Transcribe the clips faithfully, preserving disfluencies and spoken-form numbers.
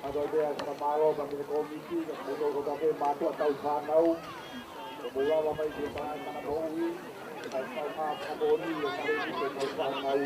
Mālō pea fakamālō pea mei he kōmiti, ka mou tau kotoa pē mātuʻa tau fānau, ka mou lava mai ki he paʻanga moʻui, ka tau fakamoʻoni, ka tau fānau.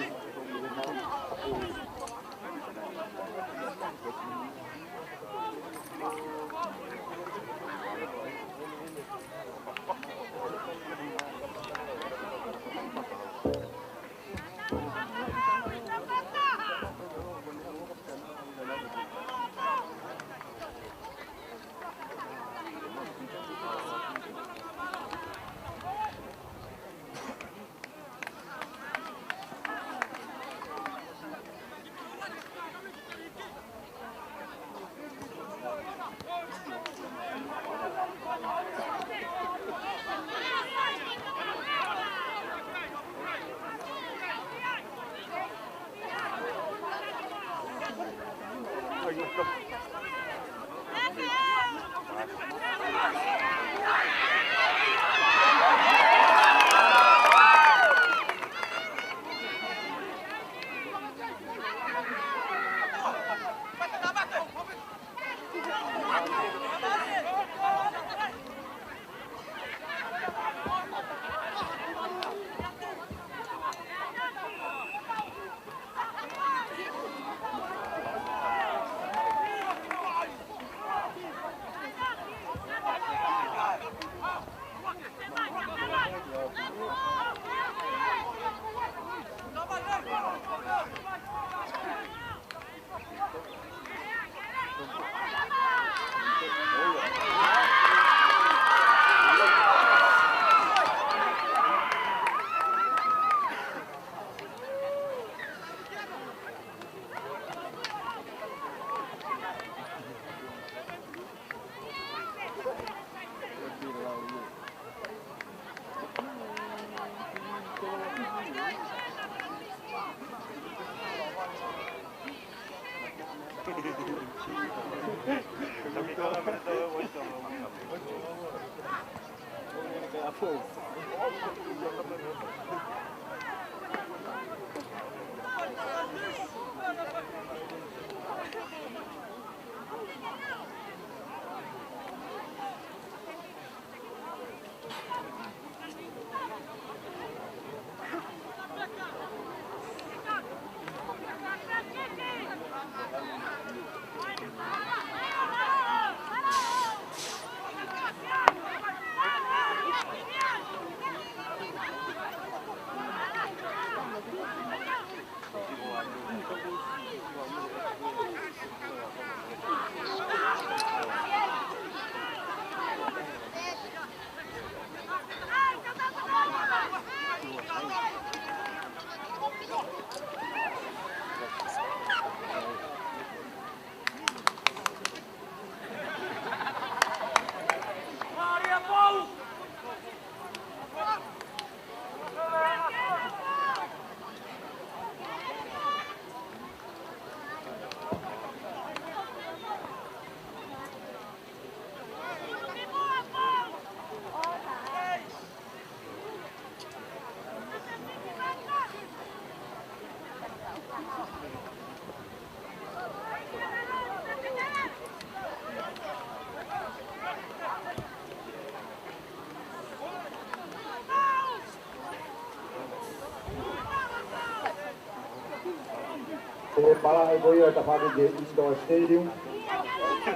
Ko e malaʻe ko ia ʻe tafaʻaki ki he Indoor Stadium.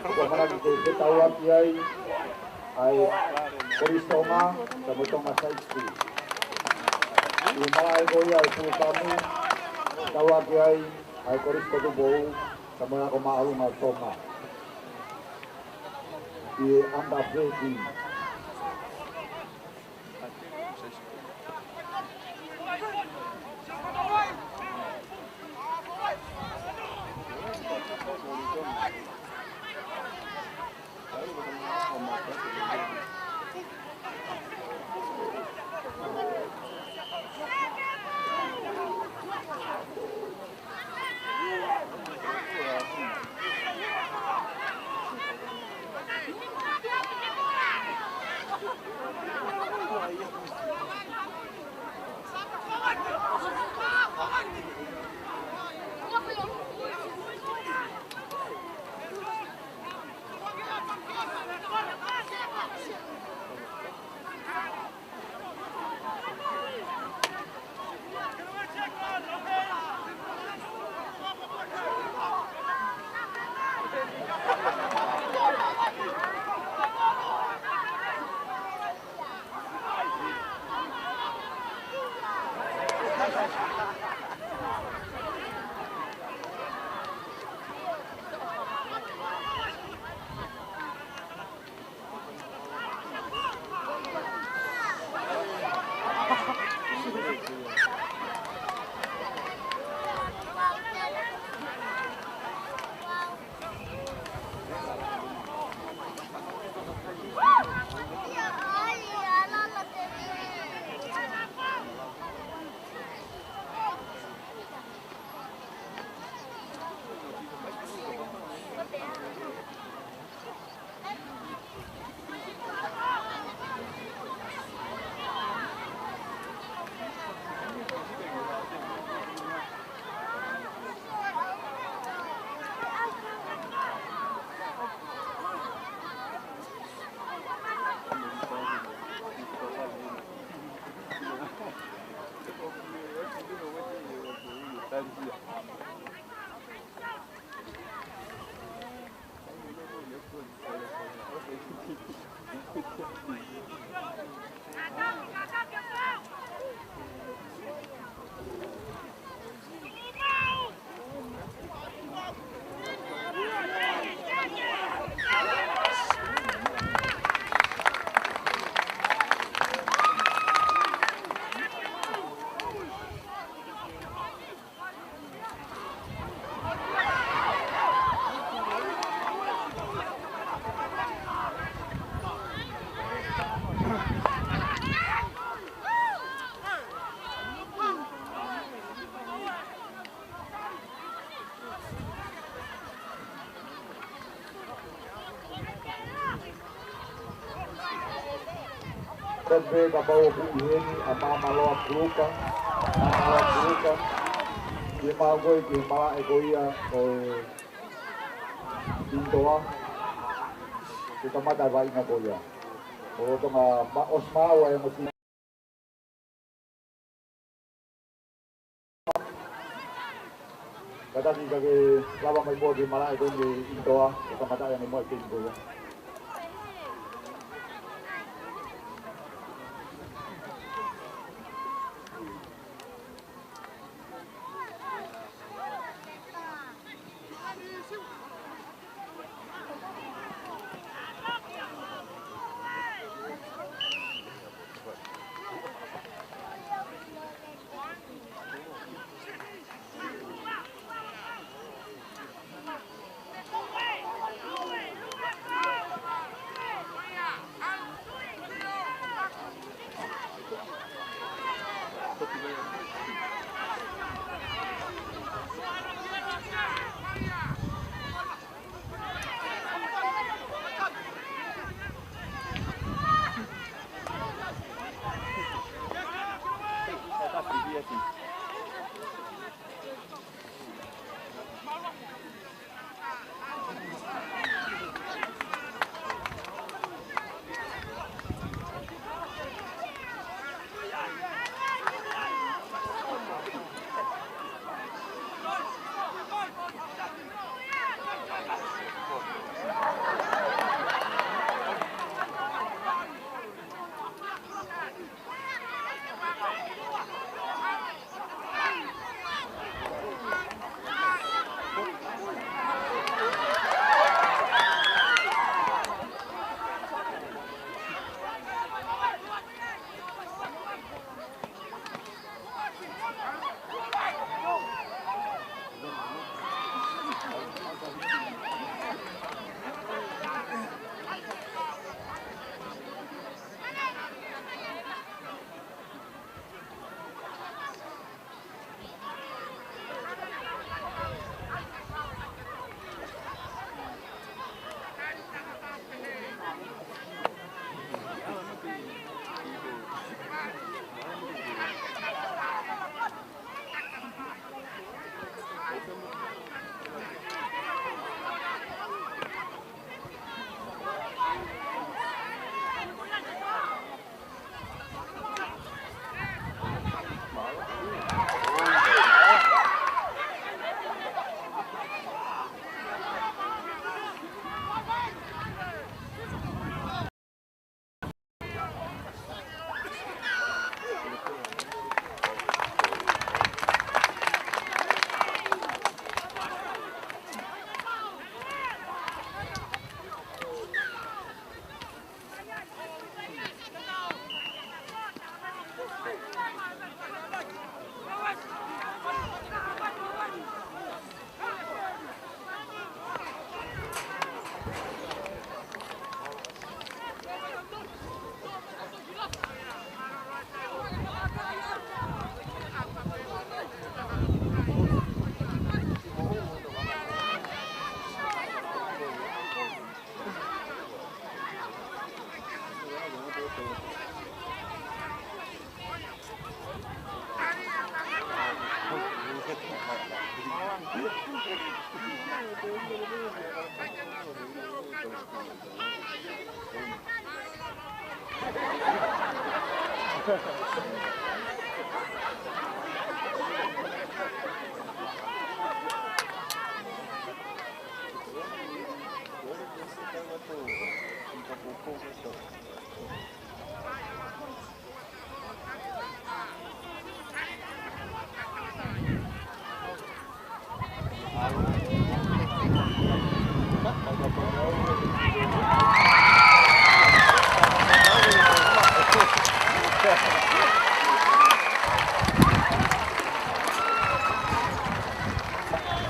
ʻOku ʻamanaki ke fetauʻaki ai ʻa e Kolisi Tonga, pea mo Tonga Side Schools. ʻI he malaʻe ko ia ʻi Pulutamu, fetauʻaki ai ʻa e Kolisi ko Tupou, pea mo e Ako Māʻolunga ʻo Tonga. ʻI he under thirteen. Pea kapau ʻoku ʻi heni ʻa Māmaloa Kuluka, Māmaloa Kuluka, ke mau ko ē ki he malaʻe ko ia ʻo e ʻInitoa, ke kamata e vaʻinga ko ia. ʻO Tonga ma-, ʻosi maʻu ʻa e ongo timi. Kātaki ka ke lava mai muʻa ki he malaʻe ko eni ʻInitoa, ʻo kamata ʻa e ongo timi ko ia.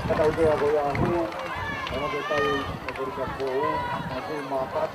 Ka tau te ako ia hu, ana te tau, ako rika ko, ako māpat.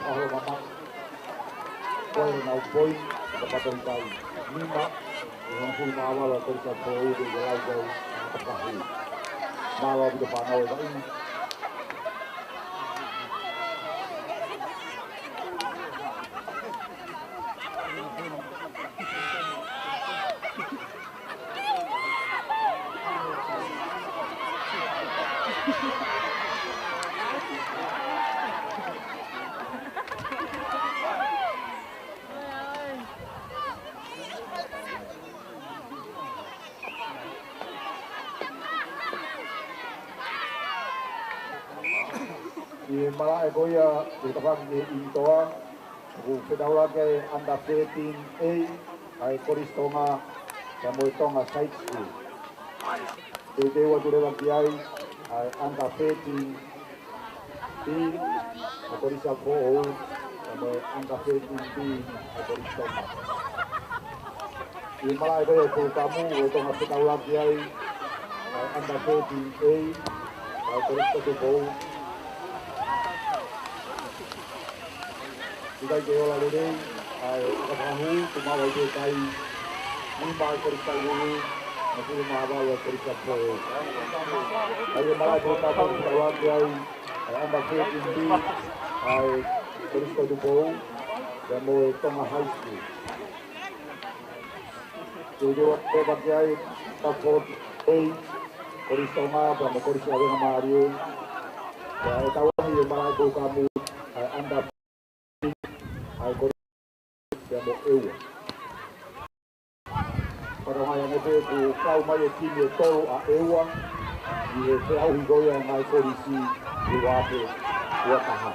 ʻAho mamaʻo. Ko e nau poini, ka pato i kai. Nima, ʻe hongofulu mā valu ʻa Kolisi ʻa Foʻou ke lau kai, ʻa Pakahu. Mālō ʻaupito fānau ʻe vaʻinga. ʻI he malaʻe ko ia, ʻe tafaʻaki ki he ʻinitoa, ʻoku fetaulaki ai under thirteen A, ʻa e Kolisi Tonga, pea mo e Tonga High School. Teuteu atu leva ki ai, ʻa e under thirteen B, ʻa e Kolisi ʻa Foʻou, pea mo e under thirteen B, ʻa e Kolisi Tonga. ʻI he malaʻe ko ia ʻo e polokalama, ʻoku tau fetaulaki ai, ʻa e under thirteen A, ʻa e Kolisi ʻa Tupou. ʻIkai ke ola lelei, ʻa e fakahū, ʻoku maʻu ai pē kai nima ʻa e Kolisi ʻa Tupou, mo e hongofulu mā valu ʻa e Kolisi ʻa Foʻou. ʻI he malaʻe ko ia ʻoku tau fetaulaki ai, ʻa e under thirteen B, ʻa e Kolisi ʻa Tupou, pea mo e Tonga High School. Teuteu atu leva ki ai, under fourteen A, Kolisi Tonga, pea mo e Kolisi ʻa Venga Mālie. Pea ʻe tau ʻi he malaʻe ko ia ʻoku mou, ʻa e under ʻa e Kolisi pea mo ʻEua. Pea ʻoku ngali ange pē ʻoku kau mai e timi ʻe tolu ʻa ʻEua ʻi he feʻauhi ko ia ʻa e ngaahi kolisi ʻi he ua afe ua taha.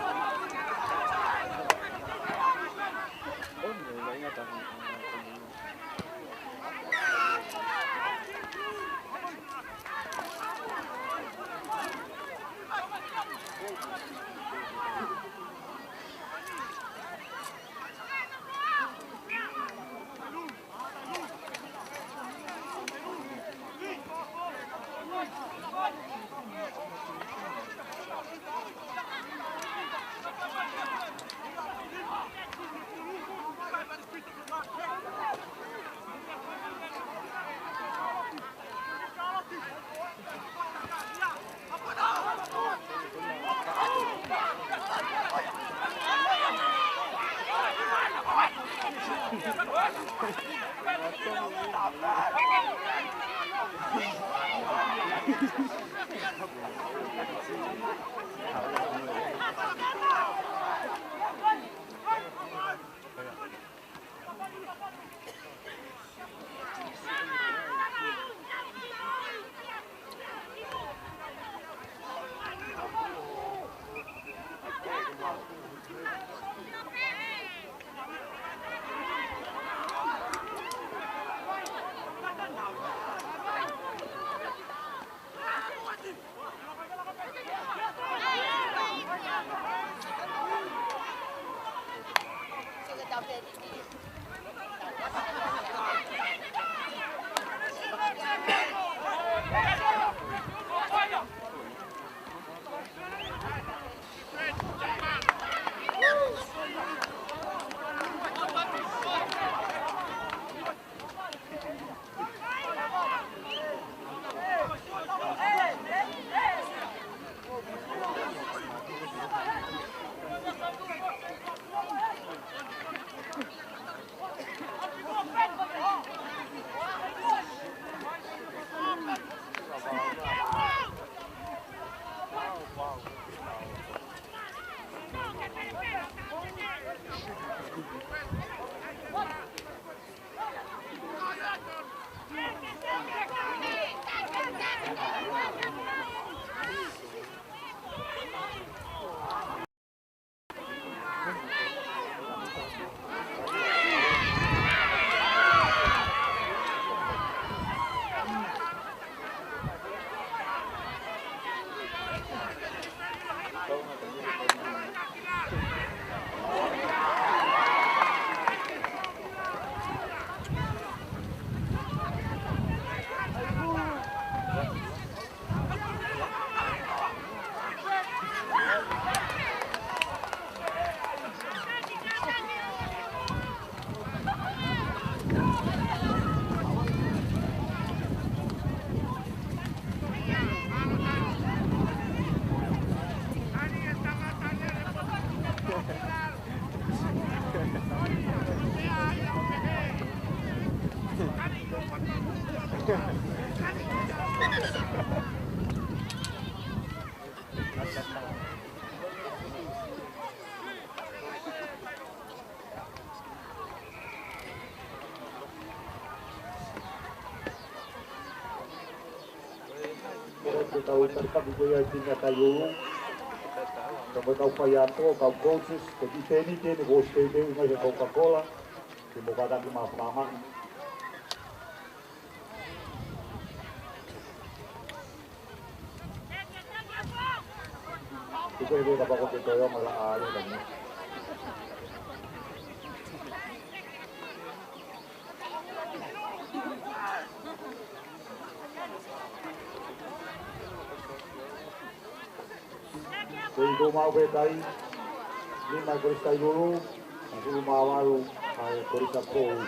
Ko e tau talitali ko ia e timi ʻa Tailulu. Ka mo e kau faiako, kau coaches, ko e kiʻi tēniti eni kuo ʻosi teuteu mai he Coca-Cola, ke mo kātaki mā fāngahi. Tuku e kapau ko e toe ʻomai la a ia ka ni. Ko e toko maʻu pē kai, nima ʻa e Kolisi Tailulu, hongofulu mā valu ʻa e Kolisi ʻApifoʻou.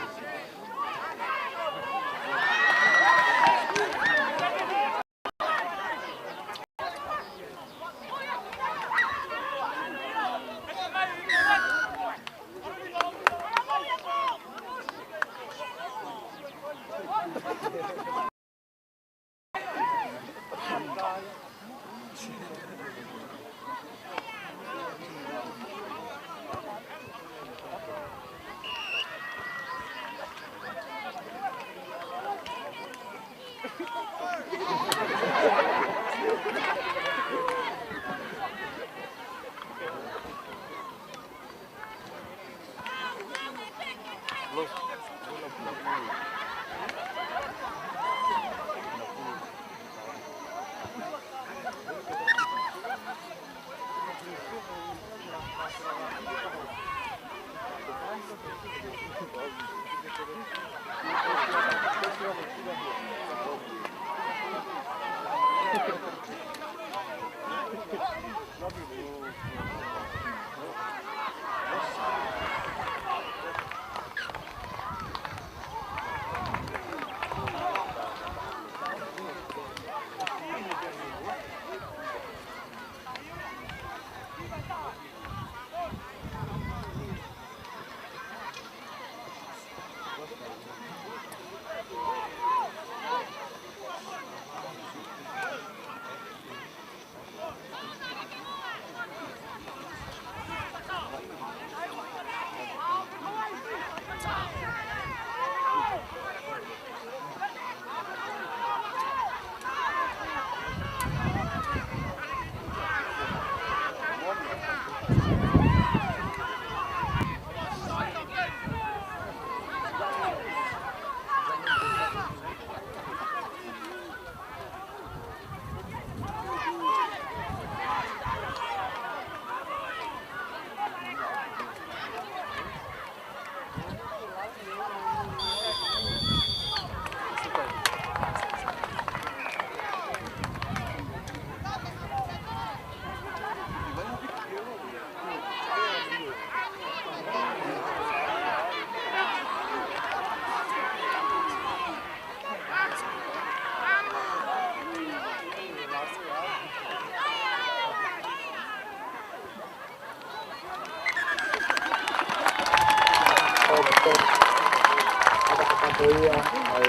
Ko ia, ʻa e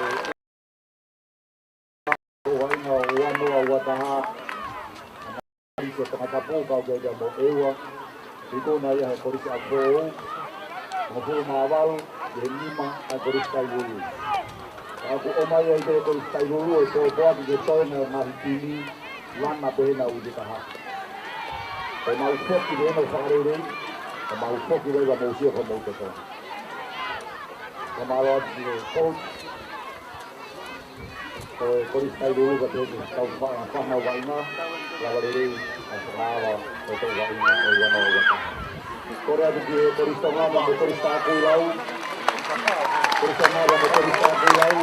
ʻuhinga ʻo e ua noa ua taha, ʻa e Kolisi ʻo Tongatapu, kau ki ai mo ʻEua, ikuna ia he Kolisi ʻApifoʻou, hongofulu mā valu ki he nima ʻa e Kolisi Tailulu. Ka ʻoku ʻomai ai pē Kolisi Tailulu e pōpoaki ke toe ʻomai e ngaahi timi, lana pē hena ʻi he taha. Ko ʻemau foki pē hena ʻo fakalelei, ko ʻemau foki pē ka mou sio ka mou totonu. Ka mālō atu ki he coach, ko e Kolisi Tailulu ka te ke tau fa-, fānau vaʻinga, lava lelei, ʻa e fakaava, ʻo e tau vaʻinga, ʻo e ua noa ua taha. Kole atu ki he Kolisi Tonga mo e Kolisi Takuilau. Kolisi Tonga mo e Kolisi Takuilau.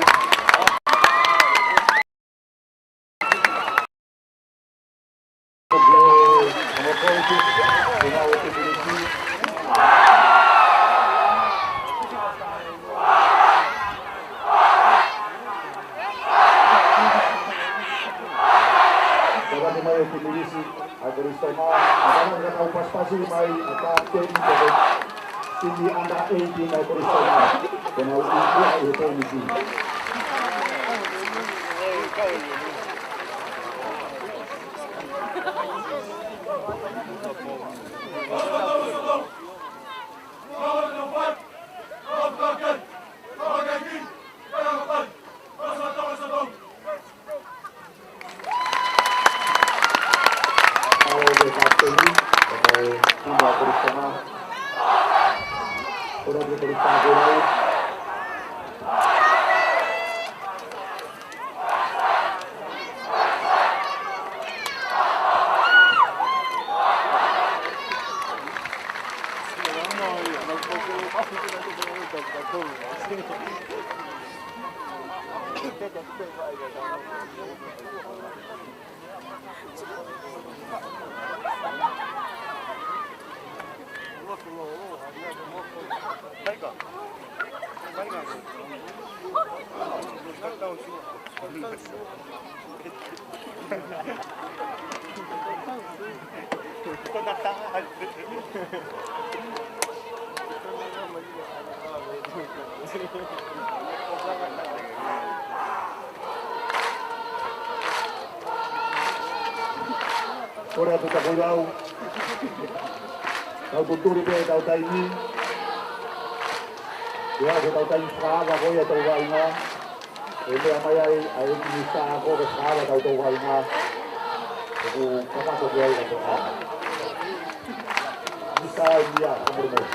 Timi under eighteen ʻa e Kolisi Tonga. Ko ʻenau ʻi muʻa ʻi he tēnisi. ʻAo e kapiteni, ʻo e timi ʻa Kolisi Tonga. Kole atu Kolisi Tonga ke lau. Kole atu Takuilau. Tau tutuli pē ʻetau taimi. Ia ko ʻetau taimi fakaava ko ia ʻetau vaʻinga. ʻE meʻa mai ai ʻa e Minisitā ko e fakaava ʻetau tau vaʻinga. ʻOku kakato ki ai ʻa e tau. Minisitā ia, ka mole mole.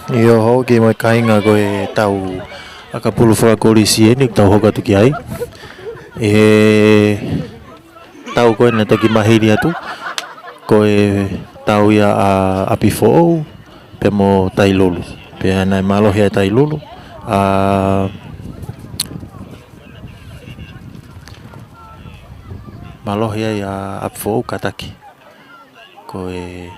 ʻIo, hoko mai e kāinga ko e tau ʻakapulu fakakolisi eni, tau hoko atu ki ai. ʻI he tau ko ē naʻe toki mahili atu, ko e tau ia ʻa ʻApifoʻou, pea mo Tailulu. Pea naʻe mālohi ʻa Tailulu, ʻa, mālohi ai ʻa ʻApifoʻou kātaki. Ko e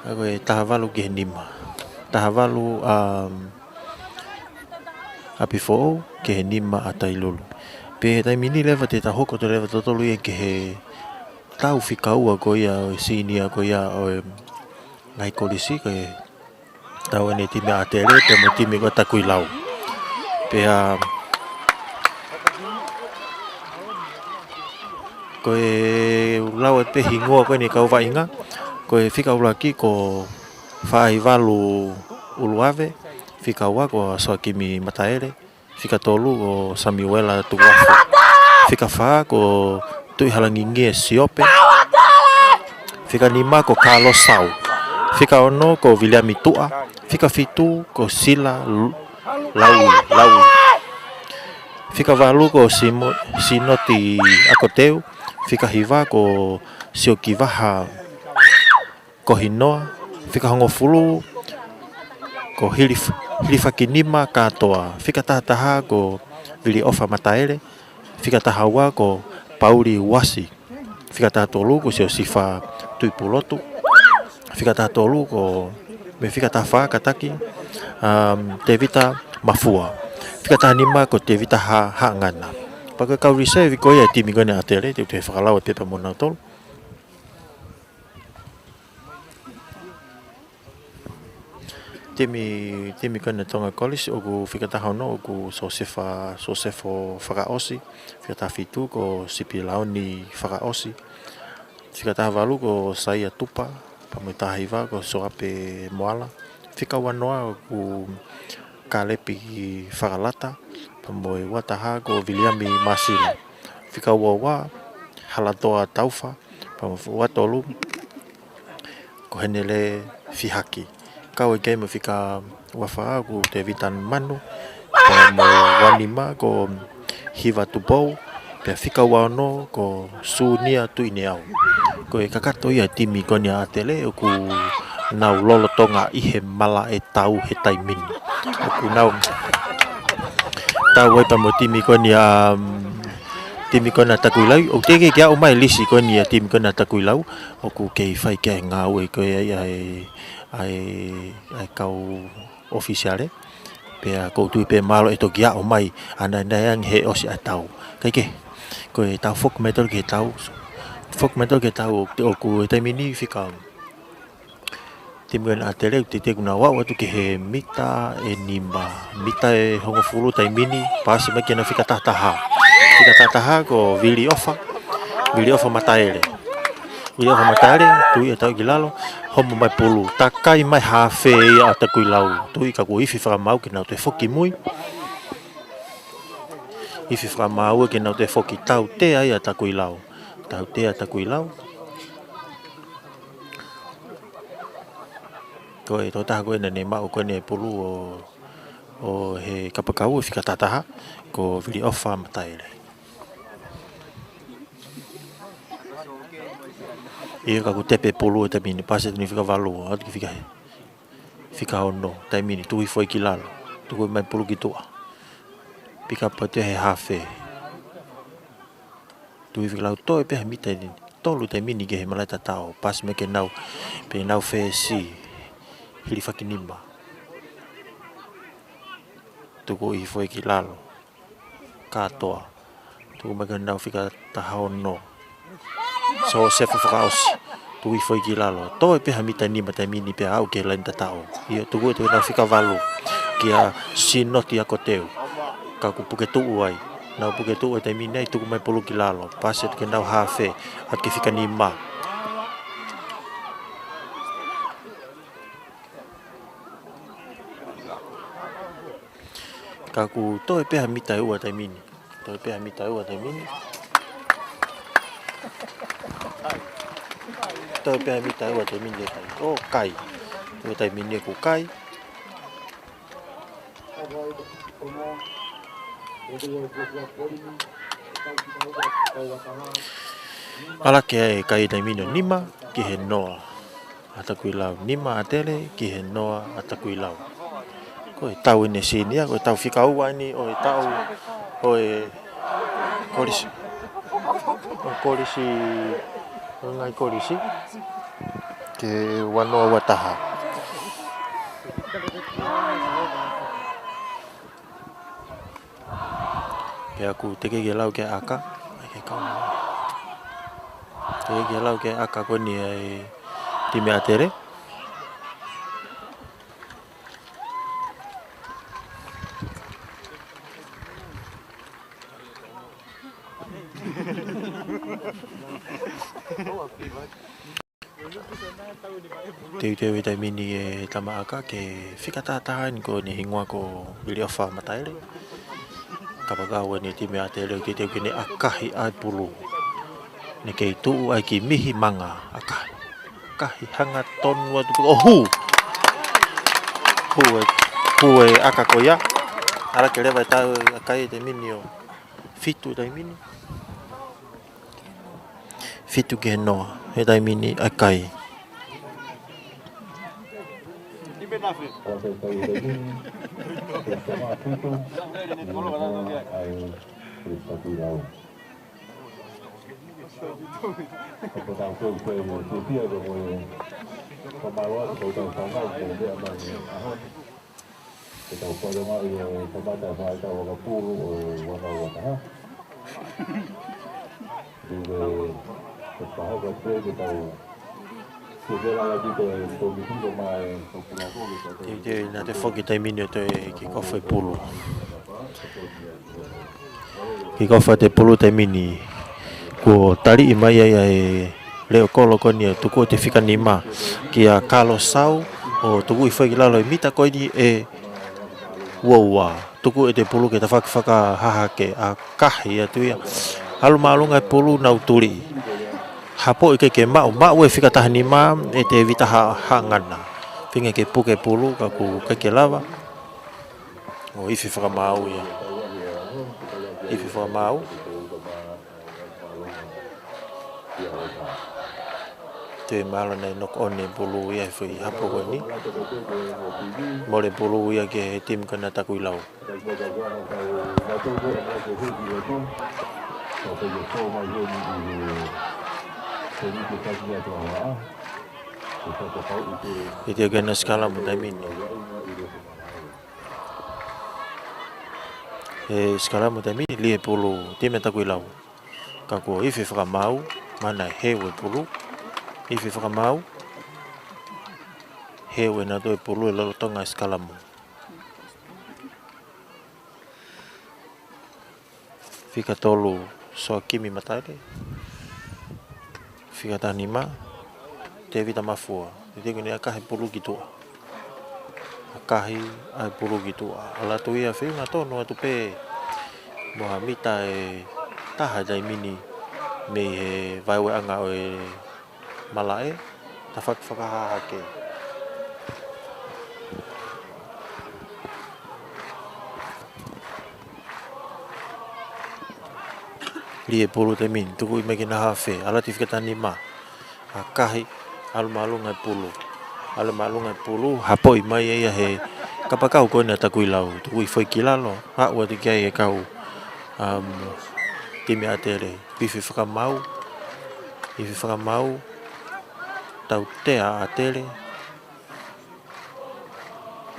ʻA ko e taha valu ki he nima. Taha valu, um, ʻApifoʻou ki he nima ʻa Tailulu. Pea he taimi ni leva te tau hoko atu leva tautolu ia ki he tau fika ua ko ia ʻo e senior ko ia ʻo e ngaahi kolisi, ko e tau eni timi ʻa ʻAtele pea mo e timi ko Takuilau. Pea ko e lau atu pē hingoa ko eni kau vaʻinga, ko e fika ʻuluaki ko Faʻahivalu ʻUluave, fika ua ko Soakimi Mataele, fika tolu ko Samiuela Tukuafu, fika fā ko Tuʻihalangingie Siope, fika nima ko Carlos Sau, fika ono ko Viliami Tuʻa, fika fitu ko Sila Lu-, Laui, Laui, fika valu ko Simo-, Sinoti Akoteu, fika hiva ko Siokivaha Kohinoa, fika hongofulu ko Hilif-, Hilifakinima Kātoa, fika taha taha ko Viliʻofa Mataele, fika taha ua ko Pauli Uasi, fika taha tolu ko Siosifa Tuipulotu, fika taha tolu ko, mo e fika taha fā kātaki, um, Tevita Mafua, fika taha nima ko Tevita Ha-, Haʻangana. Pea ko e kau reserve ko ia timi ko eni ʻAtele, te u toe fakalau atu pē pea mo nautolu. Timi, timi ko eni Tonga College, ʻoku fika taha ono ʻoku Sosefa, Sosefo Fakaʻosi, fika taha fitu ko Sipilaoni Fakaʻosi, fika taha valu ko Saia Tupa, pea mo e taha hiva ko Soape Moala, fika ua noa ʻoku Kalepi Fakalata, pea mo e ua taha ko Viliami Masila, fika ua ua Halatoa Taufa, pea mo e ua tolu ko Henele Fihaki. Kau ai ki ai mo e fika ua fā ko Tevita Manu, pea mo e ua nima ko Hiva Tupou, pea fika ua ono ko Sunia Tuʻineau. Ko e kakato ia timi ko eni ʻAtele ʻoku nau lolotonga ʻi he malaʻe tau he taimi ni. ʻOku nau tau ai pea mo e timi ko eni ʻa, um, timi ko eni ʻa Takuilau. ʻOku teʻeki ke aʻu mai lisi ko eni ʻa timi ko eni ʻa Takuilau. ʻOku kei fai ki ai e ngāue ko ia ʻa e, ʻa e, ʻa e kau ʻofisiale. Pea ʻoku ou tui pē mahalo ʻe toki aʻu mai ʻanai ʻanai ange he ʻosi ʻa e tau. Kae kehe, ko e tau foki mai tautolu ki he tau. Foki mai tautolu ki he tau ʻoku, ʻoku he taimi ni fika timi ko eni ʻAtele, teʻeki ke nau aʻu atu ki he mita ʻe nima, mita ʻe hongofulu taimi ni, pasi mai ki heʻenau fika taha taha. Fika taha taha ko Viliʻofa, Viliʻofa Mataele. Viliʻofa Mataele, tui e tau ki lalo, homo mai pulu, takai mai hafe ia ʻa Takuilau. Tui ka kuo ifi fakamaau ke nau toe foki mui. Ifi fakamaau ke nau toe foki, tautea ia ʻa Takuilau. Tautea ʻa Takuilau. Ko e tokotaha ko ē naʻa ne maʻu ko eni e pulu ʻo, ʻo he kapakau ʻo e fika taha taha, ko Viliʻofa Mataele. ʻIo ka kuo tepe pulu he taimi ni, pasi atu eni fika valu, ʻalu ki he fika hē. Fika ono, taimi ni, tuku hifo ia ki lalo. Tuku mai pulu ki tuʻa. Pika patu he hafe. Tui fika lau toe pē ha mita ʻe tolu taimi ni ki he malaʻe tataʻo. Pasi mai ki heʻenau, pea nau fesi. Hilifakinima. Tuku hifo ia ki lalo. Kātoa. Tuku mai ki heʻenau fika taha ono. Sosefo Fakaʻosi. Tuku hifo ia ki lalo. Toe pē ha mita ʻe nima taimi ni pea aʻu ki he laine tataʻo. ʻIo, tuku atu ki heʻenau fika valu. Kia Sinoti Akoteu. Ka kuo puke tuʻu ai. Nau puke tuʻu ai taimi ni, tuku mai pulu ki lalo. Pasi atu ki heʻenau hafe. ʻAlu ki he fika nima. Ka kuo toe pē ha mita ʻe ua taimi ni. Toe pē ha mita ʻe ua taimi ni. Toe pē ha mita ʻe ua taimi ni ʻe kai. ʻO kai. Toe taimi ni kuo kai. ʻAlu ki ai e kai taimi ni ʻo nima ki he noa ʻa Takuilau, nima ʻAtele ki he noa ʻa Takuilau. Ko e tau eni senior, ko e tau fika ua eni ʻo e tau ʻo e kolisi. ʻO e kolisi, ʻo e ngaahi kolisi. Ki he ua noa ua taha. Pea ʻoku teʻeki ke lau ki he ʻaka. ʻAi ke kau. Teʻeki ke lau ki he ʻaka ko eni ʻa e timi ʻa ʻAtele. Teuteu he taimi ni e tama ʻaka ke fika tahataha eni ko eni hingoa ko Viliʻofa Mataele. Kapakau eni e timi ʻa ʻAtele ʻoku teuteu ke ne ʻakahi ʻa e pulu. Ne kei tuʻu ʻa e kiʻi mihi manga ʻakahi. ʻAkahi hangatonu atu pē ʻo hū. Hū e, hū e ʻaka ko ia. ʻAlā ke leva e tau ʻakai he taimi ni ʻo fitu he taimi ni. Fitu ki he noa he taimi ni ʻakai. Ke tau palo mai ʻo kamata mai tau ʻakapulu ʻo e ua noa ua taha. Live, ke pahoko atu ke tau sukela la ki te komiti ko mai ko pula ko ke tau. Teuteu naʻa toe foki taimi ni ʻo toe kick off e pulu. Kick off ʻa e pulu taimi ni. Kuo taliʻi mai ai ʻa e leʻo kolo ko eni ʻa e tuku ʻo e fika nima kia Kalo Sau ʻo tukuʻi foʻi ki lalo e mita ko eni ʻe ua ua. Tuku ʻe he pulu ke tafaʻaki fakahahake ʻakahi atu ia. ʻAlu māʻolunga e pulu nau tuli. Hapoʻi ke ke maʻu, maʻu e fika taha nima ʻe Tevita Ha-, Haʻangana. Feinga ke puke pulu ka ʻoku ʻikai ke lava. ʻO ifi fakamaau ia. Ifi fakamaau. Toe mahalo naʻe knock on e pulu ia he foʻi hapo ko eni. Mole pulu ia ki he timi ko ena Takuilau. Teuteu ke na sikalamu taimi ni. He sikalamu taimi ni, lī e pulu, timi Takuilau. Ka kuo ifi fakamaau, mana heu e pulu. Ifi fakamaau. Heu ʻe nautolu e pulu ʻi lolotonga e sikalamu. Fika tolu Soakimi Mataele. Fika taha nima Tevita Mafua. Teuteu ke ne ʻakahi pulu ki tuʻa. ʻAkahi ʻa e pulu ki tuʻa. ʻAlu atu ia feinga tonu atu pē mo ha mita ʻe taha he taimi ni mei he vaeueʻanga ʻo e malaʻe, tafaʻaki fakahahake. Lī e pulu taimi ni, tukuʻi mai ki he hafe, ʻalu atu e fika taha nima. ʻAkahi, ʻalu māʻolunga e pulu. ʻAlu māʻolunga e pulu, hapoʻi mai ia he kapakau ko ena Takuilau. Tukuʻi foʻi ki lalo, aʻu atu ki ai e kau, um, timi ʻAtele. Ifi fakamaau, ifi fakamaau, tautea ʻAtele.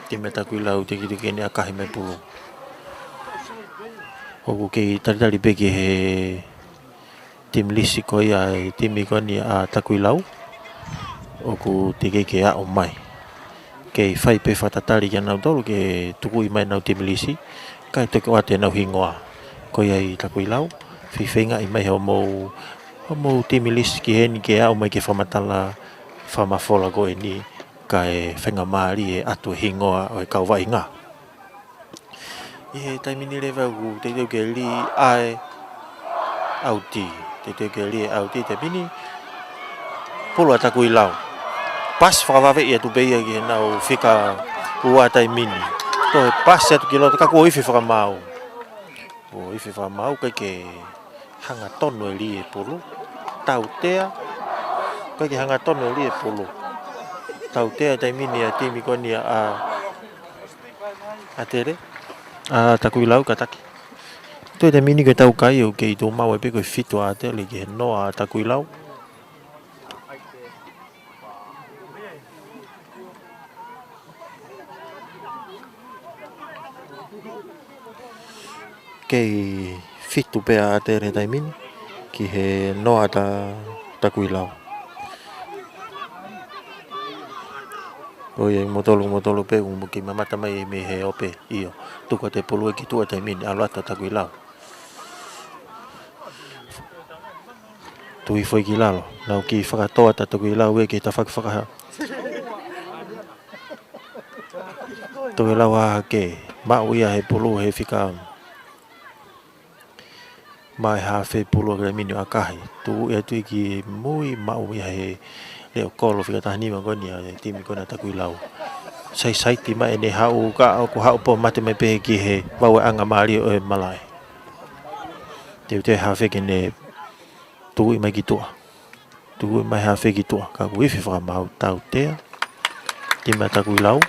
Timi Takuilau teʻeki ke ne ʻakahi mai pulu. ʻOku kei talitali pē ki he timi lisi ko ia, e timi ko eni ʻa Takuilau. ʻOku teʻeki ke aʻu mai. Kei fai pē fakatatali kia nautolu ke tukuʻi mai ʻenau timi lisi. Kae toki ʻoatu ʻenau hingoa. Ko ia ʻi Takuilau. Feifeingaʻi mai hoʻomou, hoʻomou timi lisi ki heni ke aʻu mai ke fakamatala fakamafola ko eni. Kae feinga mālie atu e hingoa ʻo e kau vaʻinga. ʻI he taimi ni leva ʻoku teuteu ke lī ʻa e ʻauti. Teuteu ke lī e ʻauti taimi ni. Pulu ʻa Takuilau. Pasi fakavaveʻi atu pē ia ki heʻenau fika ua taimi ni. Toe pasi atu ki loto ka kuo ifi fakamaau. Kuo ifi fakamaau, ʻikai ke hangatonu e lī e pulu. Tautea. ʻIkai ke hangatonu e lī e pulu. Tautea taimi ni ʻa e timi ko eni ʻa ʻAtele. ʻA Takuilau kātaki. Toe taimi ni ko e tau kai ʻoku kei tuʻu maʻu ai pē ko e fitu ʻa ʻAtele ki he noa ʻa Takuilau. Kei fitu pē ʻa ʻAtele he taimi ni ki he noa ʻa Takuilau. ʻOku ʻi ai mo tolu, mo tolu pē, ʻoku kei mamata mai mei he ope, ʻio. Tuku atu e pulu ē ki tuʻa he taimi ni, ʻalu atu ʻa Takuilau. Tuʻu hifo ki lalo, nau kei fakatō atu ʻa Takuilau ē ki he tafaʻaki fakaha-, Takuilau ʻa hake, maʻu ia he pulu he fika mai he hafe pulu ʻa Kilamini ʻo ʻakahi. Tuʻu ia atu ki mui, maʻu ia he leʻo kolo fika taha nima ko eni ʻa e timi ko ena ʻa Takuilau. Saisaiti mai ʻene haʻu ka ʻoku haʻu pō mate mai pē ki he vaueʻanga mālie ʻo e malaʻe. Teuteu hafe ke ne tuʻu mai ki tuʻa. Tuʻu mai hafe ki tuʻa. Ka ʻoku ifi fakamaau, tautea. Timi ʻa Takuilau.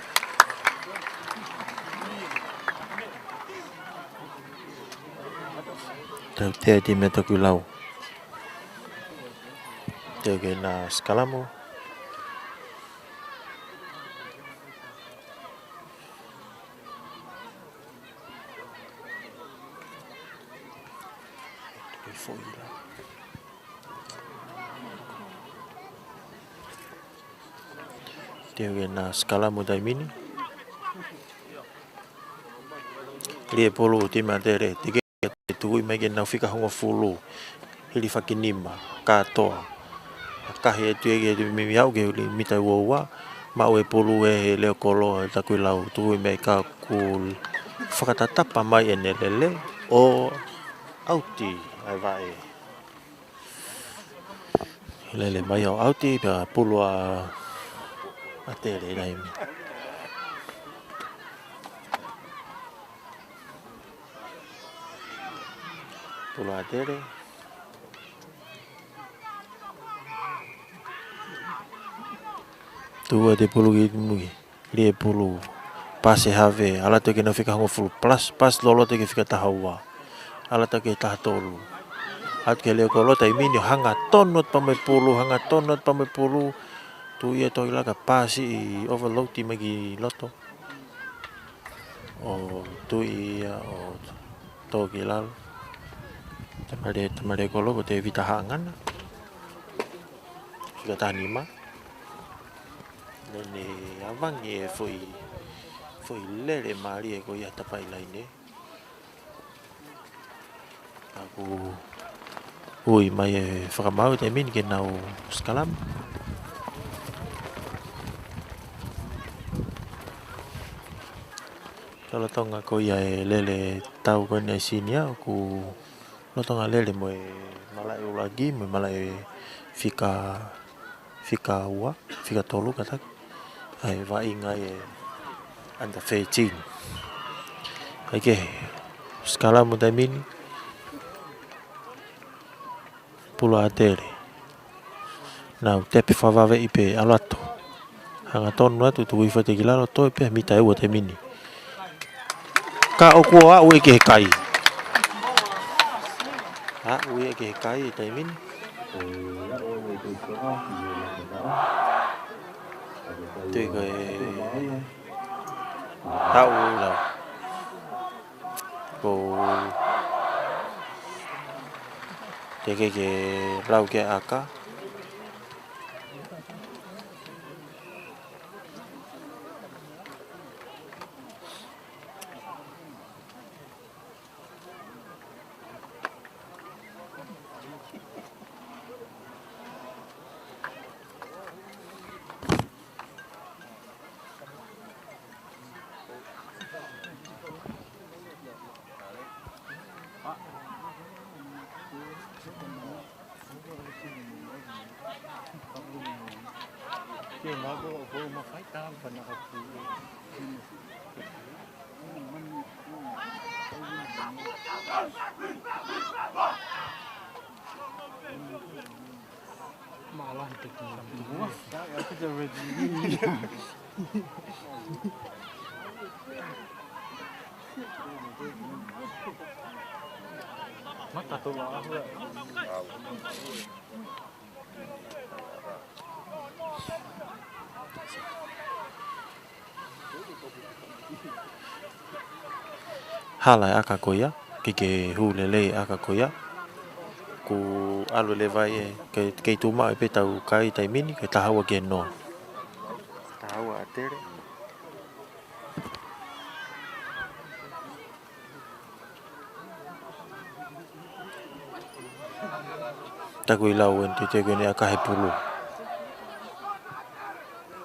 Tautea timi ʻa Takuilau. Teʻeki ke na sikalamu. Teʻeki ke na sikalamu taimi ni. Lie pulu timi ʻAtele, teke tuʻu mai ke nau fika hongofulu. Hili faki nima, kātoa. ʻAkahi atu ia ki he mimi au ke huli mita ua ua, maʻu e pulu ē he leʻo kolo ʻa Takuilau, tuʻu mai ka ʻoku fakatatapa mai ʻene lele, ʻo ʻauti ʻa e vaʻe. Lele mai ʻo ʻauti, pea pulu ʻa ʻAtele taimi. Pulu ʻa ʻAtele. Tuʻu atu e pulu ki mui. Lie pulu. Pasi hafe. ʻAlu atu ke nau fika hongofulu. Plus, plus loloto ke fika taha ua. ʻAlu atu ke taha tolu. ʻAlu atu ke leʻo kolo taimi ni ʻo hangatonu atu pē mo e pulu. Hangatonu atu pē mo e pulu. Tuʻu ia Toilaka pasi ʻi overload mai ki loto. ʻO tuʻu ia ʻo tō ki lalo. Tamale, tamale kolo ko Tevita Haʻangana. Fika taha nima. Naʻa ne ʻavangi e foʻi, foʻi lele mālie ko ia he tapaʻi laine. Ka ʻoku ui mai e fakamaau taimi ni ke nau sikalamu. Lolotonga ko ia e lele tau ko eni ʻa e senior, ʻoku lolotonga lele mo e malaʻe ʻuluaki, mo e malaʻe fika, fika ua, fika tolu kātaki. ʻA e vaʻinga e under thirteen. ʻAi ke, sikalamu taimi ni. Pulu ʻa ʻAtele. Nau tepi fakavave ʻi pē ʻalu atu. Hangatonu atu tuku i fate ki lalo toe pē mita ʻe ua taimi ni. Ka ʻoku ʻo aʻu ia ki he kai. Aʻu ia ki he kai he taimi ni. Tui ko e aʻu lau. Ko teʻeki ke lau ke ʻaka. Malah itu. Mata tuh lah. Hala e ʻaka ko ia. Ke ke hū lelei ʻa e ʻaka ko ia. Kuo ʻalu leva ē, ke, kei tuʻu maʻu pē ʻetau kai taimi ni, ko e taha ua ki he noa. Taha ua ʻAtele. Takuilau eni, teuteu ko eni ʻa e kahe pulu.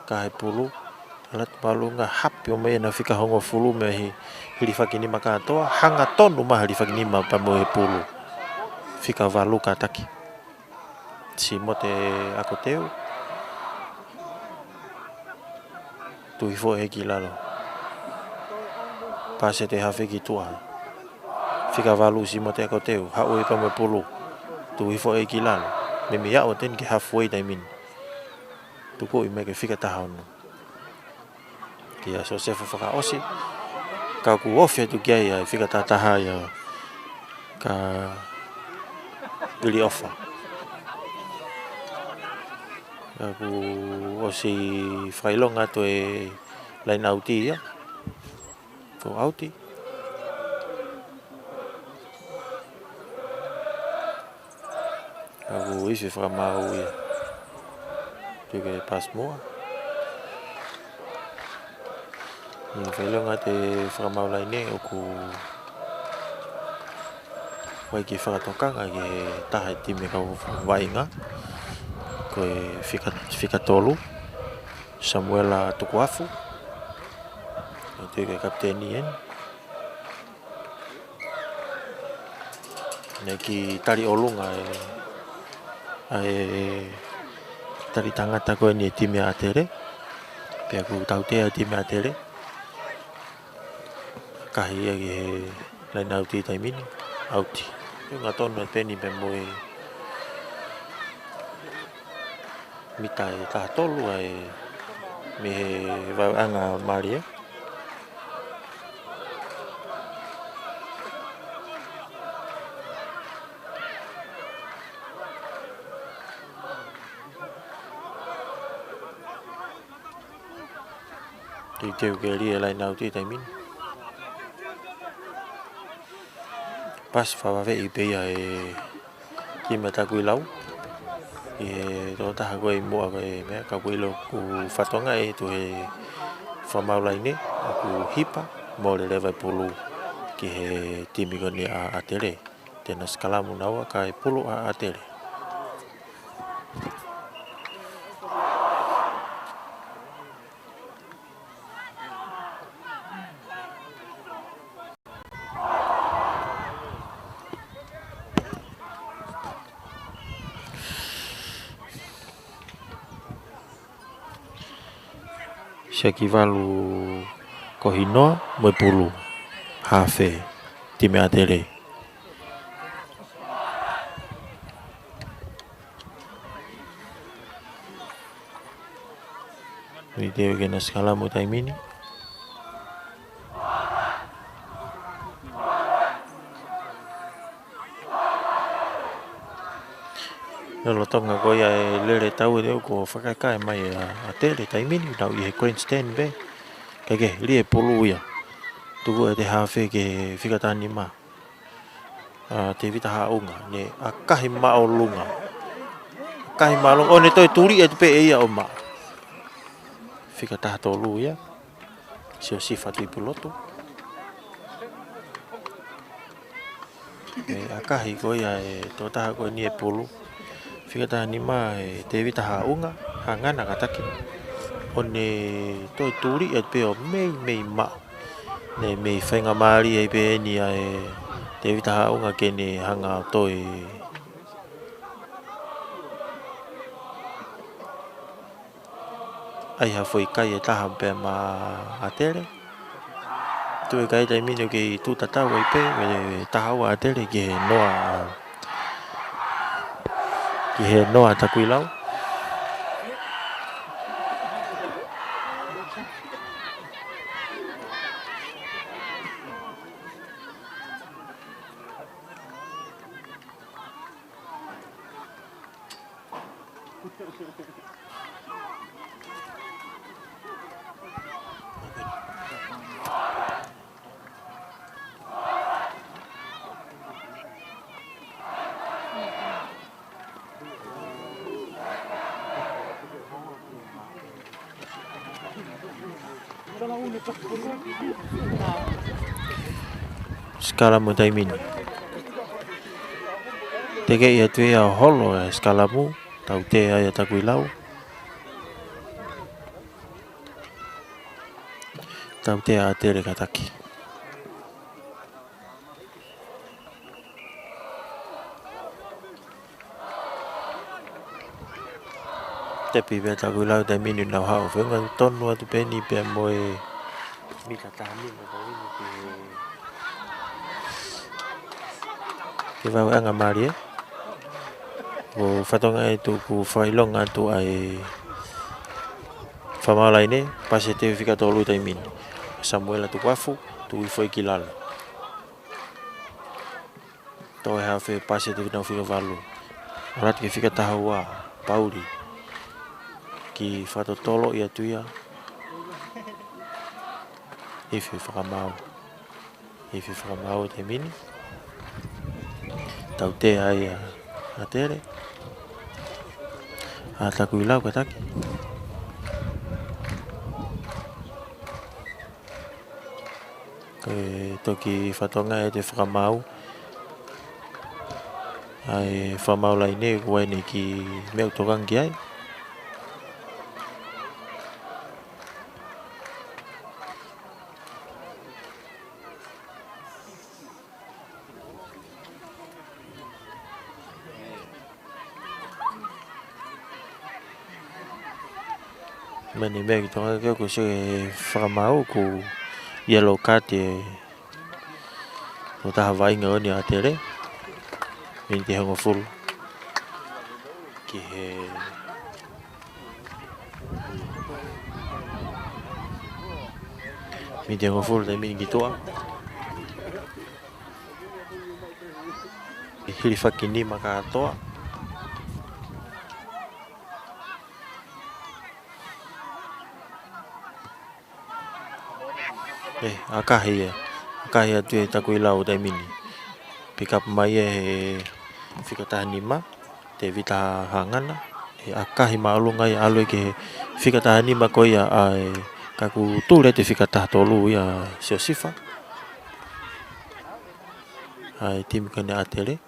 Kahe pulu. Lata māʻolunga, hapi ʻo mai ʻena fika hongofulu mei he hilifaki nima kātoa. Hangatonu mai hilifaki nima pea mo e pulu. Fika valu kātaki. Simote ʻAkoteu. Tuʻu hifo ē ki lalo. Pasi atu e hafe ki tuʻa. Fika valu Simote ʻAkoteu. Haʻu ē pea mo e pulu. Tuʻu hifo ē ki lalo. Meimei aʻu atu eni ki he halfway taimi ni. Tukuʻi mai ki he fika taha ono. Kia Sosefo Fakaʻosi. Ka kuo ofi atu ki ai ʻa e fika taha taha ia. Ka Vili ʻOfa. Ka kuo ʻosi fakaʻilonga atu e laine ʻauti ia. Ko e ʻauti. Ka kuo ifi fakamaau ia. Tuku e pasi muʻa. ʻI he fakaʻilonga atu e fakamaau laine ʻoku ʻai ke fakatokanga ki he taha e timi kau vaʻinga. Ko e fika, fika tolu. Samuela Tukuafu. Tuku e kapiteni eni. Naʻe kiʻi tali ʻolunga e, ʻa e tali tangata ko eni e timi ʻa ʻAtele. Pea kuo tautea e timi ʻa ʻAtele. Kahi ia ki he laine ʻauti taimi ni. ʻAuti. Hangatonu e peni pea mo e mita ʻe taha tolu ʻa e mei he vauʻanga mālie. Teuteu ke lia e laine ʻauti taimi ni. Pasi fakavave ʻi pē ia e timi ʻa Takuilau. ʻI he tokotaha ko ē ʻi muʻa ko e meʻa ka kuo ʻilo ʻoku fatongia ʻe tuʻu he fakamaau laine ʻoku hipa mole leva e pulu ki he timi ko eni ʻa ʻAtele. Te na sikalamu naua kae pulu ʻa ʻAtele. Siakivalu Kohinoa mo e pulu. Hafe. Timi ʻa ʻAtele. Teuteu ke na sikalamu taimi ni. Lolotonga ko ia e lele tau ʻe teu ko e fakakae mai ʻa ʻAtele taimi ni, nau ʻi he grandstand pē. Kae kehe, lia e pulu ia. Tuku ʻe he hafe ki he fika taha nima. ʻA Tevita Haʻunga, ne ʻakahi māʻolunga. ʻAkahi māʻolunga, ʻo ne toe tuli atu pē ʻe ia ʻo maʻu. Fika taha tolu ia. Siosifa Tuʻipulotu. ʻE ʻakahi ko ia e tokotaha ko eni e pulu. Fika taha nima ʻe Tevita Haʻunga, hangē na kātaki. ʻO ne toe tuli atu pē ʻo meimei maʻu. Ne mei faingamālie ai pē eni ʻa e Tevita Haʻunga ke ne hanga ʻo toe ʻai ha foʻi kai ʻe taha pē maʻa ʻAtele. Tuʻu e kai taimi ni ʻoku kei tuʻu tatau ai pē, mei taha ua ʻAtele ki he noa, ki he noa Takuilau. Sikalamu taimi ni. Tekeʻi atu ia ʻo holo e sikalamu, tautea ia ʻa Takuilau. Tautea ʻa ʻAtele kātaki. Tepi pē ʻa Takuilau taimi ni, nau haʻu feʻunga tonu atu pē eni pea mo e mita taha nima taimi ni ki he, ki he vauʻanga mālie. Ko e fatongia ʻe tuku fakaʻilonga atu ʻa e fakamaau laine, pasi ʻe he fika tolu taimi ni. Samuela Tukuafu, tuʻu hifo ia ki lalo. Toe hafe, pasi ʻe he fika valu. ʻAlu atu ki he fika taha ua, Pauli. Kiʻi fakatotolo ia atu ia. Ifi fakamaau. Ifi fakamaau taimi ni. Tautea ia ʻa ʻAtele. ʻA Takuilau kātaki. Ko e toki fatongia ʻe he fakamaau ʻa e fakamaau laine, ko eni kiʻi meʻa ʻoku tokanga ki ai. Meni mei Tonga ke ko se fakamaau ko e yellow card ʻe, ko e taha vaʻinga ʻo ʻAtele. Miniti hongofulu. Ki he Miniti hongofulu taimi ni ki tuʻa. Hilifaki nima kātoa. ʻE, ʻakahi ē. ʻAkahi atu ʻe Takuilau taimi ni. Pick up mai ʻe he fika taha nima. Tēvita Hangana, ʻe ʻakahi māʻolunga ia ʻalu ki he fika taha nima ko ia ʻa e, ka kuo tuli atu e fika taha tolu ia Siosifa. ʻA e timi ko eni ʻa ʻAtele.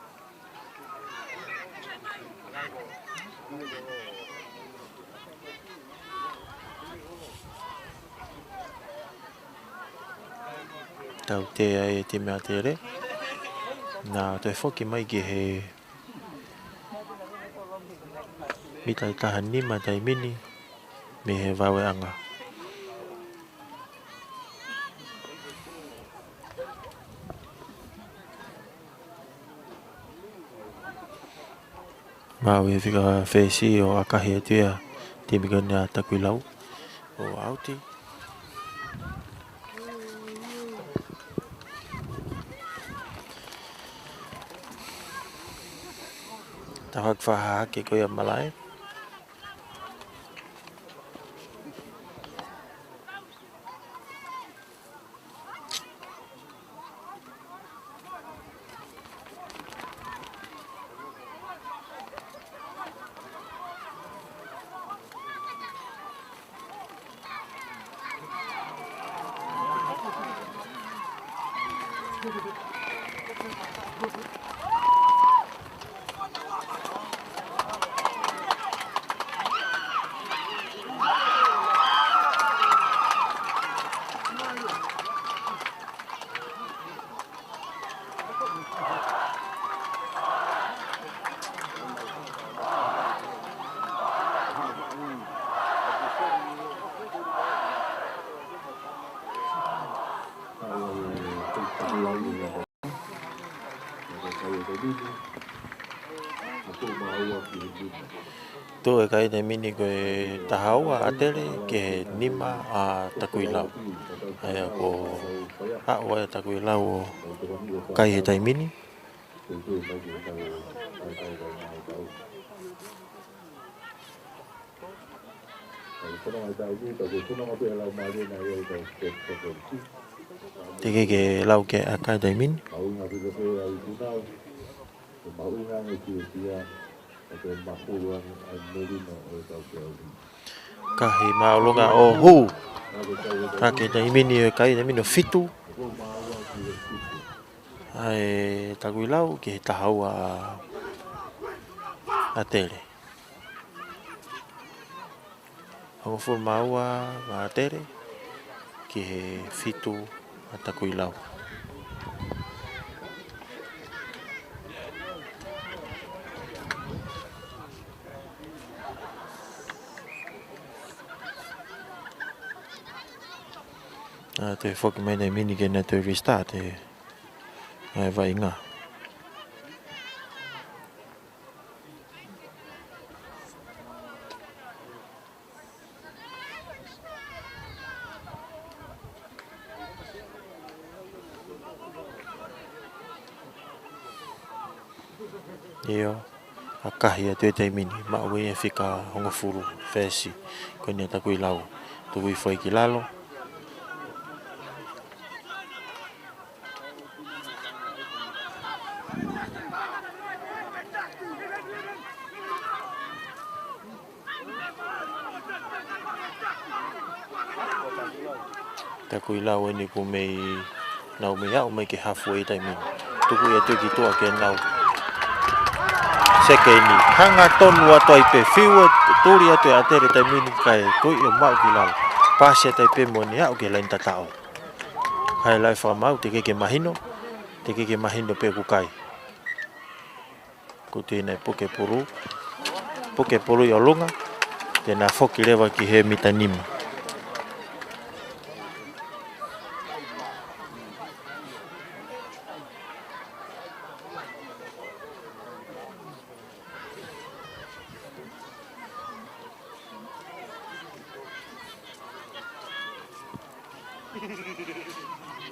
Tautea e timi ʻa ʻAtele. Nau toe foki mai ki he mita ʻe taha nima taimi ni mei he vauʻanga. Maʻu e fika fesi ʻo ʻakahi atu ia timi ko eni ʻa Takuilau ʻo ʻauti. Tau hake fakahahake ko ia malaʻe. Tuʻu e kai taimi ni ko e taha ua ʻa ʻAtele ki he nima ʻa Takuilau. ʻA ia ko e ʻaʻu ʻa Takuilau ʻo kai he taimi ni. Teʻeki ke lau ke ʻakahi taimi ni. Kahi māʻolunga ʻo hū. Ka ko e taimi ni ʻoku ʻi ai e taimi ni ʻo fitu ʻa e Takuilau ki he taha ua ʻa Tele. Hongofulu mā ua ʻa Tele ki he fitu ʻa Takuilau. ʻA, toe foki mai e taimi ni ke na toe restart e, ʻa e vaʻinga. ʻIo, ʻa, kahi atu e taimi ni, maʻu e fika hongofulu fesi, ko eni ʻa Takuilau, tuku hifo ai ki lalo. Takuilau eni kuo mei nau mei aʻu mai ki he halfway e taimi ni. Tuku ia atu ki tuʻa ke nau sekeni. Hangatonu atu ai pē, fiu e tuli atu ʻa Tele e taimi ni kae tuʻu ʻo maʻu ki lalo. Pasi atu ai pē mo ʻene aʻu ki he laini tataʻo. Kae ʻai e fakamaau, teʻeki ke mahino, teʻeki ke mahino pe ʻoku kai. Ko ʻene puke pulu. Puke pulu ʻi ʻolunga. Te na foki leva ki he mita nima.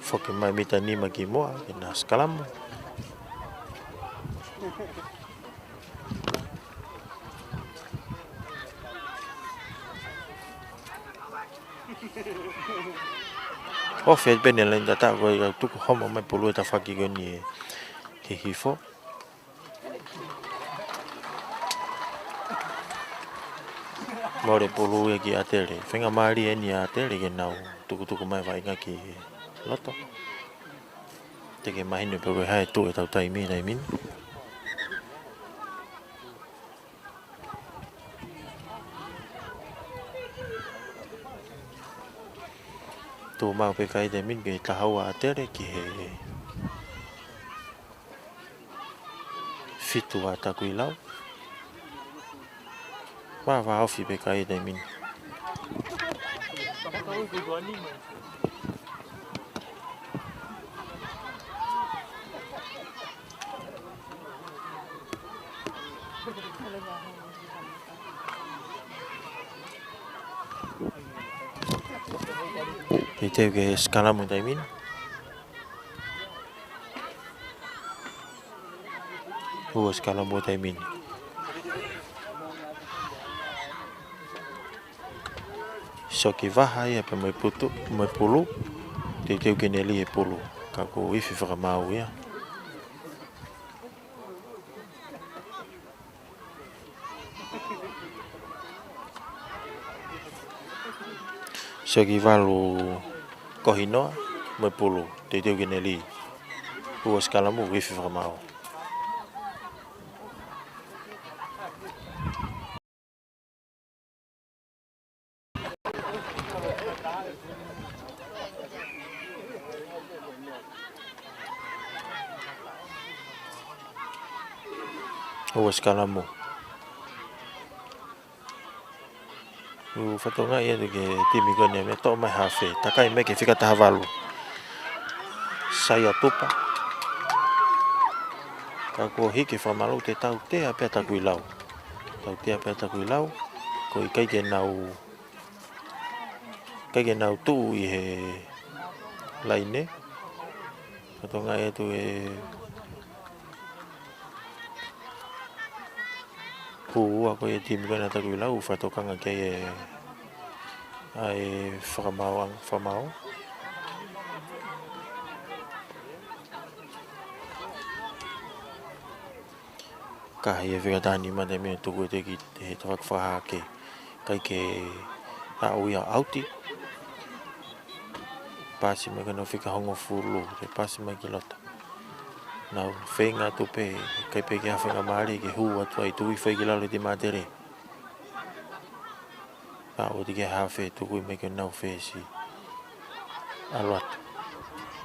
Foki mai mita nima ki muʻa, ke na sikalamu. Ofi atu pē ʻene laini tataʻo ko e tuku homo mai pulu e tafaʻaki ko eni ʻe hihifo. Mole pulu ia ki ʻa Tele. Faingamālie eni ʻa Tele ke nau tukutuku mai vaʻinga ki loto. Teʻeki mahino pe ko e hā e tuʻu ʻetau taimi, taimi ni. Tuʻu maʻu pē kae taimi ni ki he taha ua ʻa Tele ki he fitu ʻa Takuilau. Vāvā ofi pē kae taimi ni. Teuteu ke sikalamu taimi ni. Ua sikalamu taimi ni. Sio ki vaha ia pea mo e putu, mo e pulu. Teuteu ke ne lī e pulu. Ka kuo ifi fakamaau ia. Sio ki valu kohi noa mo e pulu. Teuteu ke ne lī. Ua sikalamu, ifi fakamaau. Ua sikalamu. ʻOku fakatokangaʻi atu ki he timi ko eni ʻa e meʻa toʻo mai hafe. Takai mai ki he fika taha valu. Sai ʻa Tupa. Ka kuo hiki fakamalu, te tautea pē ʻa Takuilau. Tautea pē ʻa Takuilau. Ko e ʻikai ke nau, ʻikai ke nau tuʻu ʻi he laine. Fakatokangaʻi atu e Pū ua ko ia e timi ko ena Takuilau, fakatokanga ki ai e, ʻa e fakamaau, fakamaau. Kahi e fika taha nima, taimi ʻe tuku ʻe he tafaʻaki fakahahake. ʻIkai ke Aʻu ia ʻauti. Pasi mai ki heʻenau fika hongofulu, ke pasi mai ki loto. Nau feinga atu pē, ʻikai pē ke ʻi ai ha faingamālie ke hū atu ai, tuku hifo ki lalo e timi ʻa ʻAtele. Aʻu atu ki he hafe, tuku mai ki heʻenau fesi. ʻAlu atu.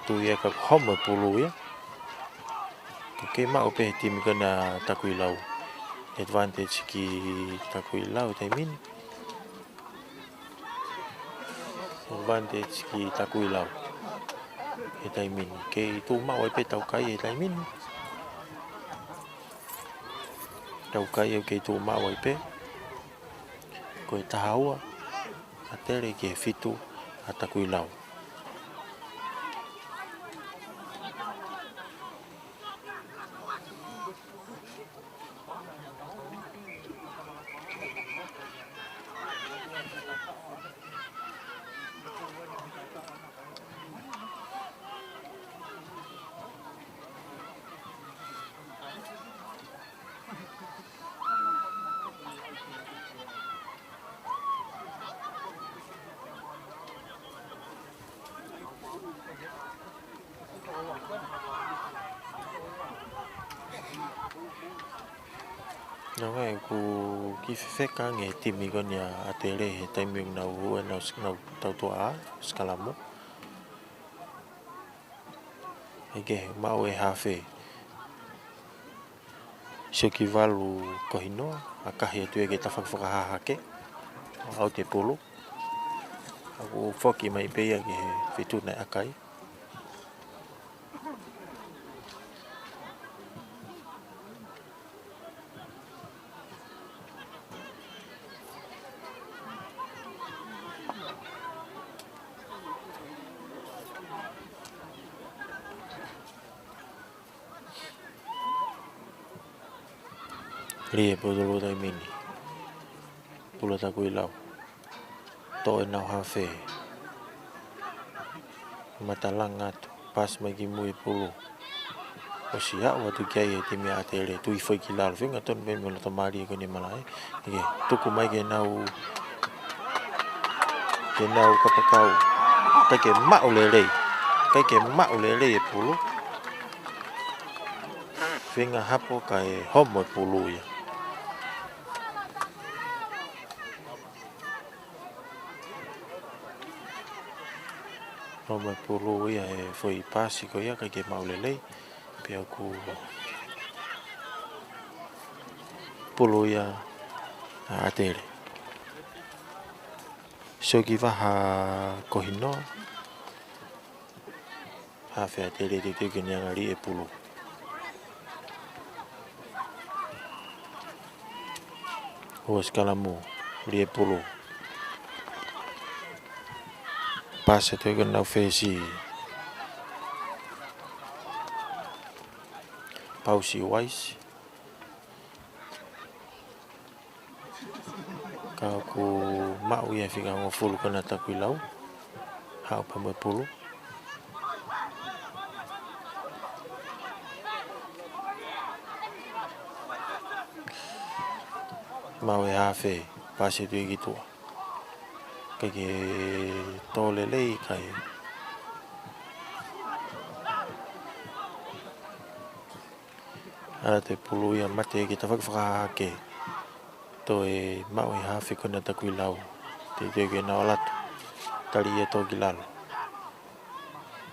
Tuku ia ka ko e homo e pulu ia. Ko e kei maʻu pē he timi ko ena ʻa Takuilau. Advantage ki Takuilau he taimi ni. Advantage ki Takuilau he taimi ni. Kei tuʻu maʻu ai pē taukai he taimi ni. Taukai ʻoku kei tuʻu maʻu ai pē. Ko e taha ua ʻa ʻAtele ki he fitu ʻa Takuilau. Nau ʻai ʻoku kiʻi fefeka ange e timi ko eni ʻa ʻAtele he taimi ʻoku nau hū ai, nau, nau tautuʻa ʻa e sikalamu. ʻIkai ke maʻu e hafe. Siokivalu Kohinoa, ʻakahi atu ia ki he tafaʻaki fakahahake. ʻAuti e pulu. ʻOku foki mai pē ia ki he fitu naʻe ʻaka ai. Lī e pulu he taimi ni. Pulu ʻa Takuilau. Toʻo ʻenau hafe. Matalanga atu. Pasi mai ki mui e pulu. ʻOsi aʻu atu ki ai e timi ʻa ʻAtele. Tuku hifo ki lalo. Feinga tonu pē mo e loto mālie ko eni e malaʻe. ʻIkai, tuku mai ke nau, ke nau kapakau. ʻIkai ke maʻu lelei. ʻIkai ke maʻu lelei e pulu. Feinga hapo kae homo e pulu ia. Homo e pulu ia he foʻi pasi ko ia ʻikai ke maʻu lelei. Pea ʻoku pulu ia ʻa ʻAtele. Siokivalu Kohinoa. Hafe ʻa ʻAtele teuteu ke ne anga lī e pulu. Hū e sikalamu, lī e pulu. Pasi atu ki heʻenau fesi. Pausi Uaisi. Ka ʻoku maʻu ia he fika hongofulu ko ena ʻa Takuilau. Haʻu pē mo e pulu. Maʻu e hafe, pasi atu ia ki tuʻa. ʻIkai ke tō lelei, ʻikai. ʻAlu atu e pulu ia mate ki he tafaʻaki fakahahake. Toe maʻu e hafe ko ena ʻa Takuilau. Teuteu ke nau ʻalu atu. Tali ia toki lalo.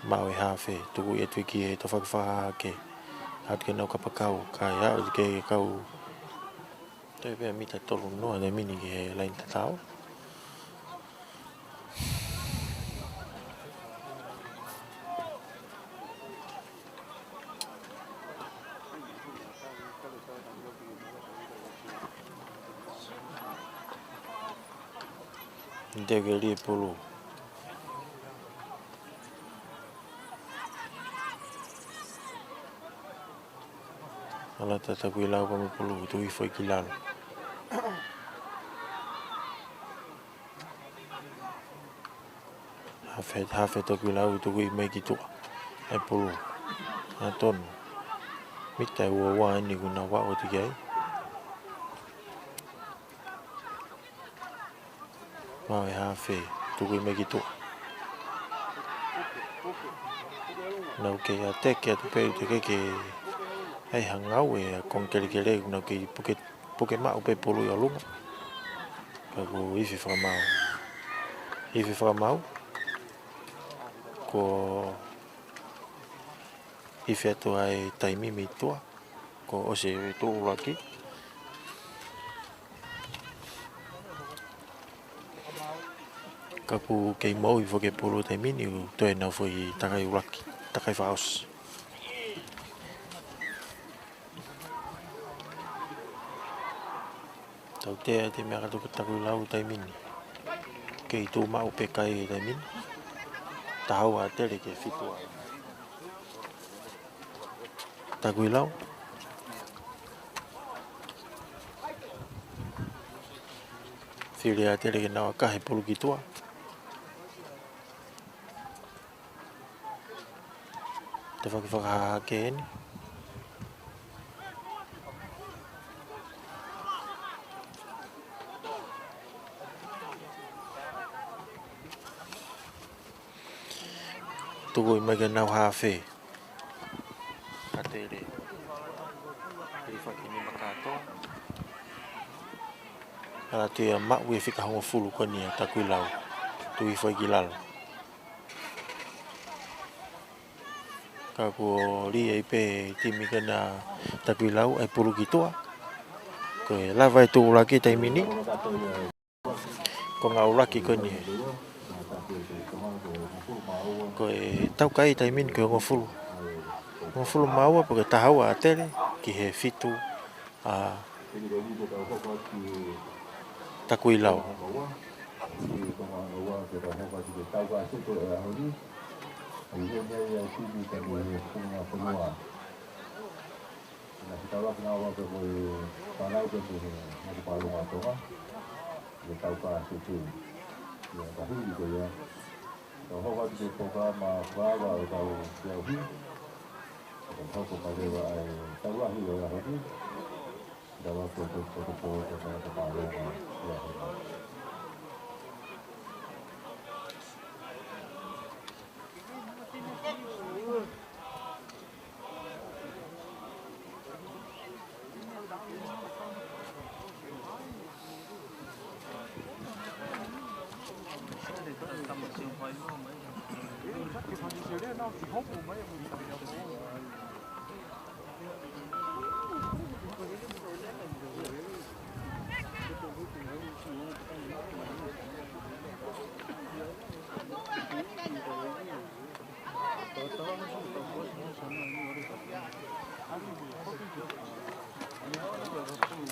Maʻu e hafe. Tuku ia atu ki he tafaʻaki fakahahake. ʻAlu atu ke nau kapakau. Kae aʻu ki he kau. Toe pē mita tolu noa e mini ki he laine tatau. Teuteu ke lī e pulu. ʻAlu atu ʻa Takuilau pea mo e pulu, tuku hifo ki lalo. Hafe, hafe Takuilau, tuku mai ki tuʻa. E pulu. Naʻe tonu. Mita ʻe ua ua eni kuo nau aʻu atu ki ai. Mau e hafe, tuku mai ki tuʻa. Nau kei ʻateke atu pē ʻo teʻeki ke ʻi ai ha ngāue ʻa e konga kelekele, nau kei puke, puke maʻu pē pulu ʻi ʻolunga. Ka kuo ifi fakamaau. Ifi fakamaau. Kuo ifi atu ʻa e taimi mei tuʻa. Kuo ʻosi e tuʻu ʻuluaki. Ka kuo kei moʻui foki e pulu taimi ni, ʻo toe nau foʻi takai ʻuluaki, takai fakaʻosi. Tautea e timi ʻa Takuilau taimi ni. Kei tuʻu maʻu pē kai taimi ni. Taha ua ʻa Tele ki he fitu ʻa Takuilau. Fili ʻa Tele ke nau ʻakahi pulu ki tuʻa. Tafaʻaki fakahahake eni. Tuku mai ki heʻenau hafe. ʻA Tele. Hilifaki nima kātoa. Ala atu ia maʻu e fika hongofulu ko eni ʻa Takuilau. Tuʻu hifo ki lalo. Ka kuo lī ai pē timi ko ena ʻa Takuilau ʻa e pulu ki tuʻa. Ko e lava e tuʻu ʻuluaki taimi ni. Ko e ngāue ʻuluaki ko eni. Ko e tau kai taimi ni ko e hongofulu. Hongofulu mā ua pe ko e taha ua ʻa Tele ki he fitu ʻa Takuilau. Ina fitauaki nā ua pē mo e fānau pē mo e ngaahi palonga Tonga. Ia tau ka se te. Ia ka hili ko ia. Tau hoko atu ki he polokalama fakaava ʻo tau feʻauhi. Tau hoko mai leva ʻa e tau lahi ʻo e ʻaho ni. Tau atu ko e, ko e, ko e, ko e, ko e palonga ʻo e ʻaho ni.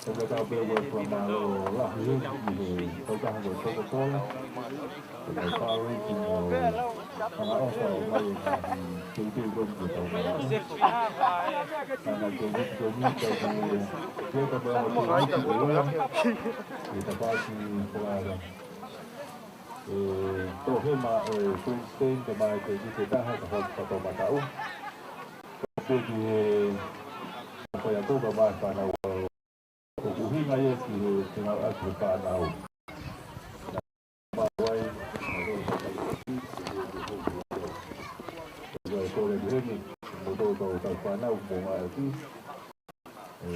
Ko e tau pē ua fakamālō lahi ʻi he kautaha ko e Coca-Cola. Ko e far-west ʻo Fakaʻofa ʻo mai e ngaahi teuteu ko eni ko e tau mā. Ana ko e ko e ko e ko e ko e ko e ko e ko e ko e ko e ko e ko e E, tohe ma, e, Queensland, ka mai ke ki te taha, ka hau papa matau. Ke ki he, ko ia ko ka mai fānau. Ko kuhinga ia ki he, ki he ngāue ʻa e fānau. Ma wai, ma wai, ko e ko e ki heni, mo tō tō tau fānau, mo ngā e ki. E,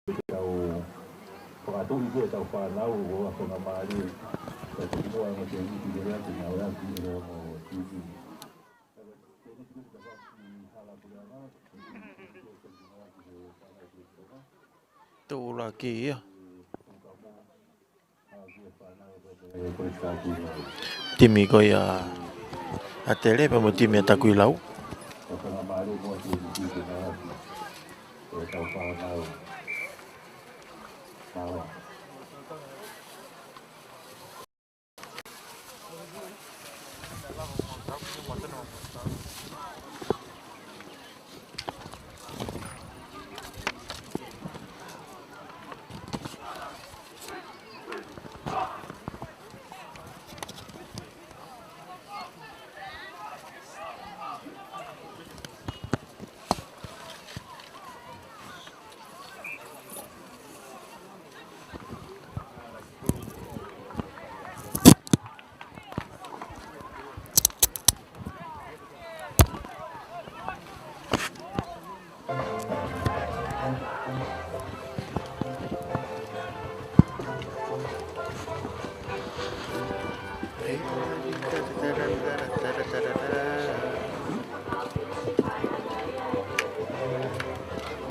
Ke tau fakatuʻi ki he tau fānau ʻo akonga mālie. Ka te kimoa mo te niti ke rea te nau ea ki he rea mo tiki. Tō ula ki ia. Timi ko ia ʻa Tele pea mo timi ʻa Takuilau.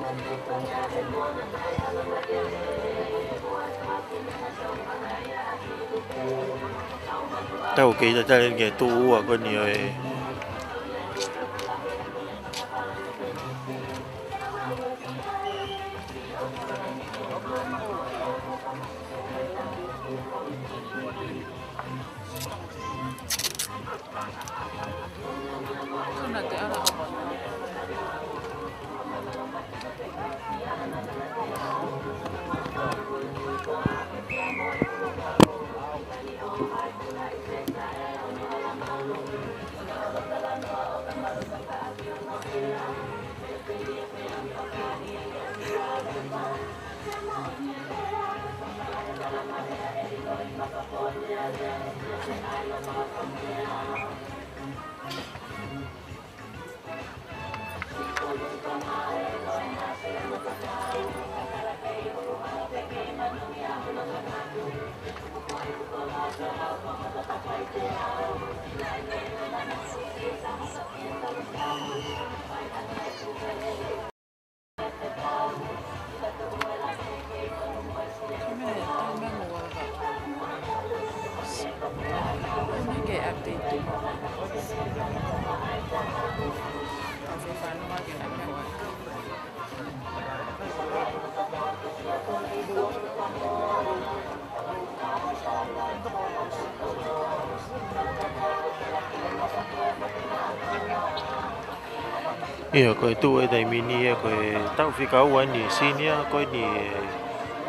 Tau kei tatali ki he tuʻu ua ko eni ʻo e ʻIo, ko e tuʻu ʻi he taimi ni ia ko e taʻu fika ua eni senior ko eni ʻa e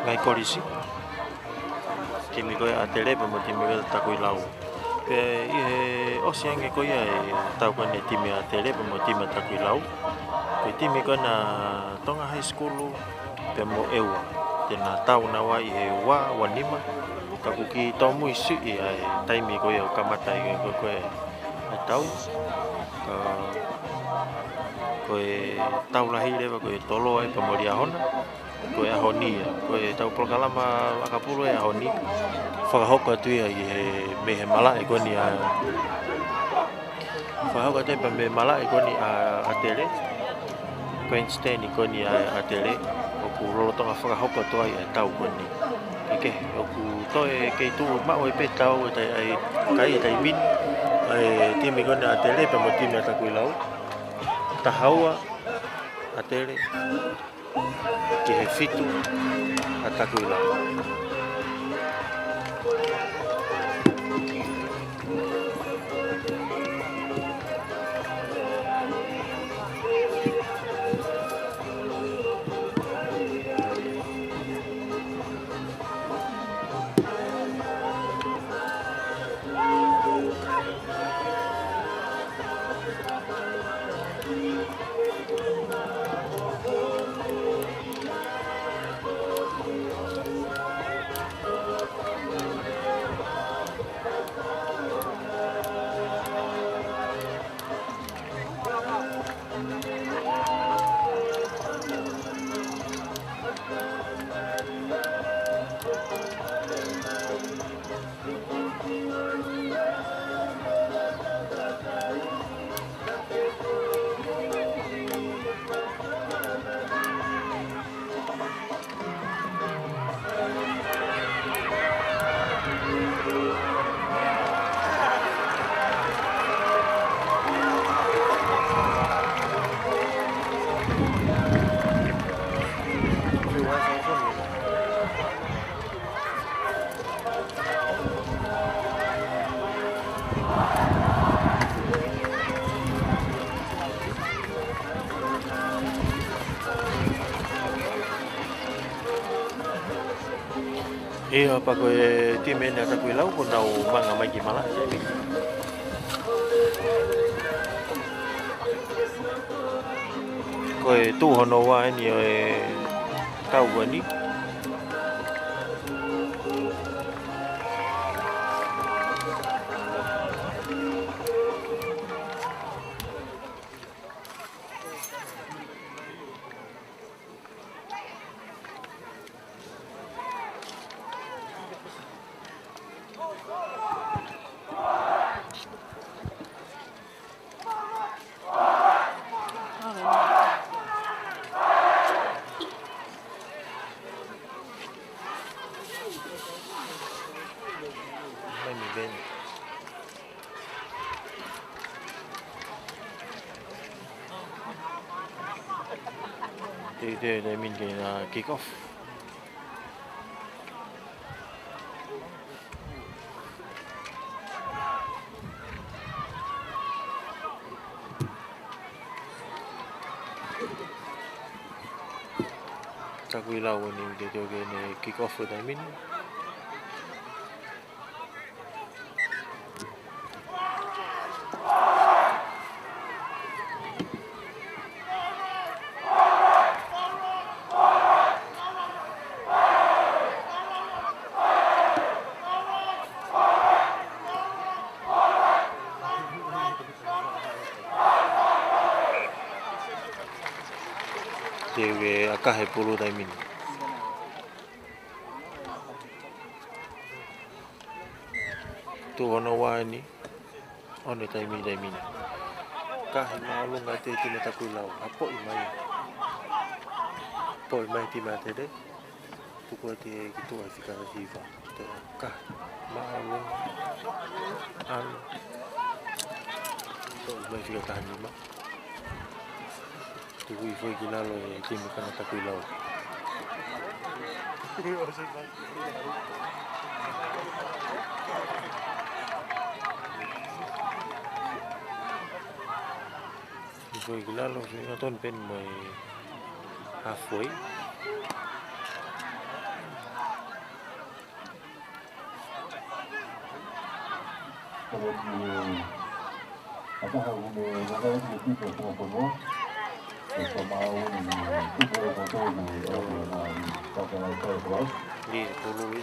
ngaahi kolisi. Timi ko ia ʻa ʻAtele pea mo e timi ko ia ʻa Takuilau. Pea ʻi he ʻosi ange ko ia e tau ko eni e timi ʻa ʻAtele pea mo e timi ʻa Takuilau, ko e timi ko ena Tonga High School pea mo ʻEua. Te na tau naua ʻi he ua, ua nima. Ka kuo kiʻi tōmui siʻi ʻa e taimi ko ia ʻoku kamata ai ko e, ko e, ko e tau. Ka ko e tau lahi leva ko e tolo ai pea mo Liahona. Ko e ʻaho ni ia, ko e tau polokalama ʻakapulu e ʻaho ni. Fakahoko atu ia ʻi he, mei he malaʻe ko eni ʻa, fakahoko atu ia pea mei he malaʻe ko eni ʻa, ʻAtele. Grandstand ko eni ʻa, ʻAtele. ʻOku lolotonga fakahoko atu ai e tau ko eni. Ke, ke, ʻoku toe kei tuʻu maʻu ai pē tau e tai, ʻa e kai e taimi ni. ʻA e timi ko ena ʻa ʻAtele pea mo e timi ʻa Takuilau. Taha ua ʻAtele ki he fitu ʻa Takuilau. ʻIo, pea ko e timi eni ʻa Takuilau kuo nau manga mai ki malaʻe. Ko e tuʻu hono ua eni ʻo e tau ko eni. Te, te, te min ke na kick off. Takuilau eni te, te ke ne kick off e taimi ni. Te u ke ʻakahi e pulu taimi ni. Tuʻo ono ua eni, ʻo e taimi, taimi ni. Kahi māʻolunga e timi Takuilau, ʻa poʻi mai. Poʻi mai e timi ʻa Tele, tuku atu ki tuʻa e fika hiva. Te u kahi māʻolunga, ʻalu. Poʻi mai fika taha nima. Tuku hifo ki lalo e timi Kanga Takuilau. Hifo ki lalo, feinga tonu pē mo e halfway. Ni, pulu ē.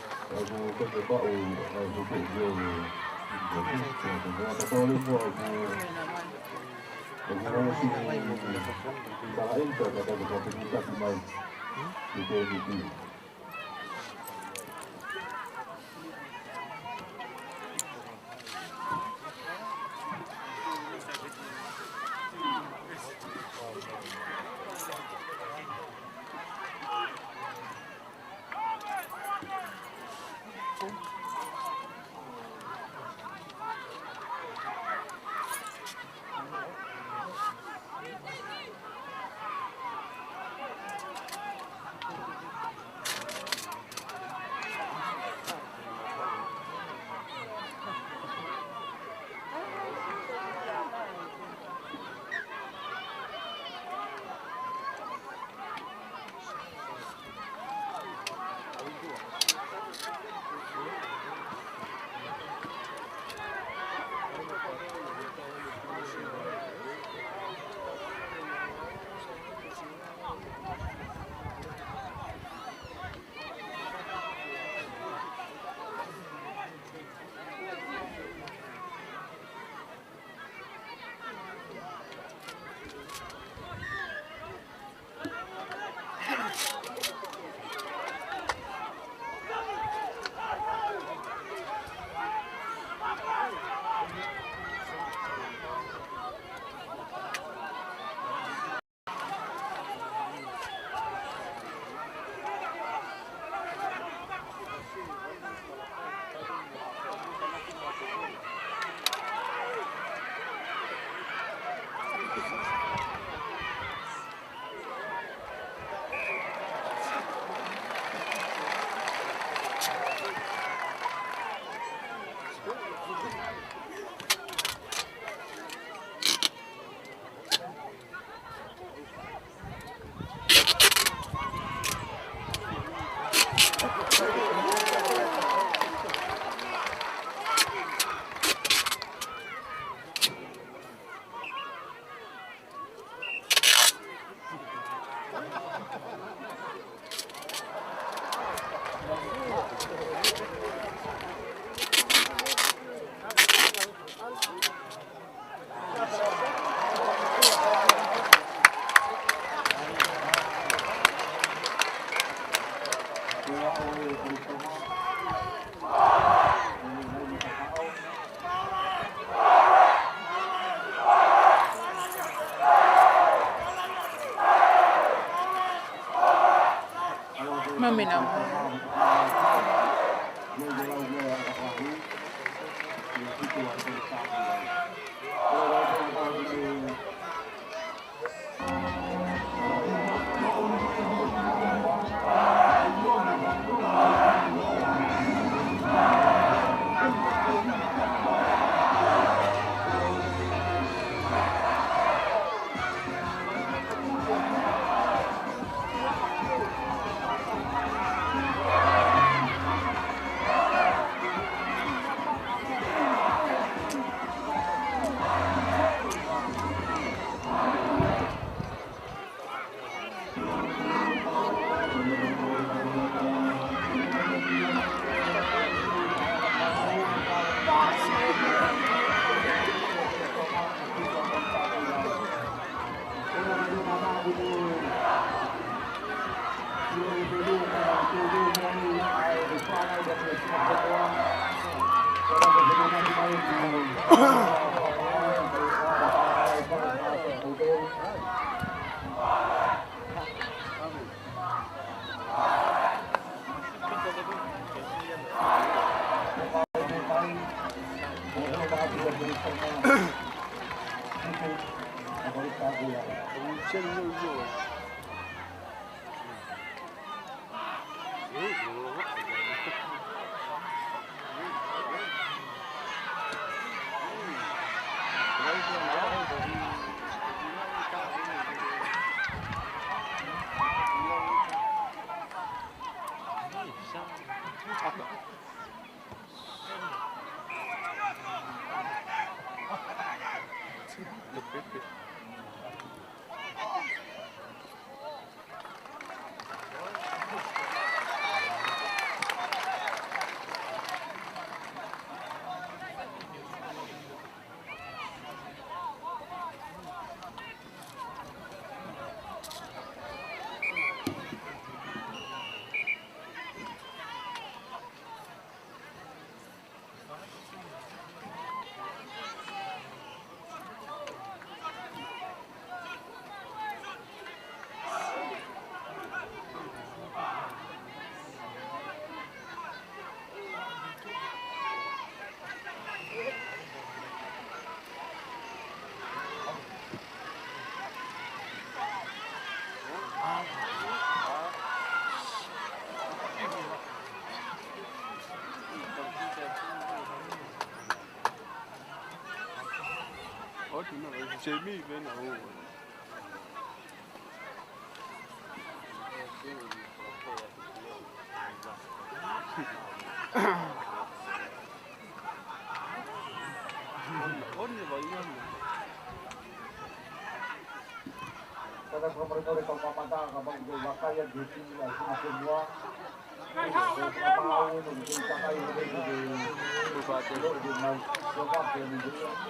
Mamina. Oti na, se mi vena o. Oti na, oti na, oti na. Kada ko mare mare ka mamata ka mau ke vakai a di ti a sina ke mua. Kai hao ka ke mua. Mau no ke takai ke ke ke ke ke ke ke ke ke.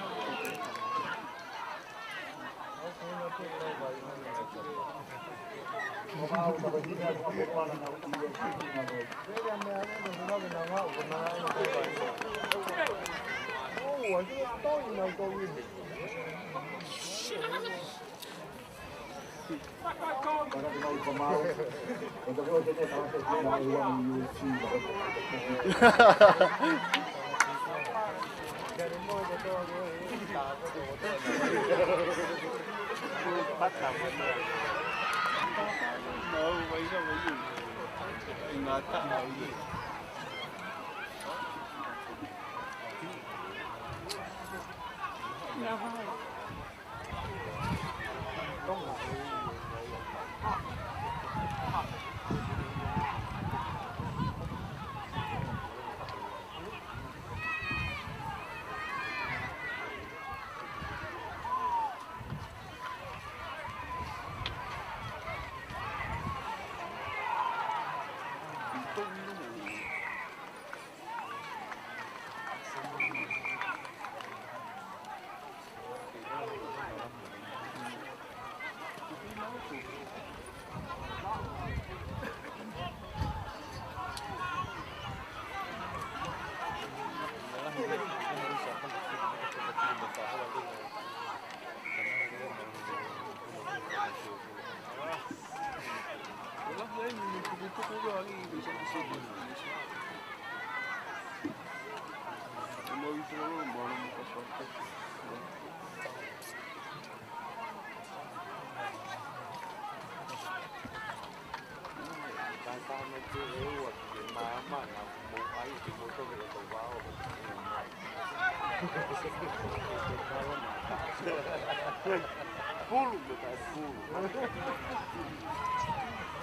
Pulu, me taʻe pulu.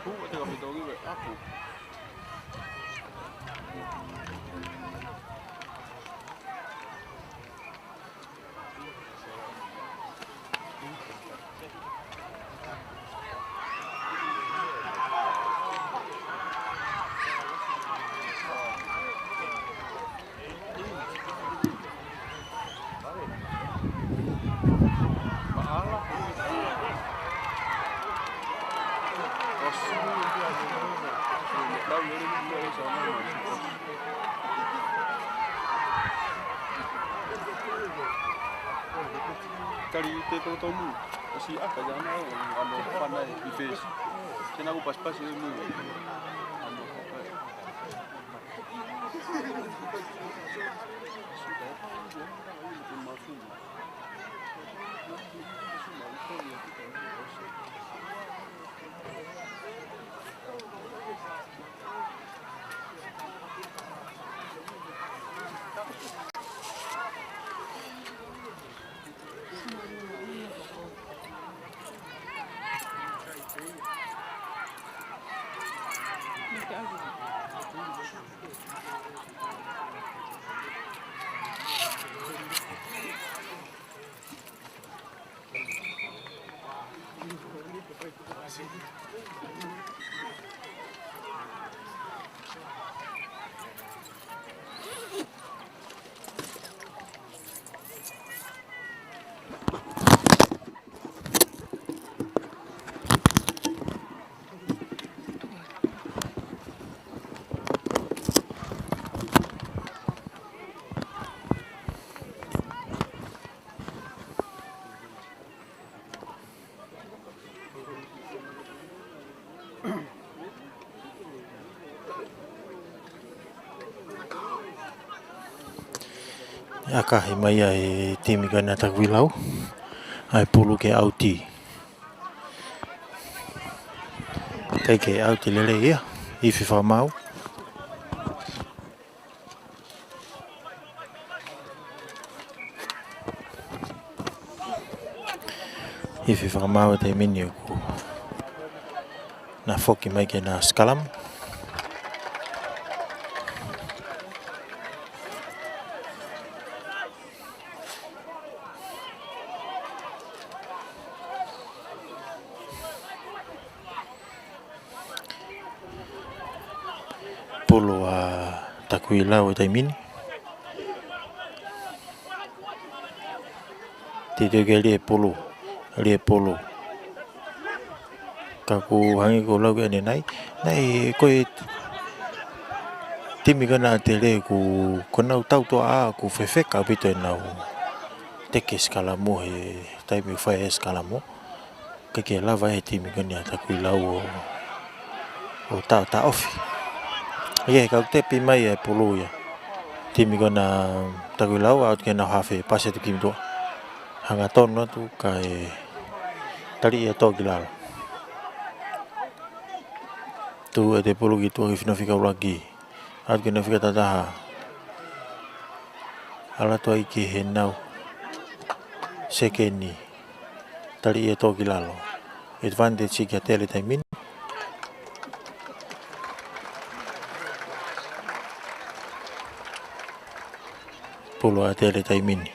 Pulu, te ka pito ki we, aku. Tali te totomu. Kasi aka ya na, ʻa mo fana i fesi. Ke na ku pasipasi e mu. ʻA mo fana. ʻAkahi mai ʻa e timi ko ena Takuilau, ʻa e pulu ke ʻauti. ʻIkai ke ʻauti lelei ia, ifi fakamaau. Ifi fakamaau he taimi ni ʻoku na foki mai ke na sikalamu. Pulu ʻa Takuilau he taimi ni. Titau ke lie pulu, lie pulu. Ka ʻoku hangē ko e lau ko eni nai, nai ko e timi ko ena ʻa ʻAtele ʻoku, ko ʻenau tautuʻa ʻoku fefeka ʻaupito ʻenau teke sikalamu he taimi ʻoku fai ai e sikalamu. ʻIkai ke lava e timi ko ena ʻa Takuilau ʻo, ʻo ta, taʻofi. ʻIo, ka ʻoku tepi mai e pulu ia. Timi ko ena Takuilau, ʻauti ki heʻenau hafe, pasi atu ki tuʻa. Hangatonu atu kae tali ia tō ki lalo. Tuʻu ʻete pulu ki tuʻa ki he fika ʻuluaki. ʻAuti ki heʻenau fika tahataha. ʻAlu atu ai ki heʻenau sekeni. Tali ia tō ki lalo. Advantage ki ʻAtele taimi ni. Pulu ʻa ʻAtele taimi ni.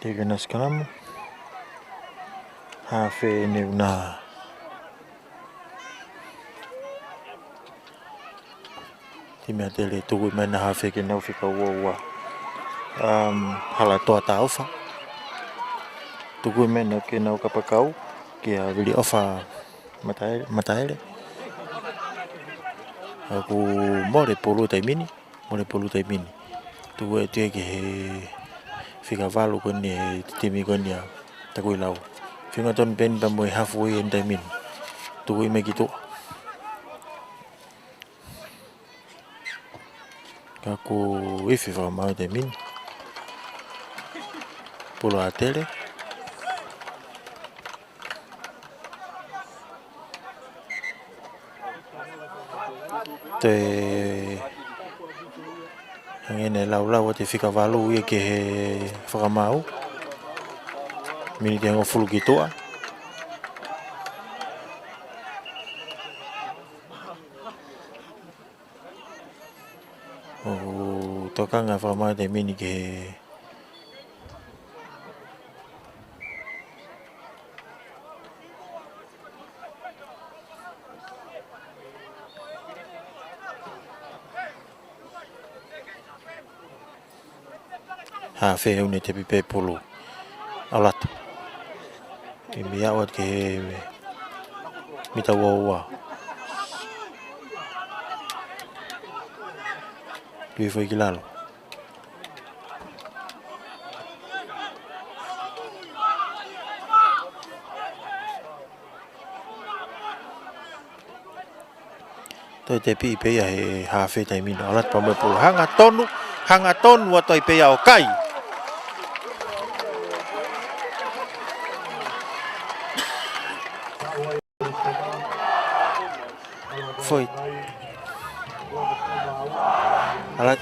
Teke na sikalamu. Hafe ʻene ʻunaha. Timi ʻAtele tuku mai ʻena hafe ki heʻenau fika ua ua. Um, Halatoa Taofa. Tuku mai ʻena ki heʻenau kapakau, kia Vili ʻOfa Mataele, Mataele. ʻOku mole pulu taimi ni, mole pulu taimi ni. Tuku atu ia ki he fika valu ko eni he timi ko eni ʻa Takuilau. Feinga tonu pē eni pea mo e hafu ʻi he taimi ni. Tuku mai ki tuʻa. Ka ʻoku ifi fakamaau taimi ni. Pulu ʻa ʻAtele. Toe hangē ne laulau ʻa e fika valu ia ki he fakamaau. Miniti hongofulu ki tuʻa. ʻOku tokanga fakamaau taimi ni ki he Hafe ʻoku ne tepi pē pulu. ʻAlu atu. Timi ʻalu atu ki he mita ua ua. Tui foʻi ki lalo. Toe tepi pē ia he hafe taimi ni. ʻAlu atu pea mo e pulu. Hangatonu, hangatonu atu ai pē ia ʻo kai. Foʻi. ʻAlu,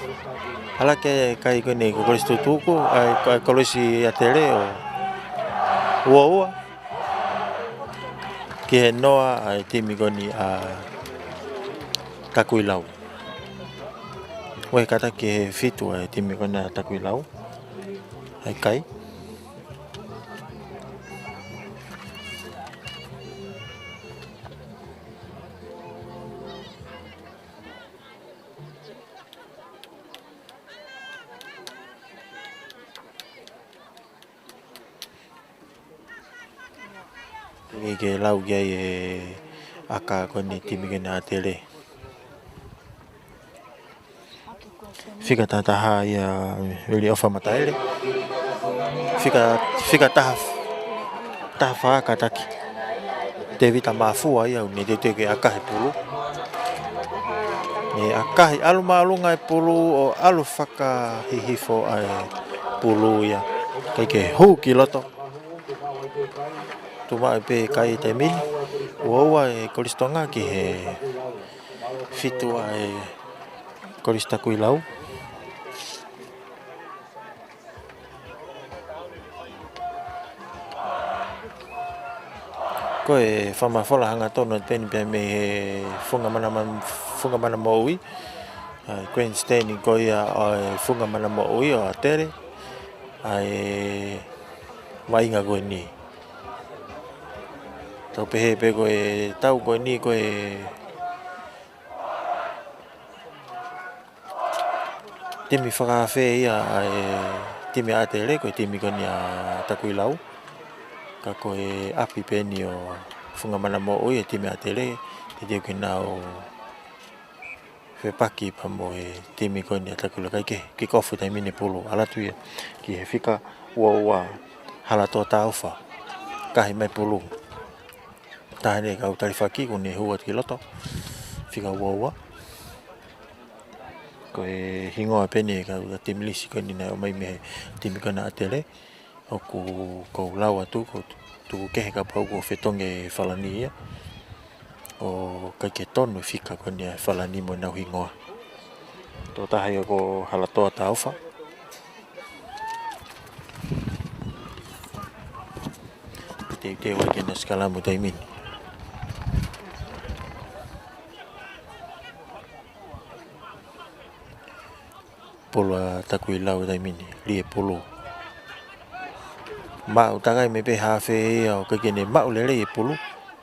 ʻalu ki he kai ko eni ko Kolisi Tutuku, ʻa e, ʻa e Kolisi ʻAtele ʻo ua ua. Ki he noa ʻa e timi ko eni ʻa Takuilau. Ua he kata ki he fitu ʻa e timi ko eni ʻa Takuilau. ʻA e kai. Ke, ke lau ki ai e ʻaka ko eni timi ko eni ʻAtele. Fika taha taha ia Viliʻofa Mataele. Fika, fika taha, taha fā kātaki. Tēvita Mafua ia ʻoku ne teuteu ke ʻakahi pulu. Ne ʻakahi ʻalu māʻolunga e pulu ʻo ʻalu fakahihifo ʻa e pulu ia. ʻIkai ke hū ki loto. Tuʻu maʻu pē kai taimi ni. Ua ua e Kolisi Tonga ki he fitu ʻa e Kolisi Takuilau. Ko e fakamafola hangatonu atu pē eni pea mei he funga mana, funga mana moʻui. ʻA e grandstand ko ia ʻo e funga mana moʻui ʻo ʻAtele. ʻA e vaʻinga ko eni. Tau pehē pē ko e tau ko eni ko e timi fakahafe ia ʻa e timi ʻAtele, ko e timi ko eni ʻa Takuilau. Ka ko e ʻapi pē eni ʻo funga mana moʻui e timi ʻAtele, teuteu ke nau fepaki pea mo e timi ko eni ʻa Takuilau. Kai ke, kick off taimi ni pulu. ʻAlu atu ia ki he fika ua ua Halatoa Taufa. Kahi mai pulu. Taha eni kau talifaki ʻoku ne hū atu ki loto. Fika ua ua. Ko e hingoa pē eni kau timi lisi ko eni naʻe ʻomai mei he timi ko ena ʻAtele. ʻOku ou lau atu, ʻoku tuku kehe kapau ʻoku fetongi e Falani ia. ʻOku ʻikai ke tonu e fika ko eni ʻa e Falani mo ʻenau hingoa. Tō taha ia ko Halatoa Taufa. Teuteu ai ke nau sikalamu taimi ni. Pulu ʻa Takuilau taimi ni, lī e pulu. Maʻu takai mai pē hafe ia ʻoku ʻikai ke ne maʻu lelei e pulu.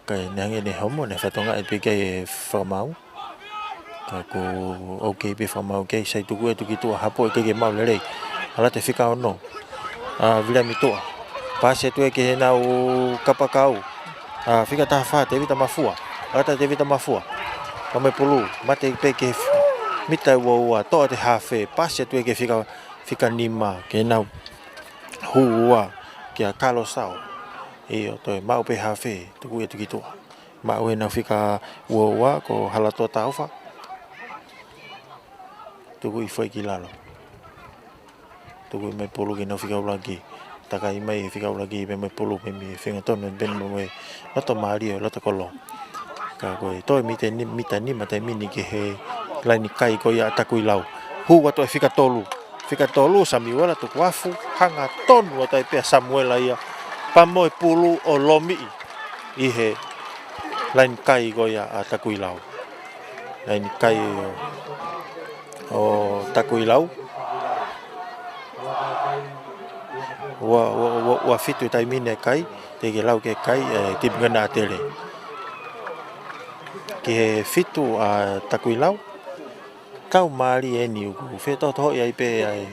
Kae ne hangē ne homo, ne fatongia pē ki ai e fakamaau. Ka ko e ʻoku kei pē fakamaau kei sai tuku atu ki tuʻa hapo ʻikai ke maʻu lelei. ʻAlu atu e fika ono. ʻA Viliami Tuʻa. Pasi atu ia ki heʻenau kapakau. ʻA fika taha fā, Tēvita Mafua. ʻAlu atu Tēvita Mafua. Pea mo e pulu, mate pē ki he f-, mita ua ua, toʻo atu e hafe, pasi atu ia ki he fika, fika nima, ki heʻenau hū ua, kia Kalo Sao. ʻIo, toe maʻu pē hafe, tuku ia atu ki tuʻa. Maʻu ʻenau fika ua ua, ko Halatoa Taufa. Tuku ʻi fai ki lalo. Tuku mai pulu ki heʻenau fika ʻuluaki. Takai mai e fika ʻuluaki pea mo e pulu pea mei he fenga tonu pea mo e loto mālie ʻo e loto kolo. Ka ko e toe mita ni, mita nima taimi ni ki he laini kai ko ia ʻa Takuilau. Hū atu e fika tolu. Fika tolu, Samiuela Tukuafu, hangatonu atu ai pē ʻa Samiuela ia. Pea mo e pulu ʻo lomiʻi ʻi he laini kai ko ia ʻa Takuilau. Laini kai ʻo, ʻo Takuilau. Ua, ua, ua, ua fitu taimi ni e kai, teʻeki lau ke kai, e, timi ko ena ʻAtele. Ki he fitu ʻa Takuilau. Kau mālie eni ʻoku fetohotohoʻi ai pē ʻa e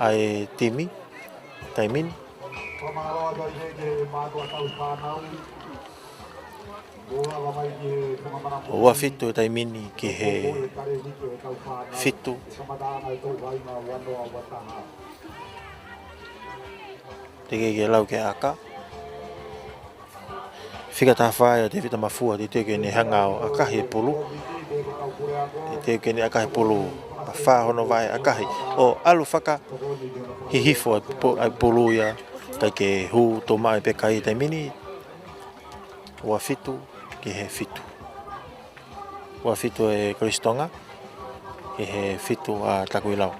ʻa e timi, taimi ni. ʻO ua fitu taimi ni ki he fitu. Teʻeki ke lau ki he ʻaka. Fika taha fā ʻa Tēvita Mafua, teʻeki ke ne hanga ʻo ʻakahi e pulu. Teʻeki ke ne ʻakahi e pulu. Mafā hono vaʻe ʻakahi. ʻO ʻalu fakahihifo ʻa e pu-, ʻa e pulu ia. ʻIkai ke hū tō mai pē kai taimi ni. Ua fitu ki he fitu. Ua fitu ʻa Kolisi Tonga ki he fitu ʻa Takuilau.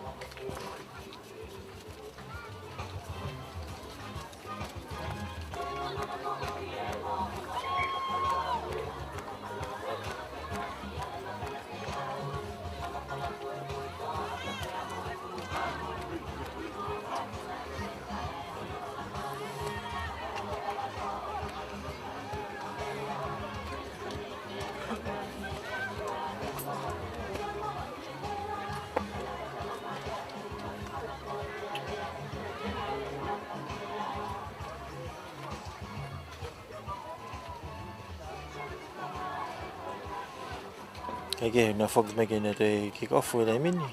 Kae kehe, naʻe foki mai ke ne toe kick off he taimi ni.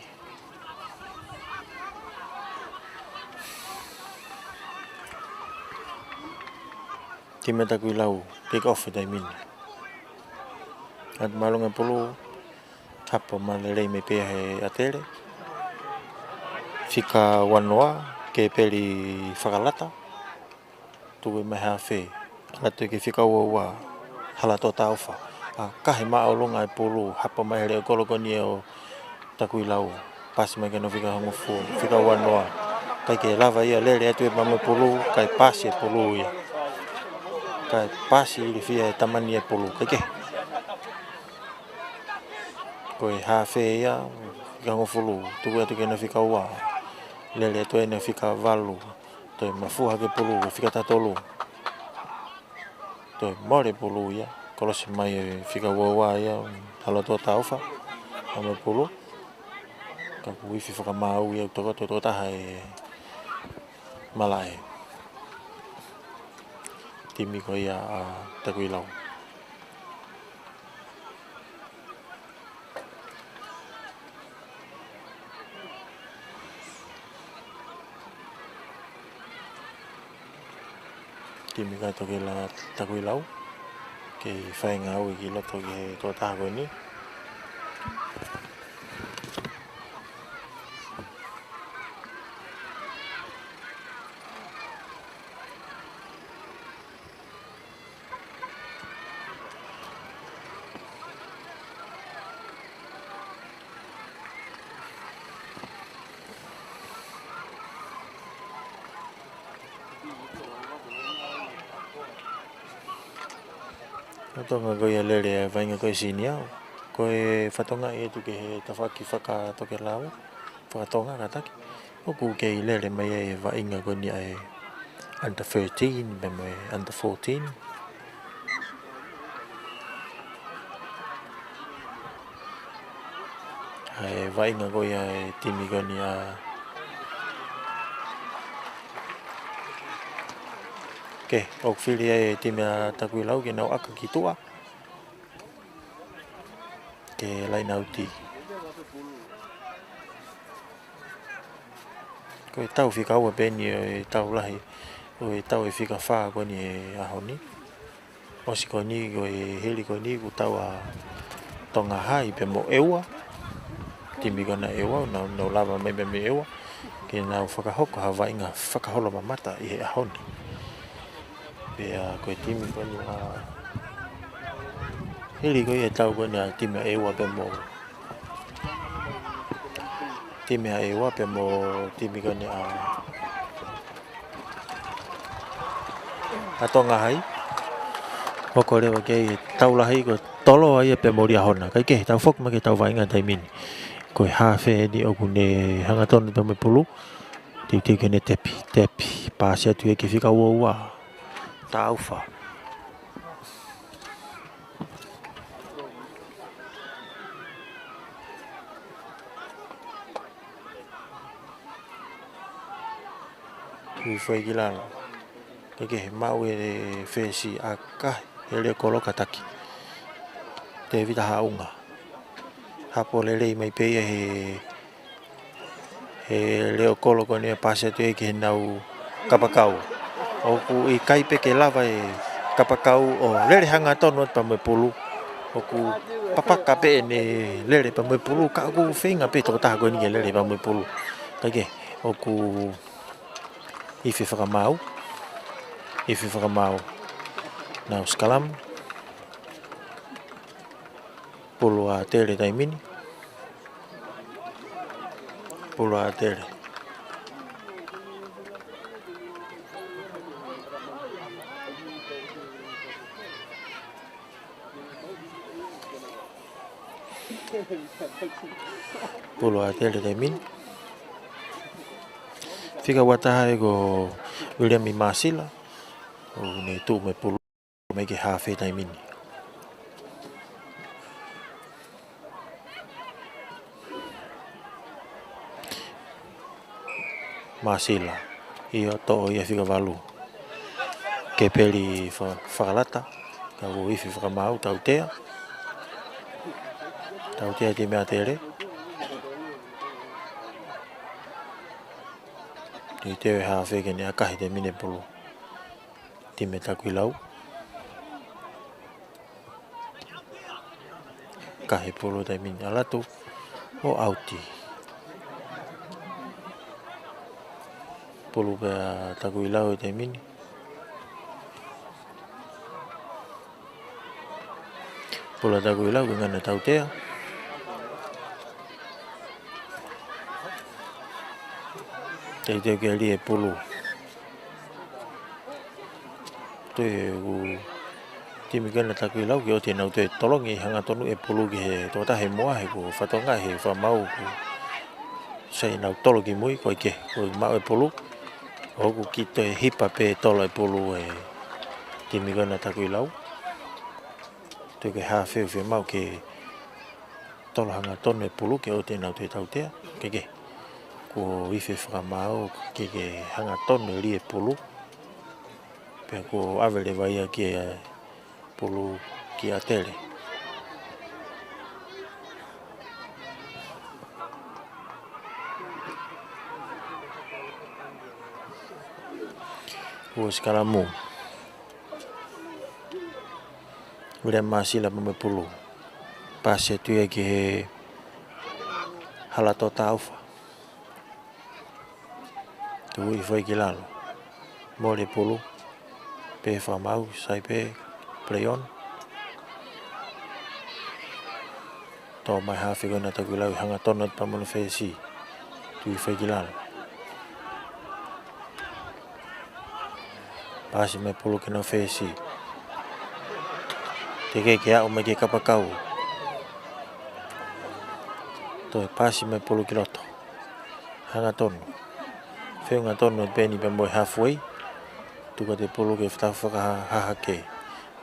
Timi ʻa Takuilau, kick off he taimi ni. ʻAtu māʻolunga e pulu, hapo mai lelei mai pē ia he ʻa Tele. Fika ua noa, Kepeli Fakalata. Tuku mai hafe. ʻAlu atu ki he fika ua ua, Halatoa Taufa. ʻAkahi māʻolunga e pulu, hapo mai he leʻo kolo ko eni ʻo Takuilau. Pasi mai ki hono fika hongofulu, fika ua noa. ʻIkai ke lava ia, lele atu e mama pulu, kae pasi e pulu ia. Kae pasi ilifia e tama ni e pulu, ʻikai ke. Ko e hafe ia, fika hongofulu, tuku atu ki hono fika ua. Lele atu ʻene fika valu, toe mafua hake pulu, fika taha tolu. Toe mole pulu ia, kolosi mai e fika ua ua ia, Halatoa Taufa, ʻa e pulu. Ka kuo ifi fakamāu ia, toko, toko taha e malaʻe. Timi ko ia ʻa Takuilau. Timi Kaitokela Takuilau. Kei fai ngāue ki loto ki he tokotaha ko eni. Lolotonga ko ia e lele e vaʻinga ko e senior, ko e fakatokangaʻi atu ki he tafaʻaki fakatokelau, fakatonga kātaki. ʻOku kei lele mai e vaʻinga ko eni ʻa e under thirteen, pea mo e under fourteen. ʻA e vaʻinga ko ia e timi ko eni ʻa. Ke, ʻoku fili ai e timi ʻa Takuilau ke nau ʻaka ki tuʻa. Ke laine ʻauti. Ko e tau fika ua pē eni ʻo e tau lahi, ʻo e tau ʻe fika fā ko eni he ʻaho ni. ʻOsi ko eni, ko e hili ko eni, kuo tau ʻa Tonga High pea mo ʻEua. Timi ko ena ʻEua, nau, nau lava mai pē mei ʻEua. Ke nau fakahoko ha vaʻinga fakaholomamata ʻi he ʻaho ni. Pea ko e timi ko eni ʻa, hili ko ia e tau ko eni ʻa timi ʻa ʻEua pea mo, timi ʻa ʻEua pea mo timi ko eni ʻa, ʻa Tonga High. Hoko leva ki ai e tau lahi ko Toloa ia pea mo Liahona. Kae kehe, tau foki mai ki he tau vaʻinga taimi ni. Ko e hafe eni ʻoku ne hangatonu pea mo e pulu. Teuteu ke ne tepi, tepi, pasi atu ia ki he fika ua ua. Taufa. Ui foʻi ki lalo. Kaikehe, maʻu ʻe he fesi ʻakahi ʻe Leokolo, kātaki. Tēvita Haʻunga. Hapo lelei mai pē ia he, he Leokolo ko eni, paasi atu ia ki heʻenau kapakau. ʻOku ʻikai pē ke lava e kapakau ʻo lele hangatonu atu pea mo e pulu. ʻOku papaka pē ʻene lele pea mo e pulu, ka ʻoku feinga pē tokotaha ko eni ke lele pea mo e pulu. Kaikehe, ʻoku ifi fakamaau. Ifi fakamaau. Nau sikalamu. Pulu ʻa ʻAtele taimi ni. Pulu ʻa ʻAtele. Pulu ʻa ʻAtele taimi ni. Fika ua taha ē ko Viliami Māsila, ʻo ne tuʻu mo e pulu mai ki he hafe taimi ni. Māsila, ʻio, toʻo ia fika valu. Kepeli Fa-, Fakalata, ka ʻoku ifi fakamaau, tautea. Tautea timi ʻAtele. Teuteu e hafe ke ne ʻakahi taimi ni e pulu. Timi Takuilau. ʻAkahi e pulu taimi ni, ʻalu atu ʻo ʻauti. Pulu pē ʻa Takuilau he taimi ni. Pulu ʻa Takuilau, ko e ngana tautea. Teuteu ke lie e pulu. Toe ʻū timi ko ena Takuilau ke ʻoua te nau toe tolongi hangatonu e pulu ki he tokotaha ʻi muʻa, he ko e fatongia he fakamaau ʻoku sai nau tolo ki mui, ko e ke, ko e maʻu e pulu. ʻOku kei toe hipa pē tolo e pulu e timi ko ena Takuilau. Toe ke hafe ʻoku fiemaʻu ke tolo hangatonu e pulu ke ʻoua te nau toe tautea. Kaikehe, kuo ifi fakamaau ke, ke hangatonu e lie pulu. Pea kuo ʻave leva ia ki he pulu ki ʻAtele. Ua sikalamu. Viliami Māsila pea mo e pulu. Paasi atu ia ki he Halatō Taufa. Tuʻu hifo ai ki lalo. Mole pulu. Pehē fakamaau, sai pē, play on. Toʻo mai hafe ko ena Takuilau, hangatonu atu pea mo hono fesi. Tuʻu hifo ai ki lalo. Paasi mai pulu ki hono fesi. Teʻeki ke aʻu mai ki he kapakau. Toe paasi mai pulu ki loto. Hangatonu. Feʻunga tonu e peni pea mo e halfway. Tuku atu e pulu ke fata fakahahake.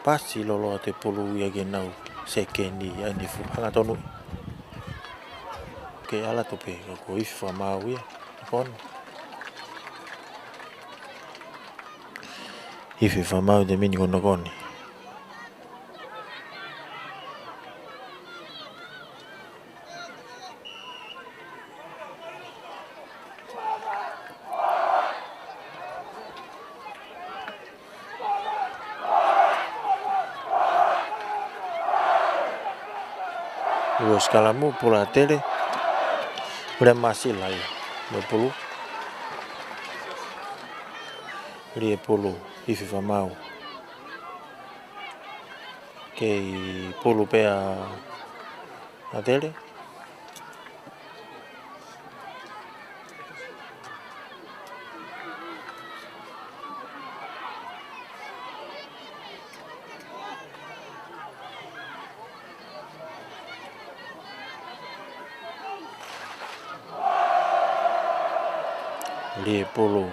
Paasi loloa atu e pulu ia ki heʻenau sekeni ʻa e nifu. Hangatonu. Ke ʻalu atu pē, ka kuo ifi fakamaau ia. Kono. Ifi fakamaau taimi ni ko hono ko eni. Ua sikalamu, pulu ʻa ʻAtele. Viliami Māsila ia mo e pulu. Lie pulu, ifi fakamaau. Kei pulu pē ʻa ʻAtele. Lie pulu,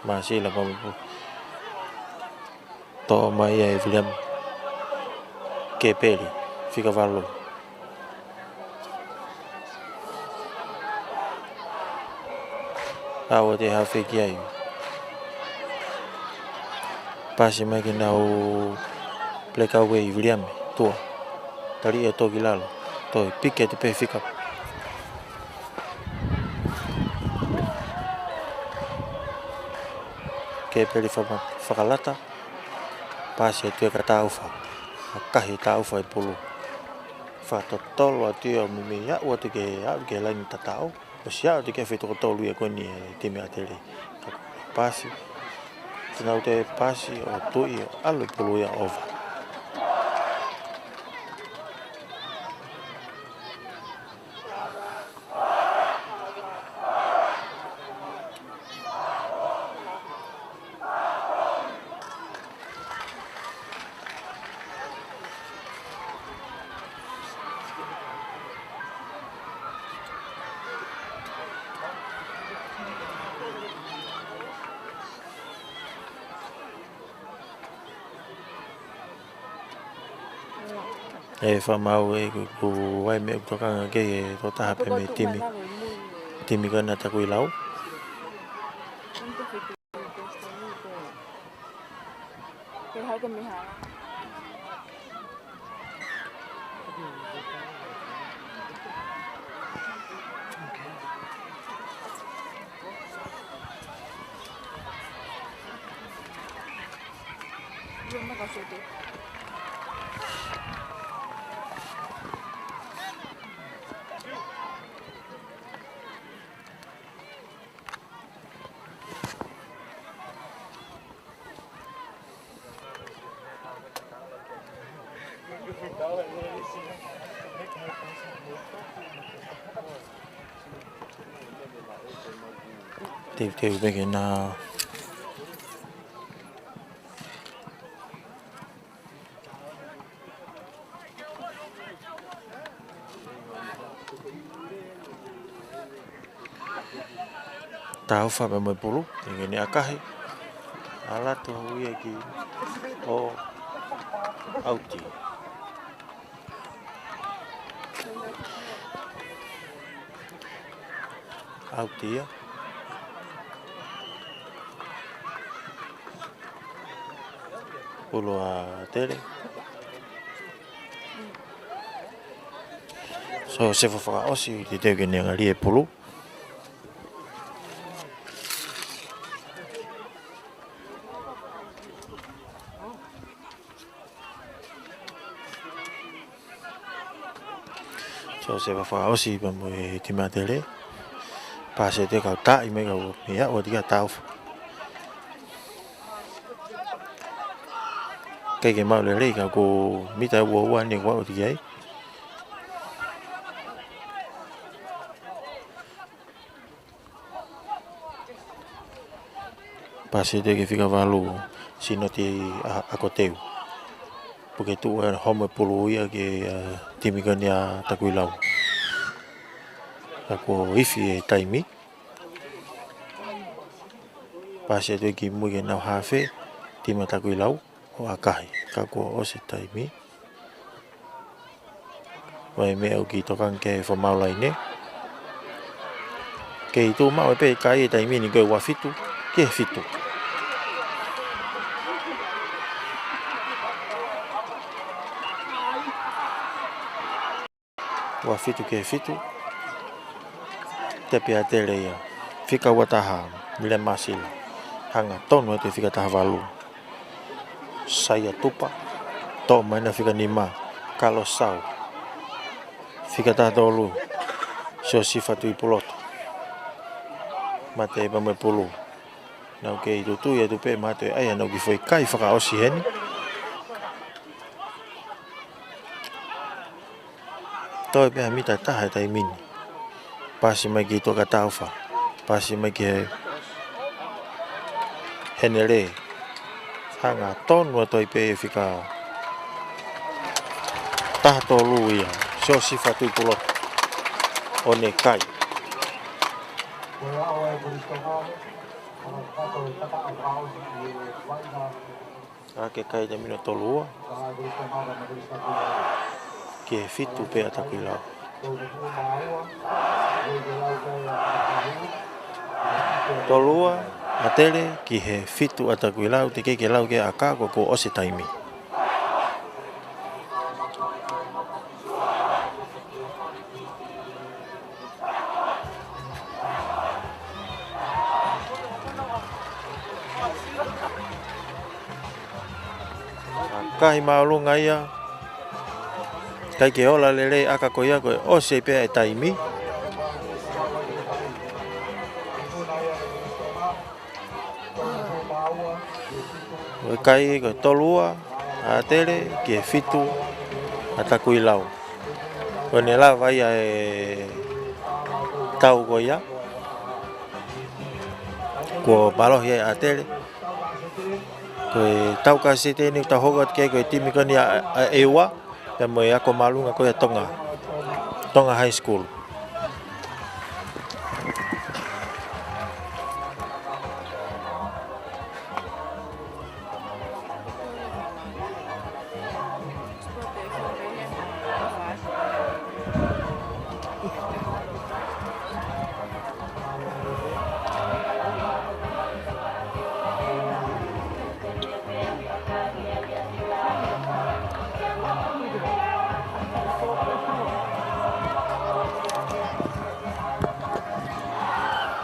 Māsila pea mo e pulu. Toʻo mai ia ʻe Viliami Kepeli, fika valu. ʻAlu atu e hafe ki ai. Paasi mai ke nau breakaway Viliami, tuʻa. Tali ʻe Toki Lalo. Toe piki atu pē fika. Ke peli faka-, fakalata. Paasi atu ia kia Taufa. ʻAkahi ʻe Taufa e pulu. Fakatotolo atu ia ʻo meimei aʻu atu ke aʻu ki he laine tataʻo. ʻOsi aʻu atu ki he feituʻu tolu ia ko eni e timi ʻa ʻAtele. Paasi. Te nau toe paasi ʻo tuʻi ʻo ʻalu e pulu ia ʻova. ʻE fakamaau ē, ʻoku, ʻoku ʻi ai e meʻa ʻoku tokanga ki ai e tokotaha pē mei he timi. Timi ko ena ʻa Takuilau. Teuteu pē ke na. Taufa pea mo e pulu, ʻi heni ʻAkahi. ʻAlu atu hou ia ki ʻo ʻauti. ʻAuti ia. Pulu ʻa ʻAtele. Siosefo fakaʻosi, teuteu ke ne ngali e pulu. Siosefo fakaʻosi pea mo e timi ʻa ʻAtele. Paasi atu ia kau taʻi mai kau mei aʻu atu kia Taufa. ʻIkai ke maʻu lelei ka ko e mita ua ua eni ʻoku aʻu atu ki ai. Paasi atu ki he fika valu, Sinoti ʻa, ʻAkoteu. Puke tuʻu e homo e pulu ia ki he, ʻa, timi ko eni ʻa Takuilau. Ka kuo ifi e taimi. Paasi atu ki mui ki heʻenau hafe, timi ʻa Takuilau, ʻo ʻAkahi. Ka kuo ʻosi e taimi. ʻOku ʻi ai e meʻa ʻoku tokanga ki ai e fakamaau laine. Kei tuʻu maʻu pē kai e taimi ni ko e ua fitu ki he fitu. Ua fitu ki he fitu. Tepi ʻa ʻAtele ia. Fika ua taha, Mile Masila. Hangatonu atu e fika taha valu. Saia Tupa, toʻo mai ʻena fika nima, Kalo Sau. Fika taha tolu, Siosifa Tuʻipulotu. Mate pea mo e pulu. Nau kei tuʻutuʻu ia tuʻu pē mate ai, ʻa nau kiʻi foʻi kai fakaʻosi heni. Toe pē ha mita ʻe taha e taimi ni. Paasi mai ki tuʻa kia Taufa. Paasi mai ki he Henele. Hangatonu atu ai pē e fika taha tolu ia. Siosifa Tuʻipulotu. ʻO ne kai. ʻA ke kai e taimi ni ʻo tolu ua. Ki he fitu pē ʻa Takuilau. Tolu ua. ʻAtele ki he fitu ʻa Takuilau, teʻeki ke lau ke ʻaka, kuo ʻosi e taimi. Kahi māʻolunga ia. ʻIkai ke ola lelei e ʻaka ko ia, kuo ʻosi pē e taimi. Ko e kai ko e tolu ua ʻa ʻAtele ki he fitu ʻa Takuilau. Kuo ne lava ia e tau ko ia. Kuo mālohi ai ʻa ʻAtele. Ko e tau kasete eni ʻoku tau hoko atu ki ai ko e timi ko eni ʻa, ʻa ʻEua, pea mo e ako māʻolunga ko ia ʻa Tonga, Tonga High School.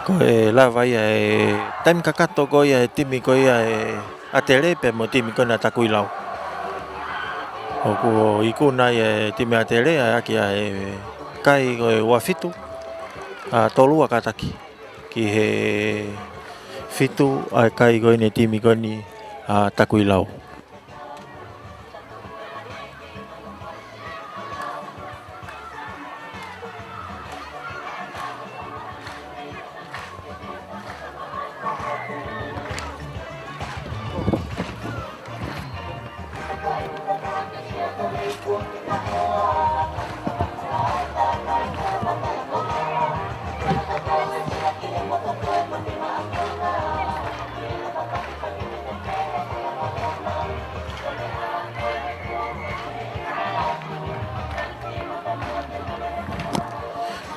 Ko e lava ia e taimi kakato ko ia e timi ko ia ʻa ʻAtele pea mo e timi ko ena ʻa Takuilau. ʻOku ikuna ia e timi ʻa ʻAtele ʻaki ʻa e kai ko e ua fitu, ʻa, tolu ua kātaki ki he fitu ʻa e kai ko eni e timi ko eni ʻa Takuilau.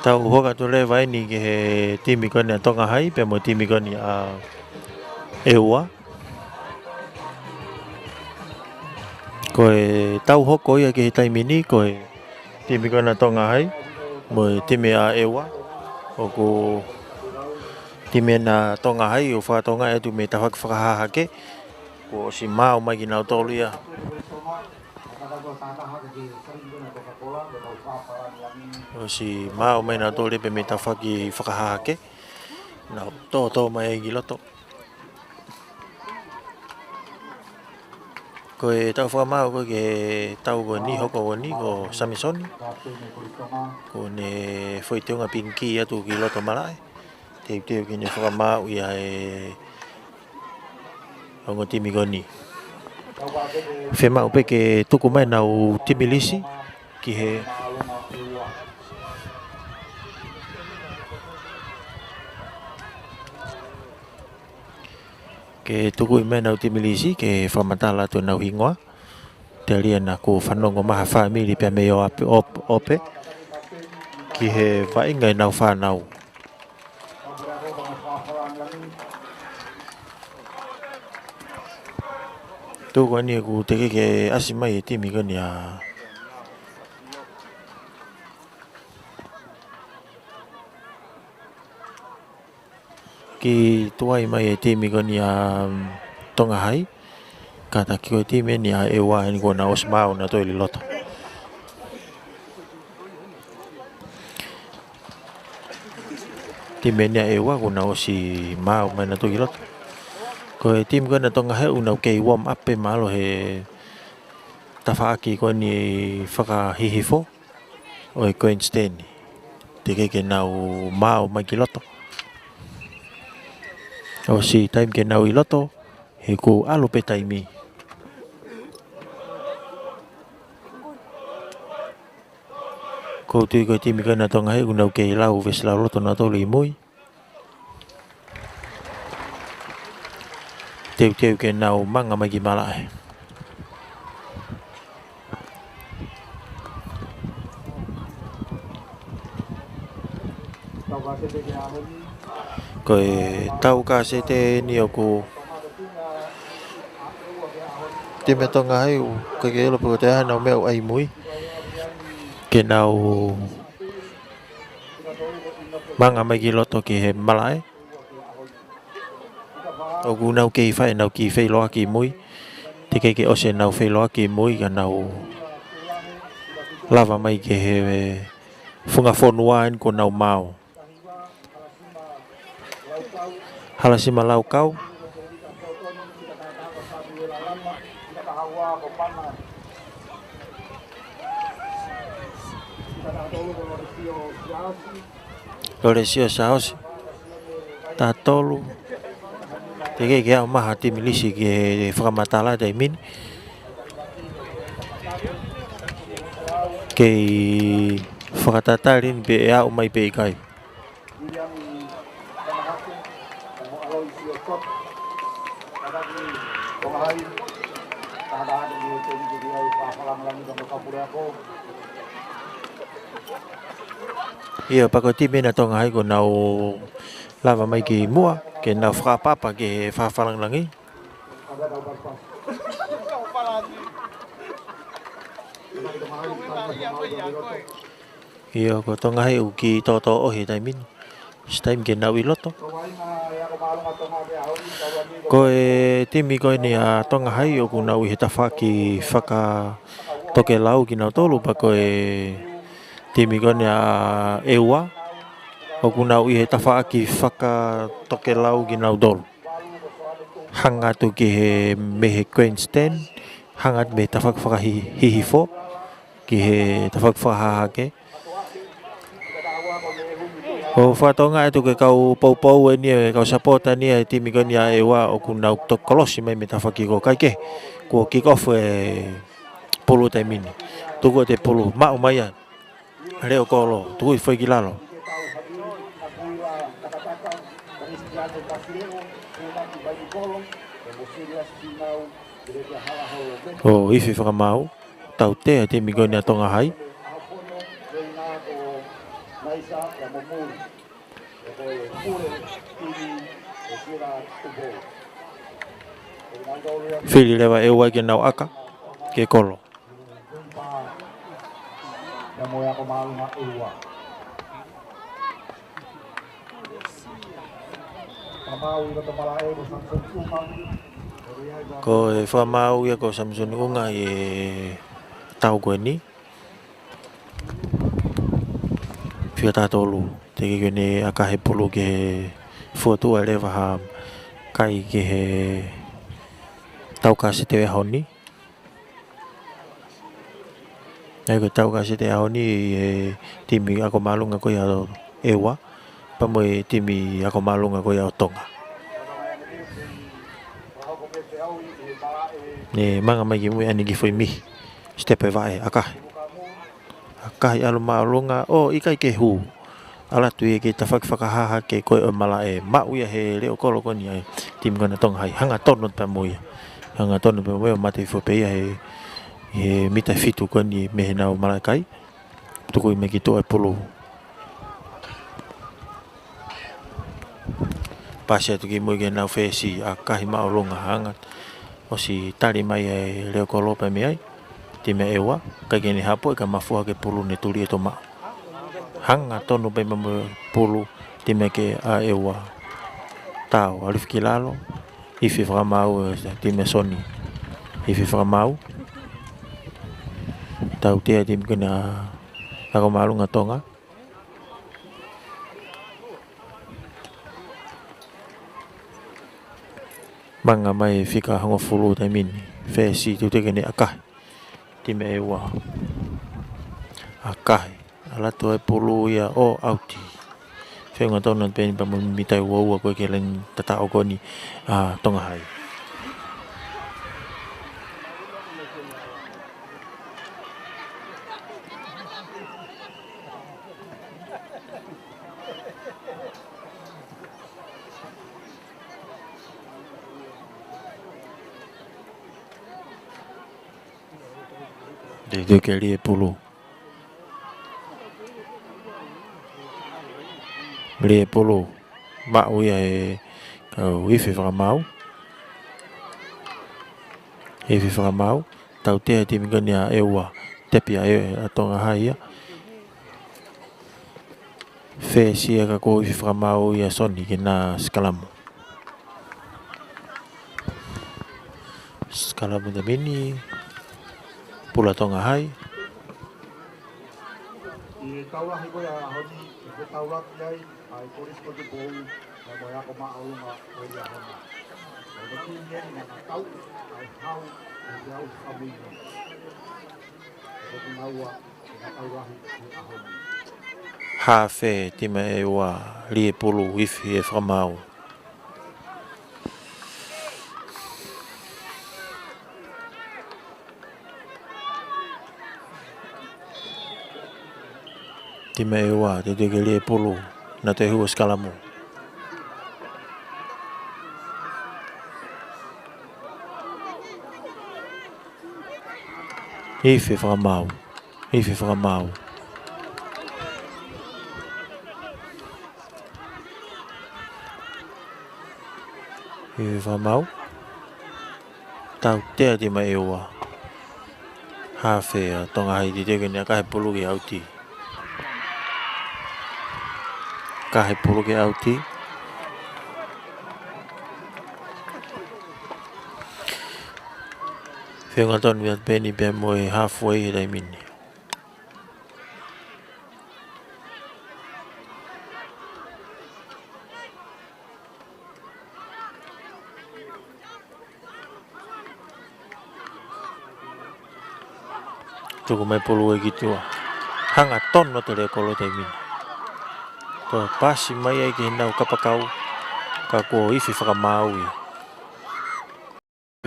Tau hoko atu leva eni ki he timi ko eni ʻa Tonga Hai pea mo e timi ko eni ʻa ʻEua. Ko e tau hoko ia ki he taimi ni, ko e timi ko ena ʻa Tonga Hai mo e timi ʻa ʻEua. ʻOku timi ena ʻa Tonga Hai ʻoku fakatokangaʻi atu mei he tafaʻaki fakahahake. Kuo ʻosi maau mai kinautolu ia. ʻOsi maau mai nautolu ia pē mei he tafaʻaki fakahahake. Nau tōtō mai ai ki loto. Ko e tau fakamaau ko ē ki he tau ko eni, hoko ko eni ko Samisoni. Kuo ne foʻi teunga piniki atu ki loto malaʻe. Teuteu ke ne fakamaau ia e ongo timi ko eni. Fiemaʻu pē ke tuku mai ʻenau timi lisi ki he Ke tuku mai ʻenau timi lisi ke fakamatala atu ʻenau hingoa. Telia naʻa ku fanongo mai ha fāmili pea mei ʻo ʻapi ʻop-, ʻope ki he vaʻinga ʻenau fānau. Tuku eni ʻoku teʻeki ke ʻasi mai e timi ko eni ʻa Kiʻi tuai mai e timi ko eni ʻa, um, Tonga High. Kātaki ko e timi eni ʻa ʻEua eni kuo nau ʻosi maau nautolu ʻi loto. Timi eni ʻa ʻEua kuo nau ʻosi maau mai nautolu ʻi loto. Ko e timi ko ena Tonga High ʻoku nau kei warm up pē mahalo he tafaʻaki ko eni fakahihifo ʻo e grandstand. Teʻeki ke nau maau mai ki loto. ʻOsi taimi ke nau ʻi loto, he kuo ʻalu pē taimi. ʻOku ou tui ko e timi ko ena Tonga High ʻoku nau kei lau veesi lauloto nautolu ʻi mui. Teuteu ke nau manga mai ki malaʻe. Ko e tau kasete eni ʻoku timi ʻa Tonga Hai ʻoku ʻikai ke ʻilo pe ko e hā ʻenau meʻa ʻoku ʻai mui. Ke nau manga mai ki loto ki he malaʻe. ʻOku nau kei fai ʻenau kiʻi feiloaki mui. Teʻeki ke ʻosi ʻenau feiloaki mui ka nau lava mai ki he funga fonua eni kuo nau maau. Halasima Laukau. Lolesio Saosi. Taha tolu. Teʻeki ke aʻu mai ha timi lisi ke fakamatala he taimi ni. Kei fakatatali ni pe ʻe aʻu mai pe ʻikai. ʻIo, pea ko e timi eni ʻa Tonga Hai kuo nau lava mai ki muʻa, ke nau fakaʻapaʻapa ki he fakafalangilangi. ʻIo, ko Tonga Hai ʻoku kiʻi tōtōʻohi he taimi ni. It's time ke nau ʻi loto. Ko e timi ko eni ʻa Tonga Hai ʻoku nau ʻi he tafaʻaki fakatokelau kinautolu, pea ko e timi ko eni ʻa ʻEua ʻoku nau ʻi he tafaʻaki fakatokelau kinautolu. Hanga atu ki he mei he grandstand, hanga atu mei he tafaʻaki fakahihifo ki he tafaʻaki fakahahake. ʻOku fakatokangaʻi atu ki he kau poupou eni, e kau sapota eni ʻa e timi ko eni ʻa ʻEua ʻoku nau toki kolosi mai mei he tafaʻaki ko ē, kae kehe kuo kick off e pulu he taimi ni. Tuku atu e pulu, maʻu mai ia Leokolo, tuku hifo ki lalo. ʻO ifi fakamaau, tautea e timi ko eni ʻa Tonga Hai. Fili leva ʻEua ke nau ʻaka ki he kolo. Ko e fakamaau ia ko Samisoni ʻUnga ʻi he tau ko eni. Fika taha tolu, teʻeki ke ne ʻaka he pulu ki he fuatua leva ha kai ki he tau kasete ʻo e ʻaho ni. ʻA ia ko e tau kasete ʻo e ʻaho ni, e timi ako māʻolunga ko ia ʻo ʻEua, pea mo e timi ako māʻolunga ko ia ʻo Tonga. Ne manga mai ki mui ʻa e kiʻi foʻi mihi. Step e vaʻe, ʻakahi. ʻAkahi ʻalu māʻolunga, ʻo ʻikai ke hū. ʻAlu atu ia ki he tafaʻaki fakahahake ko ē ʻo e malaʻe, maʻu ia he Leokolo ko eni ʻa e timi ko ena ʻa Tonga Hai. Hangatonu pē mo ia. Hangatonu pē mo ia, mate hifo pē ia he, he mita fitu ko eni mei heʻenau malaʻe kai. Tukui mai ki tuʻa e pulu. Pasi atu ki mui ki heʻenau fesi, ʻakahi māʻolunga, hanga ʻosi tali mai e Leokolo pē mei ai. Timi ʻa ʻEua, ʻikai ke ne hapo, ʻikai ke mafua ke pulu ne tuli e tomaʻa. Hangatonu pē mo e pulu, timi ke ʻa ʻEua. Tau, ʻalu hifo ki lalo, ifi fakamaau, e timi ʻa Soni. Ifi fakamaau. Tautea e timi ko ena ako māʻolunga ʻa Tonga. Manga mai fika hongofulu taimi ni. Fesi, teuteu ke ne ʻakahi. Timi ʻa ʻEua. ʻAkahi. ʻAlu atu e pulu ia ʻo ʻauti. Feʻunga tonu pē eni pea mo e mita ʻe uaua ko ē ki he laine tataʻo ko eni ʻa Tonga Hai. Teuteu ke lī e pulu. Lī e pulu. Maʻu ia ʻe he kau ifi fakamaau. Ifi fakamaau. Tautea e timi ko eni ʻa ʻEua. Tepi ʻa e, ʻa Tonga Hai ia. Fēsia ka ko e ifi fakamaau ia Soni ke na sikalamu. Sikalamu taimi ni, pulu ʻa Tonga Hai. ʻI he tau lahi ko ia ʻaho ni, ʻe taulaki ai ʻa e Kolisi ko Tupou, mo e ako māʻolunga ʻo ia hona. ʻE te kini eni na tau, ʻa e hau, ʻa e au famini. ʻE te kinaua, ʻe na tau lahi, ʻi he ʻaho ni. Hafe, timi ʻEua, lie pulu, ifi ʻe fakamaau. Timi ʻEua, teuteu ke lie pulu, na te hua sikalamu. Ifi fakamaau. Ifi fakamaau. Ifi fakamaau. Tautea timi ʻEua. Hafe ʻa Tonga Hai teuteu ke ne ʻakahi pulu ke ʻauti. ʻAkahi pulu ke ʻauti. Feʻunga tonu ia pē eni pea mo e halfway he taimi ni. Tuku mai pulu ē ki tuʻa. Hangatonu atu e leʻo kolo he taimi ni. Ko e pasi mai ai ki heʻenau kapakau. Ka ko e ifi fakamaau ia.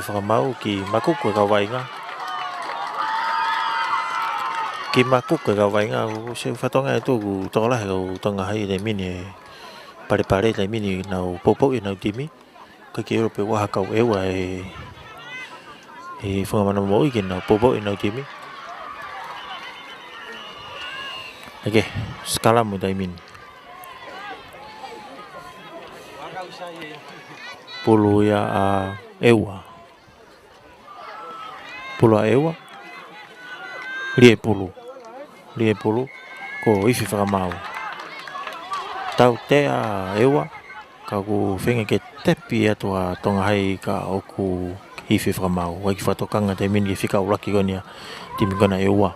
Fakamaau ki Makuku e kau vaʻinga. Ki Makuku e kau vaʻinga, ʻoku se fatongia ʻe tuku tokolahi kau Tonga Hai he taimi ni, palepale he taimi ni nau poupou ʻenau timi. Ka ke ʻilo pe ʻoku ʻi ai ha kau ʻEua ʻi, ʻi he funga manamoʻui ke nau poupou ʻenau timi. ʻOku sikalamu he taimi ni. Pulu ia ʻa ʻEua. Pulu ʻa ʻEua. Lie pulu. Lie pulu. Ko e ifi fakamaau. Tautea ʻEua. Ka ʻoku feinga ke tepi atu ʻa Tonga Hai ka ʻoku ifi fakamaau. ʻOku ʻikai ke fakatokanga he taimi ni ke fika ʻuluaki ko eni ʻa e timi ko ena ʻEua.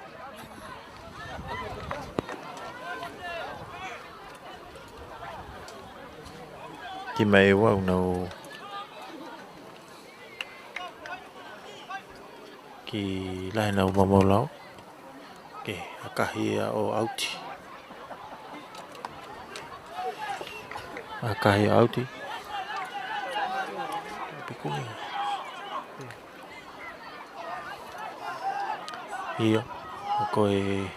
Timi ʻEua ʻoku nau kiʻi lahi ʻenau maumau lao. Ke ʻakahi ia ʻo ʻauti. ʻAkahi ʻo ʻauti. Pikuni. ʻIo, ko e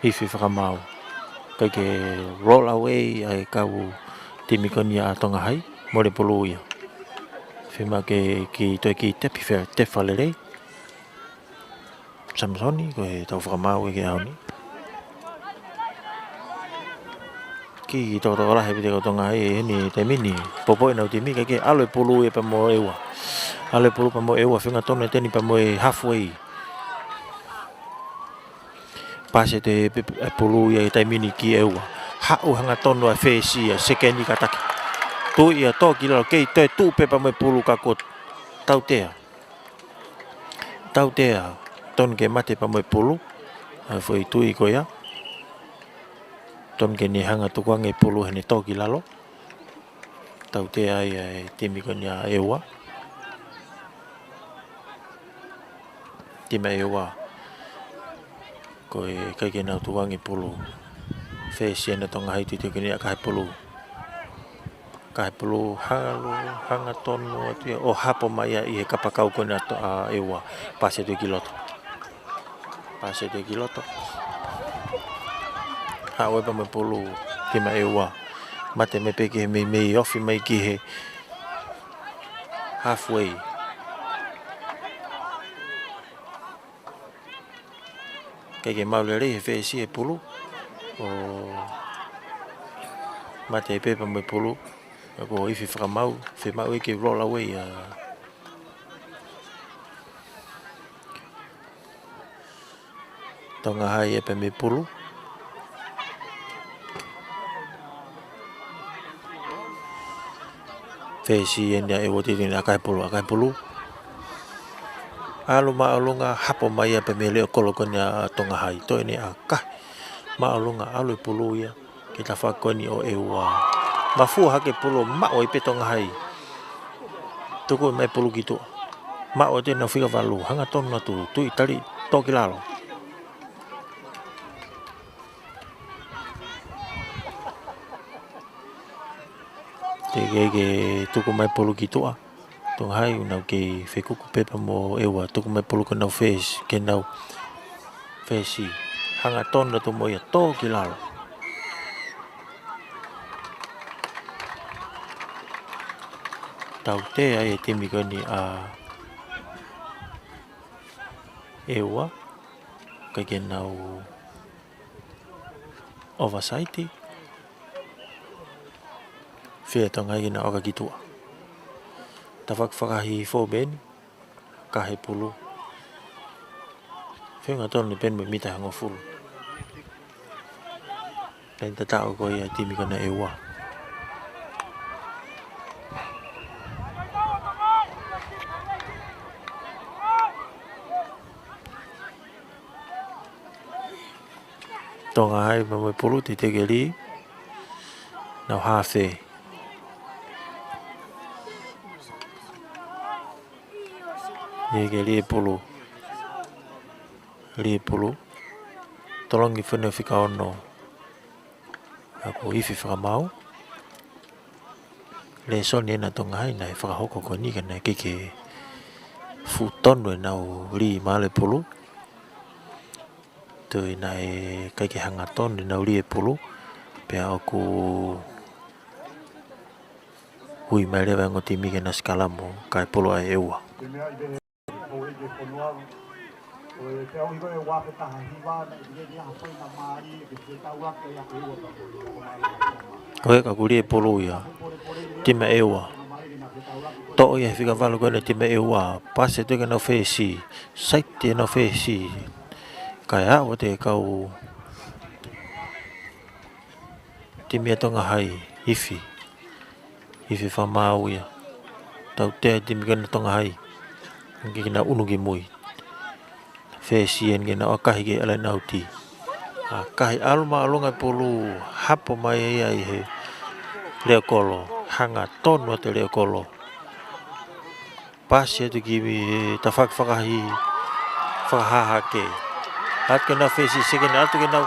ifi fakamaau. ʻIkai ke roll away ʻa e kau timi ko eni ʻa Tonga Hai, mole pulu ia. Fiemaʻu ke kiʻi toe kiʻi tepi fea, tepi fakalelei. Samisoni, ko e tau fakamaau ē ki he ʻaho ni. Kiʻi tokotoko lahi pē ʻa Tonga Hai heni he taimi ni. Poupou ʻenau timi, ʻikai ke ʻalu e pulu ia pea mo ʻEua. ʻAlu e pulu pea mo ʻEua, feʻunga tonu e teni pea mo e halfway. Pasi atu e pulu ia he taimi ni ki ʻEua. Haʻu hangatonu ʻa Fēsia, sekeni kātaki. Tuʻi ia tō ki lalo, kei toe tuʻu pē pea mo e pulu ka ko e tautea. Tautea, tonu ke mate pea mo e pulu. ʻA e foʻi tuʻi ko ia. Tonu ke ne hanga tukuange e pulu heʻene tō ki lalo. Tautea ai ʻa e timi ko eni ʻa ʻEua. Timi ʻEua. Ko e ʻikai ke nau tukuange pulu. Fēsia ʻa Tonga Hai teuteu ke ne ʻakahi pulu. ʻAkahi pulu hanga lu, hangatonu atu ia ʻo hapo mai ia ʻi he kapakau ko ena ʻa ʻEua. Pasi atu ki loto. Pasi atu ki loto. Haʻu ai pea mo e pulu timi ʻEua. Mate mai pē ki he meimei ofi mai ki he halfway. ʻIkai ke maʻu lelei he Fēsia e pulu. ʻO Mate pē pea mo e pulu. Ko e ifi fakamau, fiemaʻu ke lola uei ʻa Tonga Hai ē pea mo e pulu. Fesi eni ʻa ʻEua, titini, ʻakahi pulu, ʻakahi pulu. ʻAlu māʻolunga, hapo mai ia pea mo e leʻo kolo ko eni ʻa Tonga Hai. Toe eni ʻakahi māʻolunga, ʻalu e pulu ia ki he tafaʻaki ko eni ʻo ʻEua. Mafua hake pulu, maʻu ai pē Tonga Hai. Tuku mai pulu ki tuʻa. Maʻu atu ʻenau fika valu, hangatonu atu, tui tali, tō ki lalo. Teʻeki ke tuku mai pulu ki tuʻa. Tonga Hai ʻoku nau kei fekuku pē pea mo ʻEua, tuku mai pulu ke nau fesi, ke nau fesi. Hangatonu atu mo ia, tō ki lalo. Tautea e timi ko eni ʻa ʻEua, ʻikai ke nau ovasaiti. Fie Tonga Hai ke nau ʻaka ki tuʻa. Tafaʻaki fakahihifo pē eni, ʻakahi pulu. Feinga tonu pē eni mo e mita hongofulu. Laine tataʻo ko ia e timi ko ena ʻa ʻEua. Tonga Hai pea mo e pulu, teʻeki ke lī. Nau hafe. Teʻeki ke lī e pulu. Lī e pulu. Tolongi fene fika ono. ʻA ko e ifi fakamau. Lēsoni ena ʻa Tonga Hai naʻe fakahoko ko eni ka naʻe ʻikai ke fuʻu tonu ʻenau lī mālie e pulu. Toe naʻe ʻikai ke hangatonu ʻenau lī e pulu. Pea ʻoku ui mai leva e ongo timi ke na sikalamu, kae pulu ʻa ʻEua. Ko e ka kuo lī e pulu ia. Timi ʻa ʻEua. Toʻo ia he fika valu ko ena timi ʻa ʻEua. Pasi atu ke nau fesi. Saiti ʻenau fesi. Kae ʻave atu e kau timi ʻa Tonga Hai, ifi. Ifi fakamau ia. Tautea e timi ko ena ʻa Tonga Hai. Ke nau ʻunu ki mui. Fesi eni ke nau ʻakahi ke ʻalu ʻenau tī. ʻAkahi, ʻalu māʻolunga e pulu, hapo mai ia ʻi he leʻo kolo. Hangatonu atu e leʻo kolo. Pasi atu ki he tafaʻaki fakahihi, fakahahake. ʻAlu atu ke nau fesi, sekeni, ʻalu atu ke nau,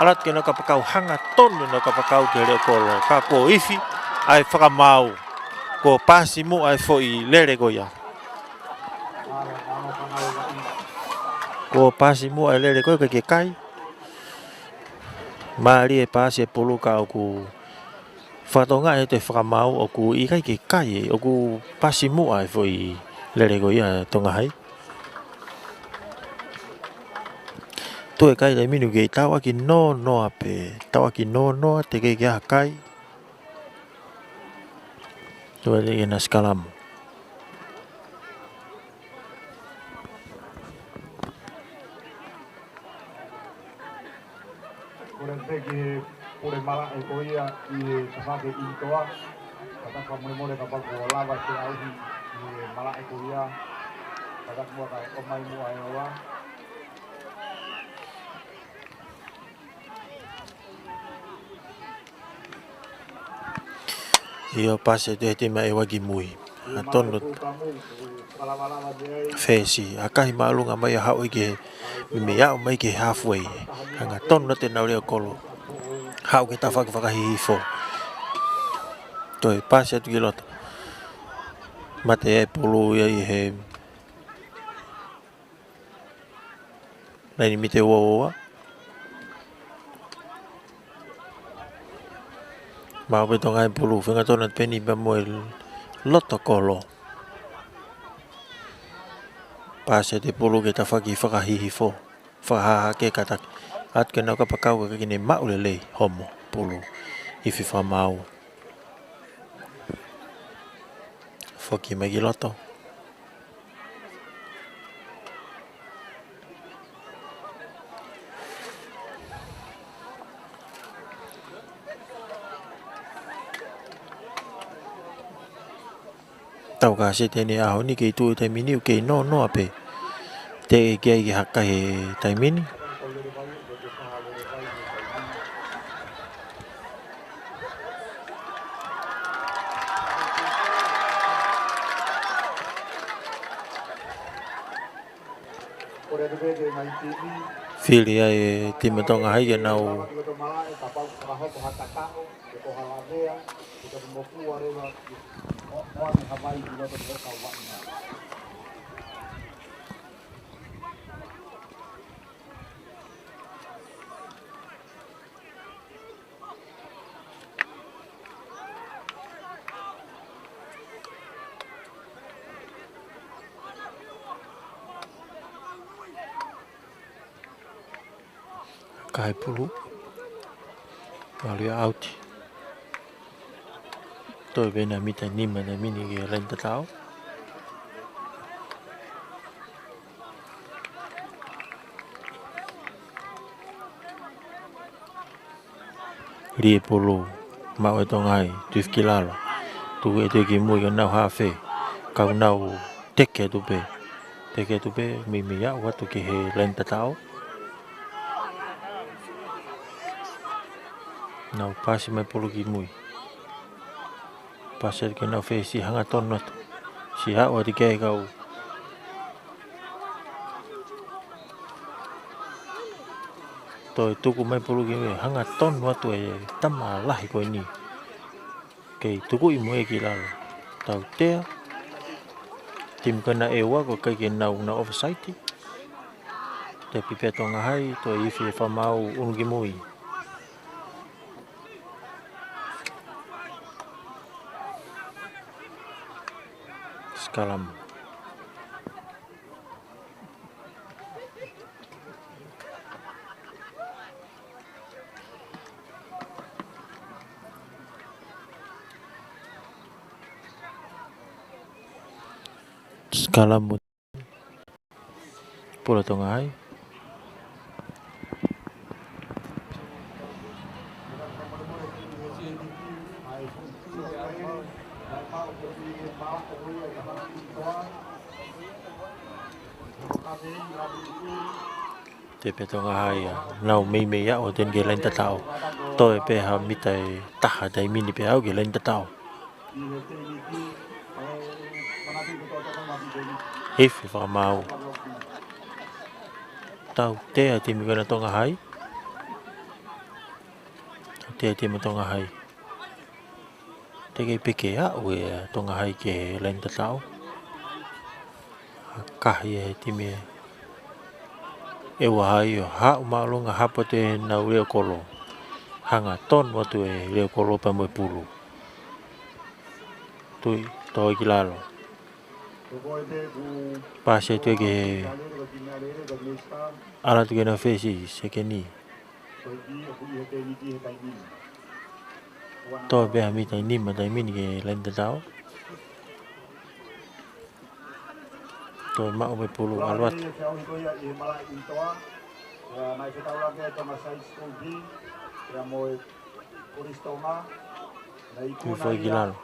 ʻalu atu ke nau kapakau, hangatonu ʻenau kapakau ki he leʻo kolo. Ka kuo ifi ʻa e fakamau. Kuo pasi muʻa e foʻi lele ko ia. Kuo pasi muʻa e lele ko ia, ʻikai ke kai. Mālie e pasi e pulu ka ʻoku fakatokangaʻi ʻe he fakamau ʻoku ʻikai ke kai, ʻoku pasi muʻa e foʻi lele ko ia ʻa Tonga Hai. Toe kai lelei minu ke tauʻaki nonoa pē, tauʻaki nonoa teʻeki ke ʻi ai ha kai. Toe lele ke na sikalamu. Kole pē ki he pule malaʻe ko ia ʻi he tafaʻaki ʻi toa. Ka taka molemole kapau kuo lava ke ʻauhi ʻi he malaʻe ko ia. Ka taka muʻa kae ʻomai muʻa ʻEua. ʻIo, pasi atu he timi ʻa ʻEua ki mui. Hangatonu fesi, ʻakahi māʻolunga mai ʻo haʻu ki he, meimei aʻu mai ki he halfway. Hangatonu atu ʻenau leʻo kolo. Haʻu ki he tafaʻaki fakahihifo. Toe pasi atu ki loto. Mate e pulu ia ʻi he laini mita ua ua. Maʻu pē Tonga Hai e pulu, feinga tonu atu pē eni pea mo e loto kolo. Pasi atu e pulu ki he tafaʻaki fakahihifo. Fakahahake, kātaki atu ke nau kapakau ka ʻikai ke ne maʻu lelei, homo pulu. Ifi fakamaau. Foki mai ki loto. Tau ka se tene ʻaho ni kei tuʻu he taimi ni ʻoku kei nonoa pē. Teʻeki ai ke haka he taimi ni. Fili ai e timi Tonga Hai ke nau Kae pulu. Malu ia ʻauti. Toe pē ʻena mita nima ʻena mini ki he laine tatau. Lie pulu, maʻu ʻe Tonga Hai, tufi ki lalo. Tuku ʻe Tui ki mui ka nau hafe, kau nau teke atu pē. Teke atu pē, meimei aʻu atu ki he laine tatau. Nau pasi mai pulu ki mui. Pasi atu ke nau fesi hangatonu atu. Siʻi aʻu atu ki ai kau. Toe tuku mai pulu ki mui hangatonu atu e tama lahi ko eni. Kei tuku ʻi mui ki lalo. Tautea. Timi ko ena ʻEua ko e kai ke nau na offside. Tepi pē Tonga Hai, toe ifi e fakamaau unu ki mui. Scrum. Scrum. Pulu Tonga Hai. Tepi Tonga Hai ia. Nau meimei aʻu atu eni ki he laine tatau. Toe pē ha mita ʻe taha taimi ni pē aʻu ki he laine tatau. Ifi fakamaau. Tautea timi ko ena Tonga Hai. Tautea timi Tonga Hai. Teʻeki pē ke aʻu e Tonga Hai ki he laine tatau. Kahi e timi ʻEua Hai ʻo haʻu māʻolunga hapo te nau leʻo kolo. Hangatonu atu e leʻo kolo pea mo e pulu. Tui, toe ki lalo. Pasi atu ki he ʻalu atu ke nau fesi, sekeni. Toe pē ha mita ʻe nima taimi ni ki he laine tatau. Toe maʻu pē pulu ʻalu atu. Tui foki ki lalo.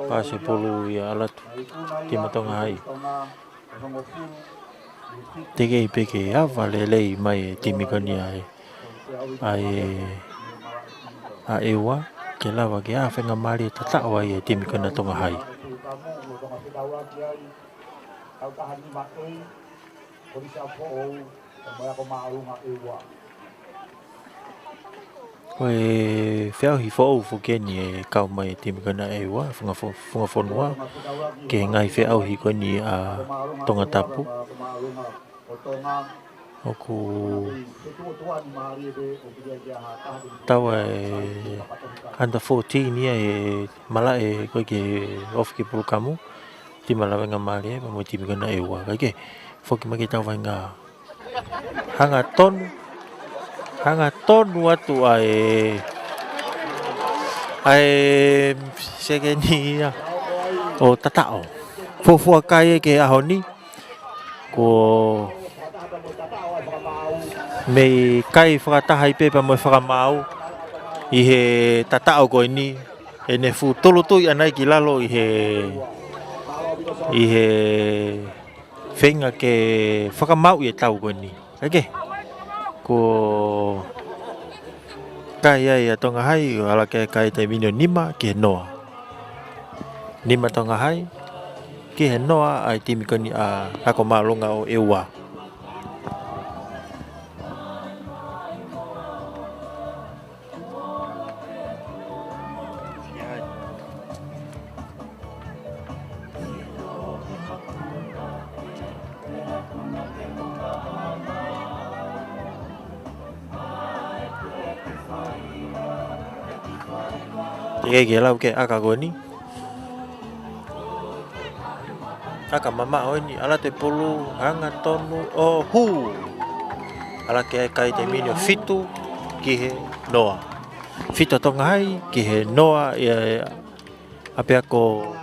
Pasi pulu ia ʻalu atu. Timi Tonga Hai. Teʻeki pē ke ava lelei mai e timi ko eni ʻa e, ʻa e, ʻa ʻEua, ke lava ke ʻā faingamālie tatau ai e timi ko ena Tonga Hai. Ko e feʻauhi foʻou foki eni ʻe kau mai e timi ko ena ʻEua, funga fo-, funga fonua, ki he ngaahi feʻauhi ko eni ʻa Tongatapu. ʻOku taua e under fourteen ia ʻe malaʻe ko ē ke ofi ki he pulukamu. Timi Lavengamālie, pea mo e timi ko ena ʻEua. Kae kehe, foki mai ke tau vaʻinga. Hangatonu. Hangatonu atu ʻa e, ʻa e sekeni ia ʻo Tataʻo. Fuofua kai ʻe he ʻaho ni. Ko e mei kai fakataha ai pē pea mo e fakamaau ʻi he Tataʻo ko eni. ʻEne fuʻu tolotoi ʻana ia ki lalo ʻi he, ʻi he feinga ke fakamaauʻi e tau ko eni. Kae kehe, ko e kai ia ʻa Tonga Hai, ʻo ala ki ai e kai taimi ni ʻo nima ki he noa. Nima Tonga Hai, ki he noa ʻa e timi ko eni ʻa Hako Māʻolunga ʻo ʻEua. Teʻeki ke lau ki he ʻaka ko eni. ʻAka mamaʻo eni, ʻalu atu e pulu, hangatonu ʻo hū. Ala ki ai e kai taimi ni ʻo fitu ki he noa. Fitu ʻa Tonga Hai ki he noa ʻa e ʻApiako.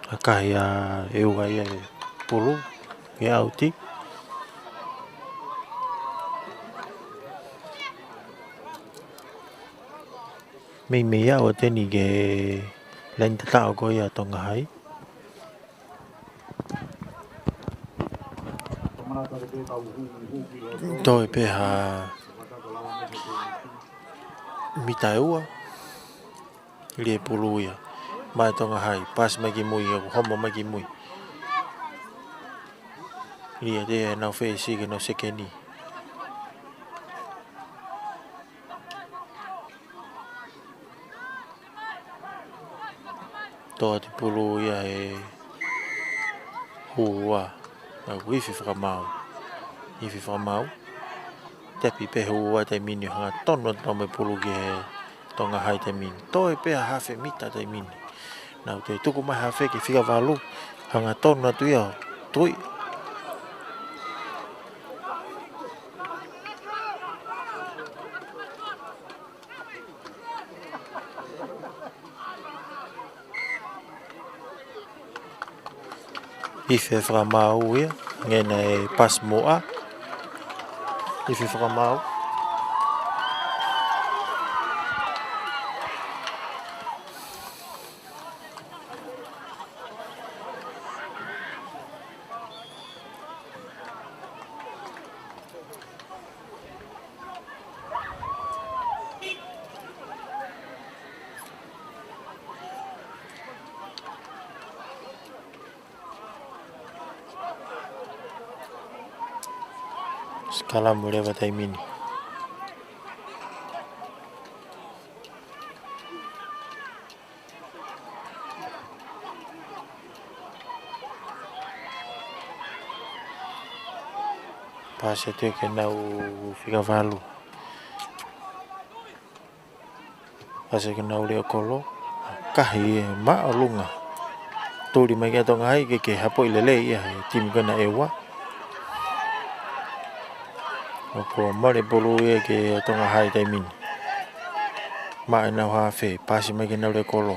ʻAkahi ʻa ʻEua ia e pulu, ke ʻauti. Meimei ʻa ʻOteni ke laine tataʻo ko ia ʻa Tonga Hai. Toe pē ha mita ʻe ua. Lī e pulu ia. Maʻa e Tonga Hai. Pasi mai ki mui, ʻoku homo mai ki mui. Lī ʻa e nau fesi ki he nau sekeni. Toʻa atu e pulu ia he hū ua. ʻA, ifi fakamaau. Ifi fakamaau. Tepi pē hū ua taimi ni, hangatonu atu pē mo e pulu ki he Tonga Hai taimi ni. Toe pē ha hafe mita taimi ni. Nau toe tuku mai hafe ki he fika valu. Hangatonu atu ia ʻo tui. Ifi fakamaau ia, ngena e pasi muʻa. Ifi fakamaau. Sikalamu leva taimi ni. Pasi atu ki he nau fika valu. Pasi ki he nau leʻo kolo. ʻAkahi e māʻolunga. Tuli mai ki he Tonga Hai ke, ke hapoʻi lelei ia he timi ko ena ʻEua. ʻOku mole pulu ia ki he Tonga Hai taimi ni. Maʻa e nau hafe, pasi mai ki he nau leʻo kolo.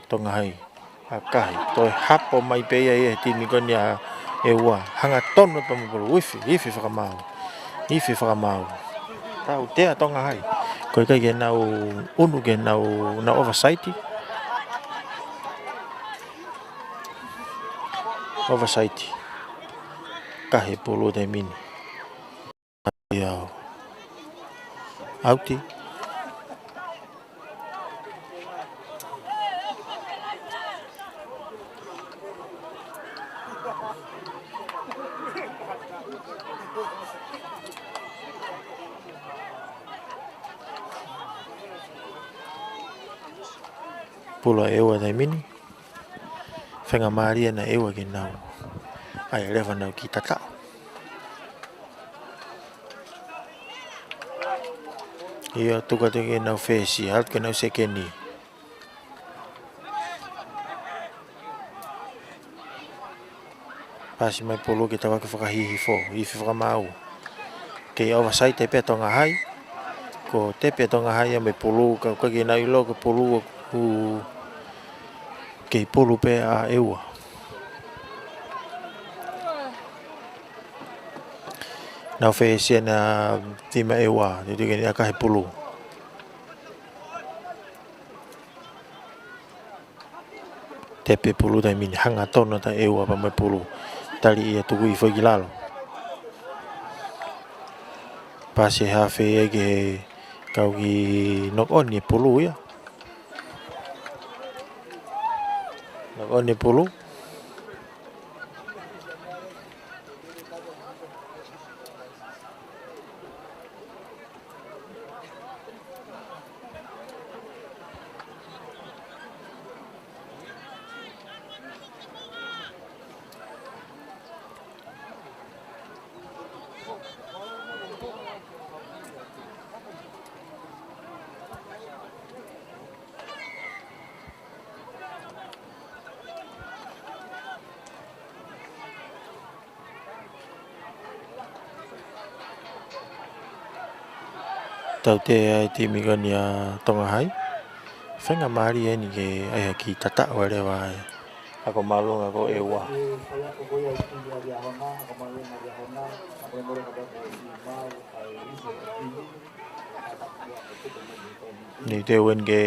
Tonga Hai. ʻAkahi, toe hapo mai pē ia he timi ko eni ʻa ʻEua. Hangatonu pē mo e pulu, ifi, ifi fakamaau. Ifi fakamaau. Tautea Tonga Hai. Ko e ʻikai ke nau ʻunu ke nau, nau ovasaiti. Ovasaiti. ʻAkahi e pulu taimi ni. Ia. ʻAuti. Pulu ʻa ʻEua taimi ni. Faingamālie ʻa ʻEua ke nau ʻai leva nau kiʻi tataʻo. Ia tuku atu ki he nau fesi, atu ki he nau sekeni. Pasi mai pulu ke tauaki fakahihifo, ifi fakamaau. Kei ovasaiti pē ʻa Tonga Hai. Ko e tepi ʻa Tonga Hai ia mo e pulu, ka ʻoku ʻikai ke nau ʻilo ko e pulu ʻoku kei pulu pē ʻa ʻEua. Nau fesi ʻa e timi ʻa ʻEua, te u tuku eni ʻakahi e pulu. Tepi e pulu taimi ni, hangatonu atu ʻa ʻEua pea mo e pulu. Tali ia tuku hifo ki lalo. Pasi hafe ia ki he kau kiʻi knock on e pulu ia. Knock on e pulu. Tautea e timi ko eni ʻa Tonga Hai. Faingamālie eni ke ʻai ha kiʻi tataʻo leva ai. Ako māʻolunga ko ʻEua. Ni te uen ke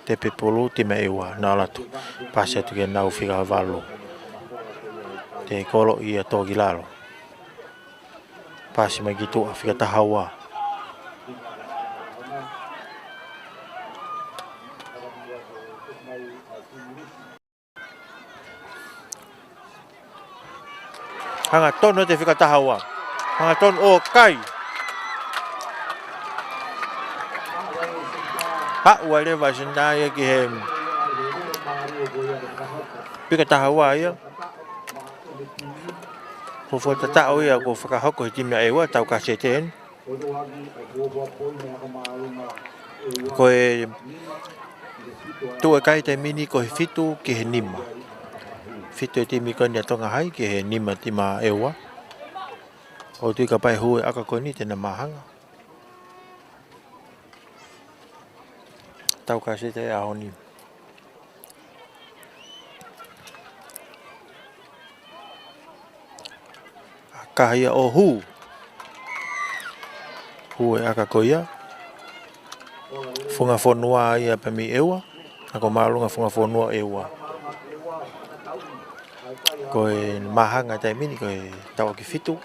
tepe pulu timi ʻEua, nau ʻalu atu. Pasi atu ki he nau fika valu. Te kolo ia tō ki lalo. Pasi mai ki tuʻa, fika taha ua. Hangatonu atu e fika taha ua. Hangatonu, ʻo kai. Haʻu ai leva e senitā ia ki he fika taha ua ia. Ko e fuʻu tataʻo ia kuo fakahoko he timi ʻa ʻEua, tau kasete eni. Ko e tuʻu e kai he taimi ni ko e fitu ki he nima. Fitu e timi ko eni ʻa Tonga Hai ki he nima timi ʻa ʻEua. ʻOku ou tui kapau ʻe hū e ʻaka ko eni te na māhanga. Tau kasete he ʻaho ni. ʻAkahi ia ʻo hū. Hū e ʻaka ko ia. Funga fonua ia pē mei ʻEua. Ako māʻolunga funga fonua ʻEua. Ko e māhanga taimi ni ko e tau ʻaki fitu.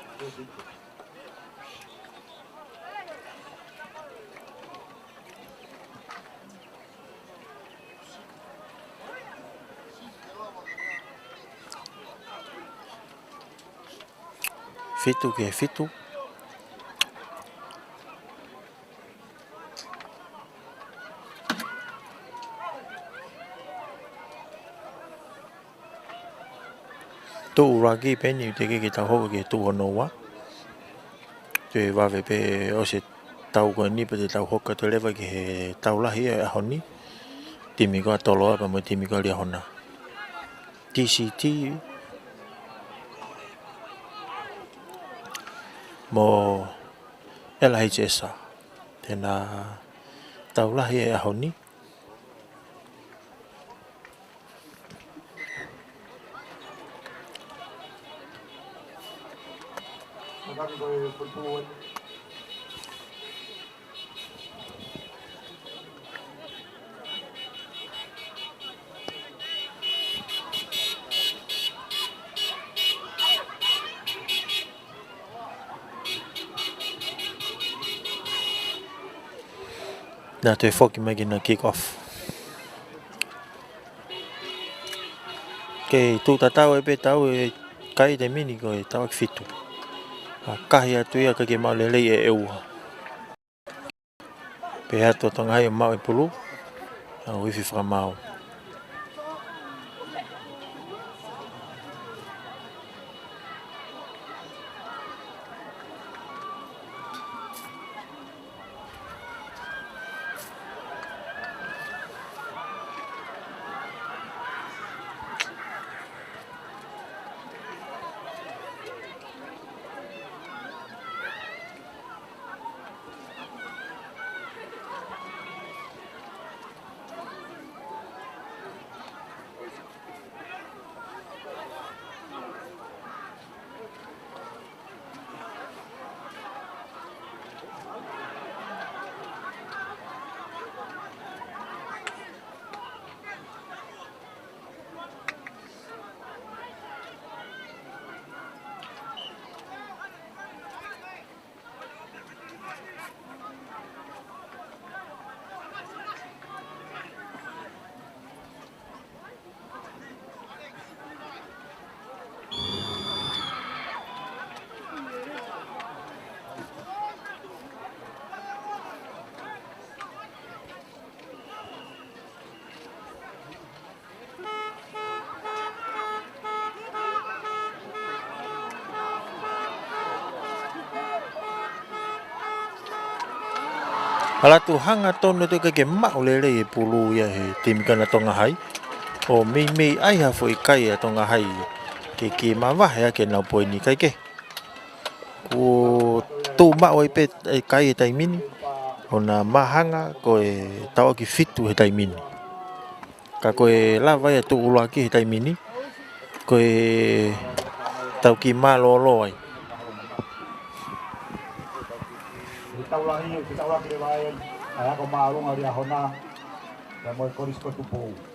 Fitu ki he fitu. Tuʻu lagi pē eni, teʻeki ke tau hoko ki he tuʻu hono ua. Toe vave pē ʻosi e tau ko eni pea te tau hoko atu leva ki he tau lahi ʻo e ʻaho ni. Timi ko ē ʻa Toloa pea mo e timi ko ē ʻa Liahona. T C T mo L H S. Te na tau lahi e ʻaho ni. Na te foki mai ke na kick off. Ke tuʻu tatau ai pē tau e kai he taimi ni ko e tau ʻaki fitu. ʻAkahi atu ia kae ke maʻu lelei ʻe ʻEua. Pea ʻoatu ʻe Tonga Hai ʻo maʻu e pulu. ʻAu ifi fakamaau. ʻAlu atu hangatonu atu kae ke maʻu lelei e pulu ia he timi ko ena Tonga Hai. ʻO meimei ʻai ha foʻi kai ʻa Tonga Hai ke, ke mavahe ʻaki ʻenau poini kae kehe. Kuo tuʻu maʻu ai pē e kai he taimi ni. ʻOku na māhanga ko e tau ʻaki fitu he taimi ni. Ka ko e lava ia ʻo tuʻu ʻuluaki he taimi ni, ko e tau kiʻi mālōlō ai. Ko e tau lahi, ko e tau lahi leva ai, ʻa e ako māʻolunga ʻa Liahona, pea mo e Kolisi ko Tupou.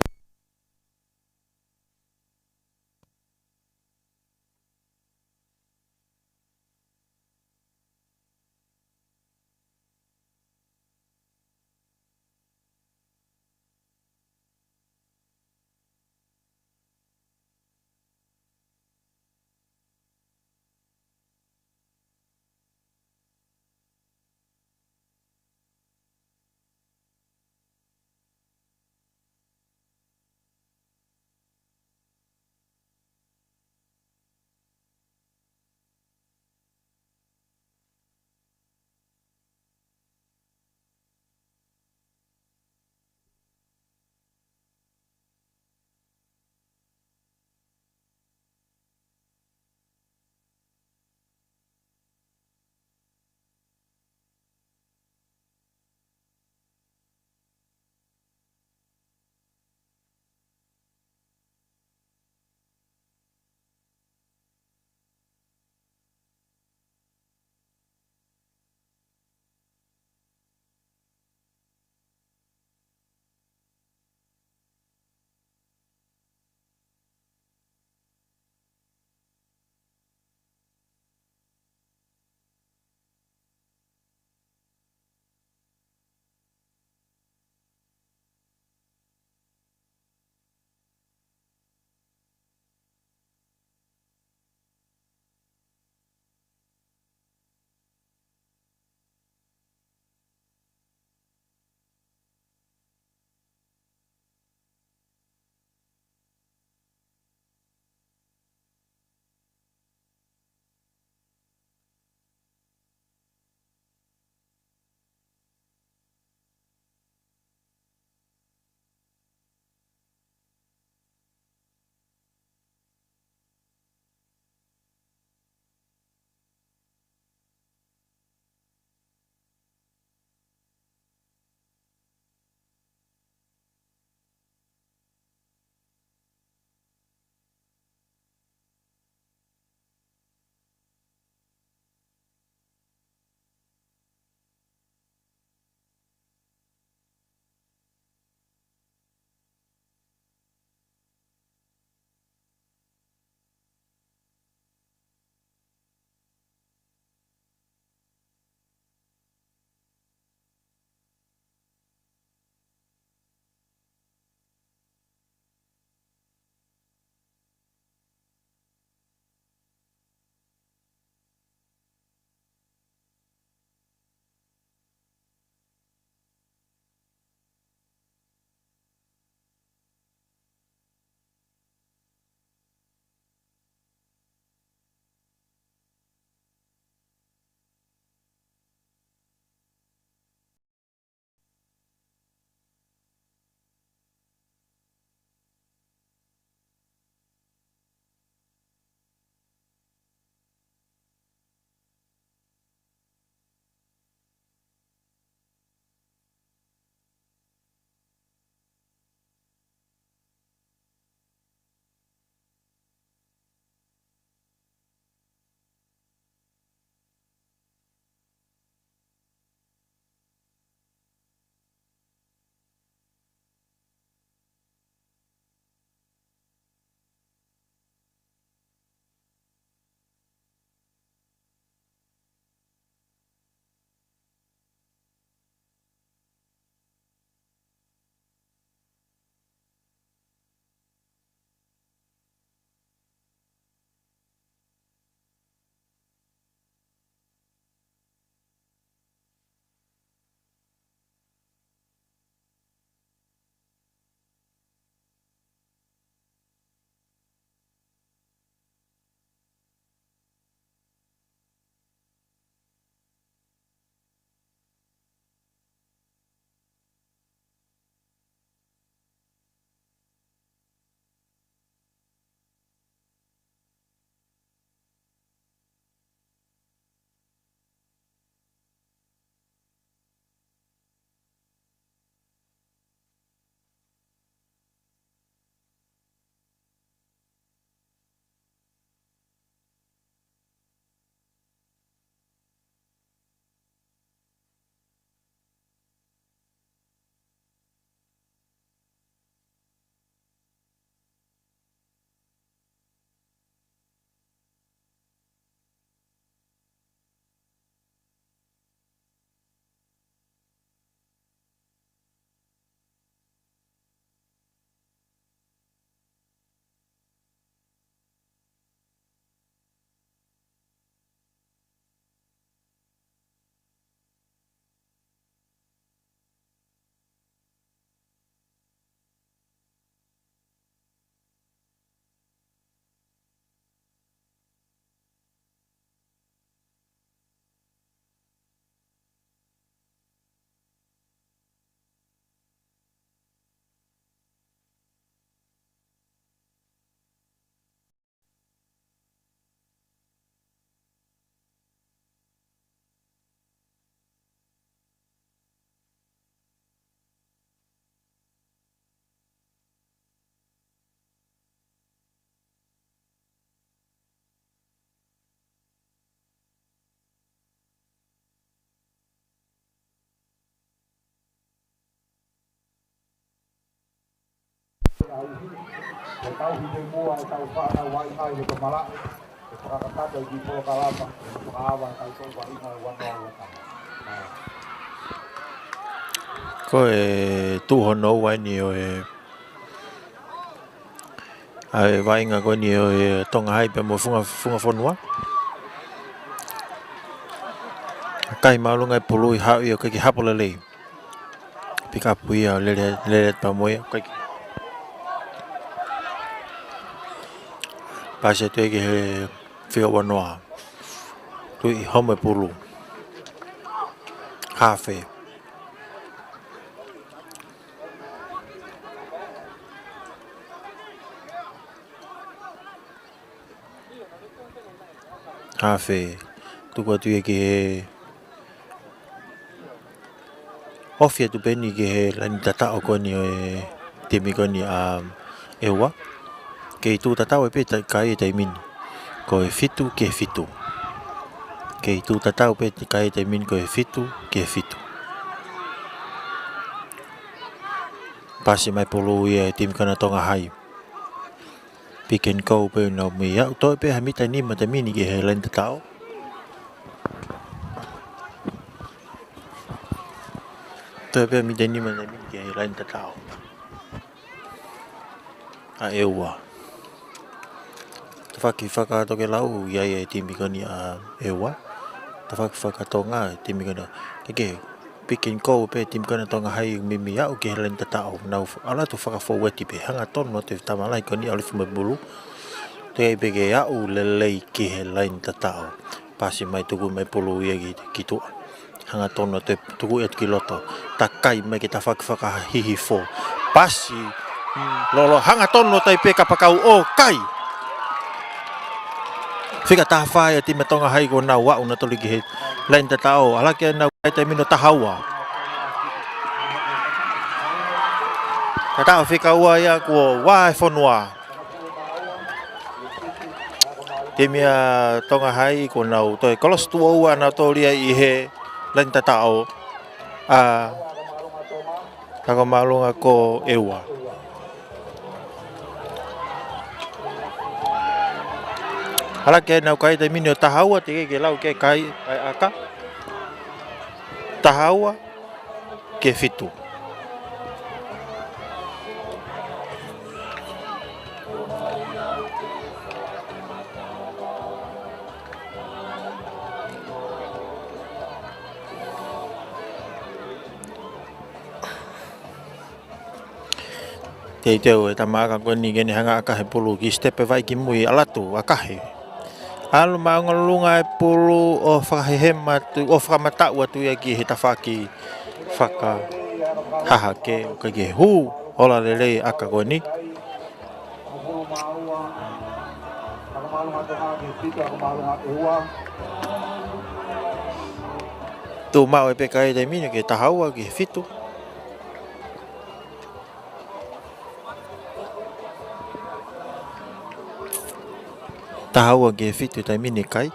Ko e tauhi pē muʻa ʻetau fānau vaʻinga ʻi he tomala. Ko e fakakakato ʻi he polokalama, ko e fakaava ʻetau tau vaʻinga ʻi he ua noa ua taha. Ko e tuʻu hono ua eni ʻo e, ʻa e vaʻinga ko eni ʻo e Tonga Hai pea mo Funga, Funga Fonua. Kai māʻolunga e pulu ʻi haʻu ia ʻo ʻikai ke hapo lelei. Pick up ia, lele, lele pea mo ia, ʻikai ke. Pasi atu ia ki he fika ua noa. Tui homo e pulu. Hafe. Hafe, tuku atu ia ki he, ofi atu pē eni ki he laini tataʻo ko eni ʻo e timi ko eni ʻa ʻEua. Kei tuʻu tatau pē e ta-, kai he taimi ni. Ko e fitu ki he fitu. Kei tuʻu tatau pē e kai he taimi ni ko e fitu ki he fitu. Pasi mai pulu ia e timi ko ena Tonga Hai. Pick and go pē ʻenau meimei aʻu. Toe pē ha mita ʻe nima taimi ni ki he laini tataʻo. Toe pē ha mita ʻe nima taimi ni ki he laini tataʻo ʻa ʻEua. Tafaʻaki fakatokelau ia ʻa e timi ko eni ʻa ʻEua. Tafaʻaki fakatonga e timi ko ena. Ke ke pick and go pē timi ko ena Tonga Hai meimei aʻu ki he laini tataʻo. Nau f-, ʻalu atu fakafoueti pē. Hangatonu atu e tama lahi ko eni ʻa Olifa Mepulu. Toe ai pē ke aʻu lelei ki he laini tataʻo. Pasi mai tuku mai pulu ia ki, ki tuʻa. Hangatonu atu e tuku atu ki loto. Takai mai ke tafaʻaki fakahihifo. Pasi. Lolo hangatonu atu ai pē kapakau ʻo kai. Fika taha fā ia timi Tonga Hai kuo nau aʻu nautolu ki he laini tataʻo. ʻAlu hake ʻenau kai taimi ni ʻo taha ua. Tataʻo fika ua ia kuo ua e fonua. Timi ʻa Tonga Hai kuo nau toe kolosi tuʻo ua nautolu ia ʻi he laini tataʻo ʻa Ako Māʻolunga ko ʻEua. ʻAlu hake ʻenau kai taimi ni ʻo taha ua, teʻeki ke lau ke kai ʻa e ʻaka. Taha ua ki he fitu. Teuteu e tama ʻaka ko eni ke ne hanga ʻo ʻakahi e pulu, kiʻi step e vai ki mui, ʻalu atu, ʻakahi. ʻAlu māʻolunga e pulu ʻo fakahehema atu, ʻo fakamataʻu atu ia ki he tafaʻaki fakahahake, ʻo ʻikai ke hū, ola lelei e ʻaka ko eni. Tuʻu maʻu ai pē e kai taimi ni ki he taha ua ki he fitu. Taha ua ki he fitu taimi ni e kai.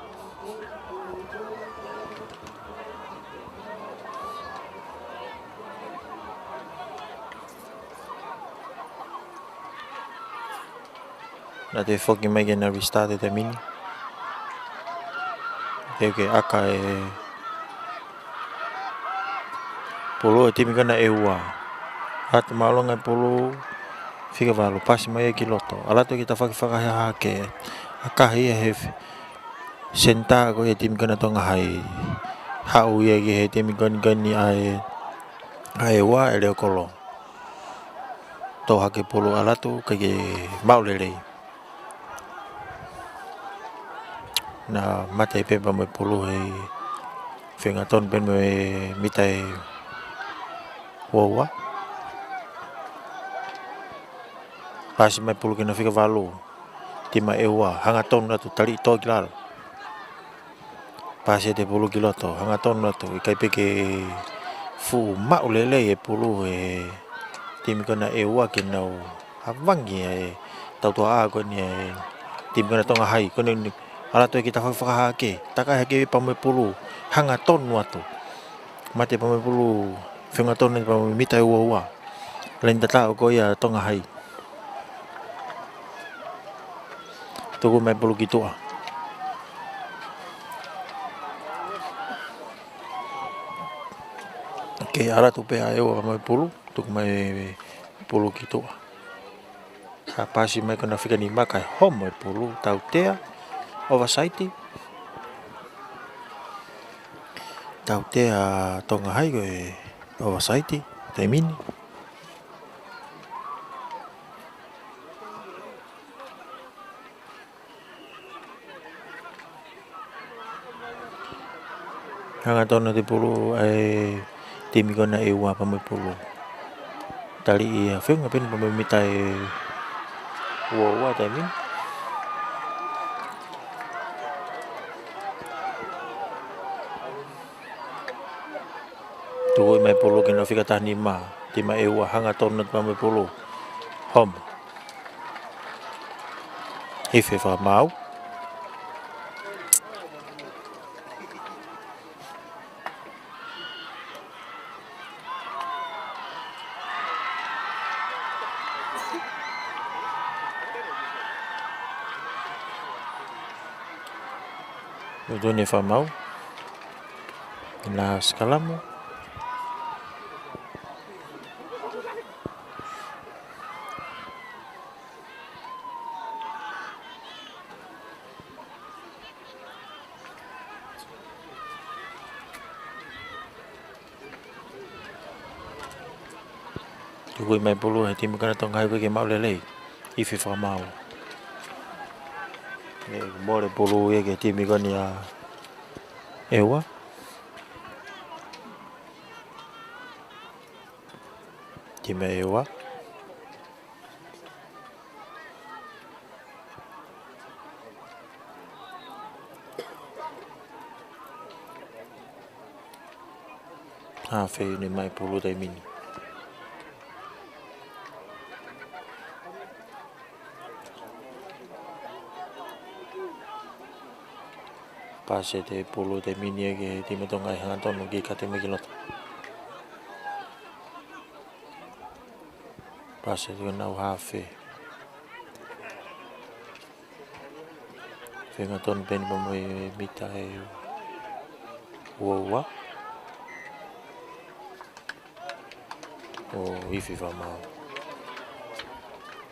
Naʻa te foki mai ke na restart e taimi ni. Ke, ke ʻaka e pulu e timi ko ena ʻEua. ʻAlu atu māʻolunga e pulu, fika valu, pasi mai ia ki loto. ʻAlu atu ki he tafaʻaki fakahahake. ʻAkahi ia he f-, senitā ko ia e timi ko ena Tonga Hai. Haʻu ia ki he timi ko eni, ko eni ʻa e, ʻa ʻEua, ʻe Leokolo. Toʻo hake e pulu, ʻalu atu, ʻikai ke maʻu lelei. Naʻe mate pē pea mo e pulu he feinga tonu pē mo e mita ʻe ua ua. Pasi mai pulu ki he fika valu. Timi ʻEua, hangatonu atu, tali toʻo ki lalo. Pasi atu e pulu ki loto, hangatonu atu, ʻikai pē ke fuʻu maʻu lelei e pulu e timi ko ena ʻEua ke nau havangi e tautuʻa ko eni e timi ko ena Tonga Hai, ko eni ʻalu atu ki he tafaʻaki fakahahake, takai hake pea mo e pulu, hangatonu atu. Mate pea mo e pulu, feinga tonu pea mo e mita ʻe ua ua. Laini tataʻo ko ia Tonga Hai. Tuku mai pulu ki tuʻa. Kei ʻalu atu pē ʻa ʻEua pea mo e pulu, tuku mai pulu ki tuʻa. Ka pasi mai ko ena fika ni maka e homo e pulu, tautea, ovasaiti. Tautea Tonga Hai ko e ovasaiti, taimi ni. Hangatonu e pulu ʻa e timi ko ena ʻEua pea mo e pulu. Tali ia feinga pē eni pea mo e mita ʻe ua ua taimi ni. Tuku mai pulu ki he fika taha nima, timi ʻEua hangatonu pea mo e pulu. Homo. Ifi fakamaau. Tuʻutuʻuni fakamaau. Ina sikalamu. Tuku mai pulu he timi ko ena Tonga Hai ke maʻu lelei. Ifi fakamaau. ʻE mole pulu ia ki he timi ko ena ʻa ʻEua. Timi ʻEua. Hafe ʻi he mai pulu taimi ni. Pasi atu e pulu taimi ni ki he timi Tonga Hai hangatonu ke kate mai ki loto. Pasi atu ki honau hafe. Feinga tonu pē eni pea mo e mita ʻe ua ua. ʻO ifi fakamaau.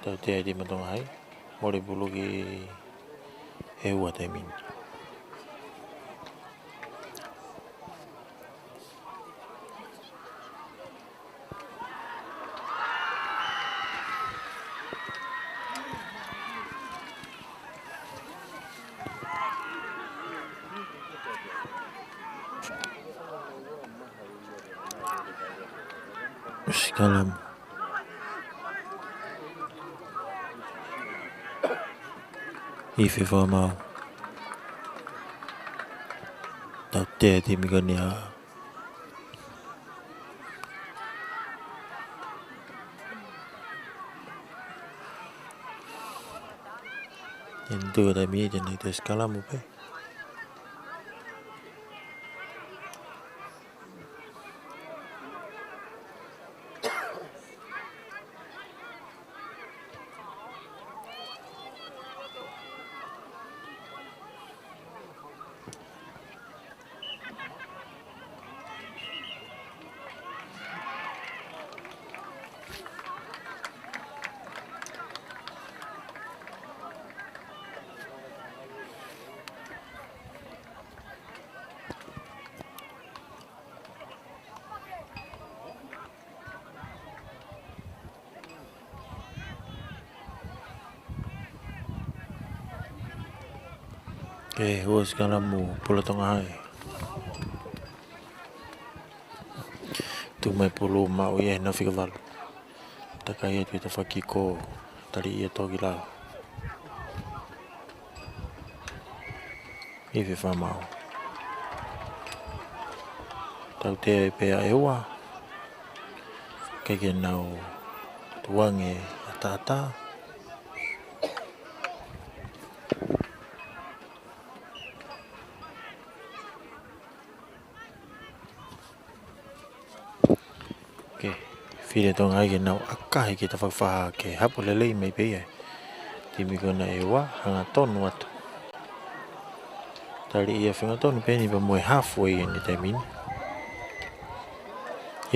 Tautea e timi Tonga Hai. Mole pulu ki ʻEua taimi ni. Sikalamu. Ifi fakamaau. Tautea e timi ko ena ʻa ʻEua taimi ni, te nau toe sikalamu pē. Ke ua sikalamu pulu Tonga Hai. Tuku mai pulu maʻu ia he nima fika valu. Takai atu e tafaʻaki ko ē, tali ia toki lalo. Ifi fakamaau. Tautea pē ʻa ʻEua. ʻIkai ke nau tukuange ʻataʻatā. Ke fili Tonga Hai ke nau ʻakahi ki he tafaʻaki fā ke hapo lelei mai pē ia. Timi ko ena ʻEua, hangatonu atu. Tali ia fengatonu pē eni pea mo e halfway ʻi he taimi ni.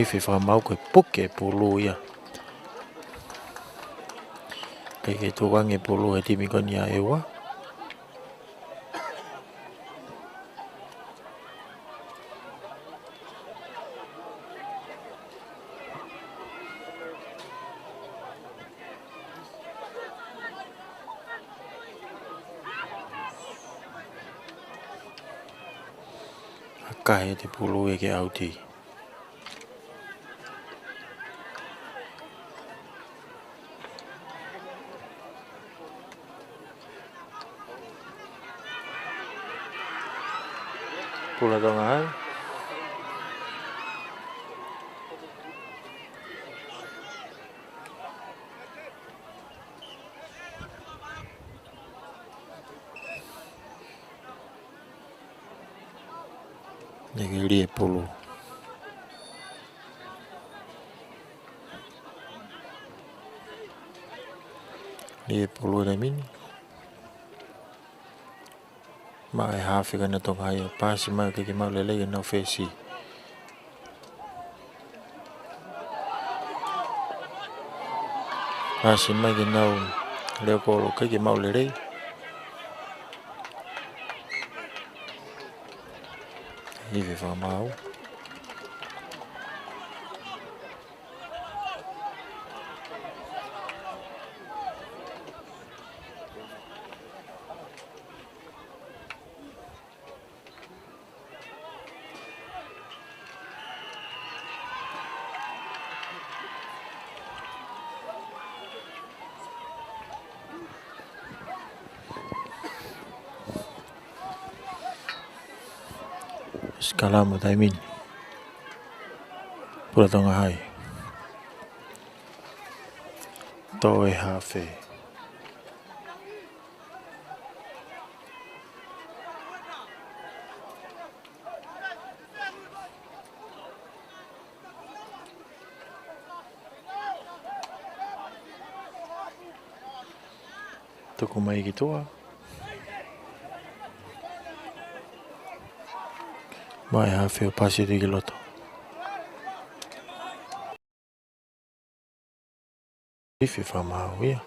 Ifi fakamaau ko e puke pulu ia. ʻIkai ke tukuange pulu he timi ko eni ʻa ʻEua. ʻAkahi ʻe he pulu ia ke ʻauti. Pula Tonga High. Lele e pulu. Lele e pulu he taimi ni. Maʻu ʻe he hafe ko ena ʻa Tonga High, paasi mai ʻikai ke maʻu lelei ʻenau fesi. Paasi mai ke nau leo kolo ʻikai ke maʻu lelei. Ifi fakamaau. Sikalamu taimi ni. Pula Tonga High. Toe hafe. Tuku mai ki tuʻa. Maʻu ʻe he hafe ʻo paasi atu ki loto. Ifi fakamaau ia.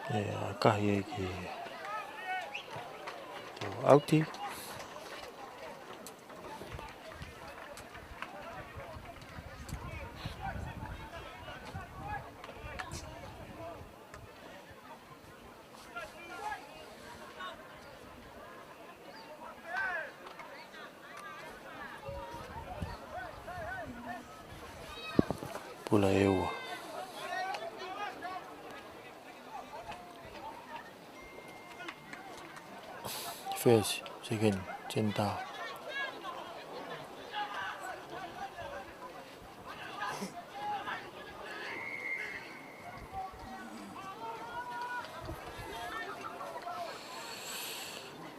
ʻE, ʻakahi ai ki he ʻauti. Pula ʻEua. First, second, center.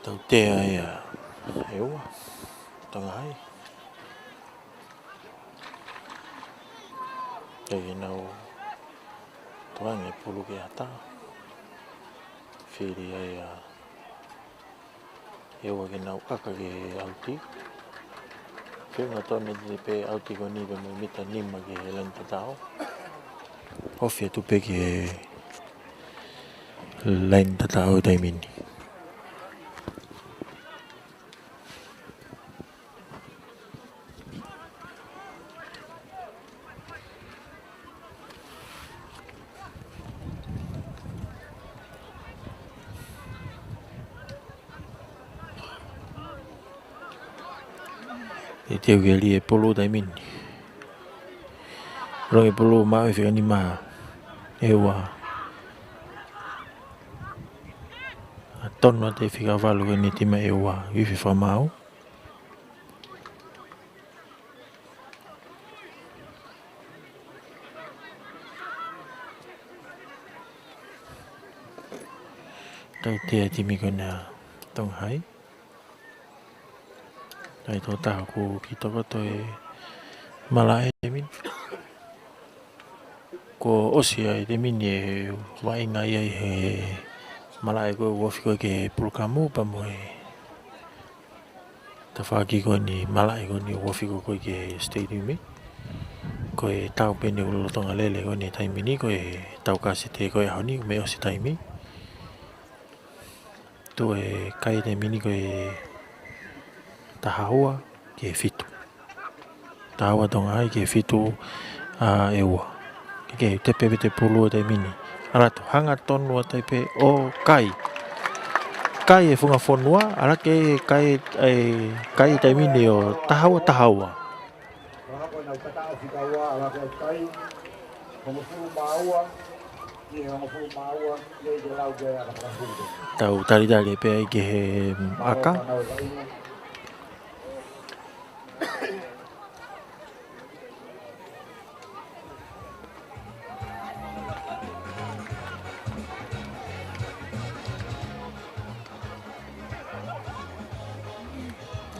Tautea ia ʻEua. Tonga High. ʻIkai ke nau tukuange pulu ke ʻatā. Fili ai ʻa ʻEua ke nau ʻaka ki he ʻauti. Feʻunga tonu pē ʻauti ko eni pea mo e mita nima ki he laine tatau. Ofi atu pē ki he laine tatau he taimi ni. ʻE teu ke lele e pulu taimi ni. Longo e pulu maʻu ʻe he fika nima ʻa ʻEua. ʻA Tonu atu e fika valu ko eni e timi ʻa ʻEua, uifi fakamaau. Tautea e timi ko ena Tonga High. Taimi tō taha ʻoku kiʻi tokoto e malaʻe he taimi ni. Kuo ʻosi ʻa e taimi ni e vaʻinga ia ʻi he malaʻe ko ē ʻoku ofi ko ē ki he polokalama pea mo e tafaʻaki ko eni malaʻe ko eni ʻoku ofi ko ē ki he stadium ē. Ko e tau pē eni ʻoku lolotonga lele ko eni he taimi ni, ko e tau kasete ko ē ʻaho ni, mei ʻosi taimi. Tuʻu e kai he taimi ni ko e taha ua ki he fitu. Taha ua Tonga High ki he fitu ʻa ʻEua. Ke ke tepe pē te pulu he taimi ni. ʻAlu atu, hangatonu atu ai pē ʻo kai. Kai e Funga Fonua, ʻalu atu ke kai, e, kai he taimi ni ʻo taha ua, taha ua. Tau talitali pē ai ki he ʻaka.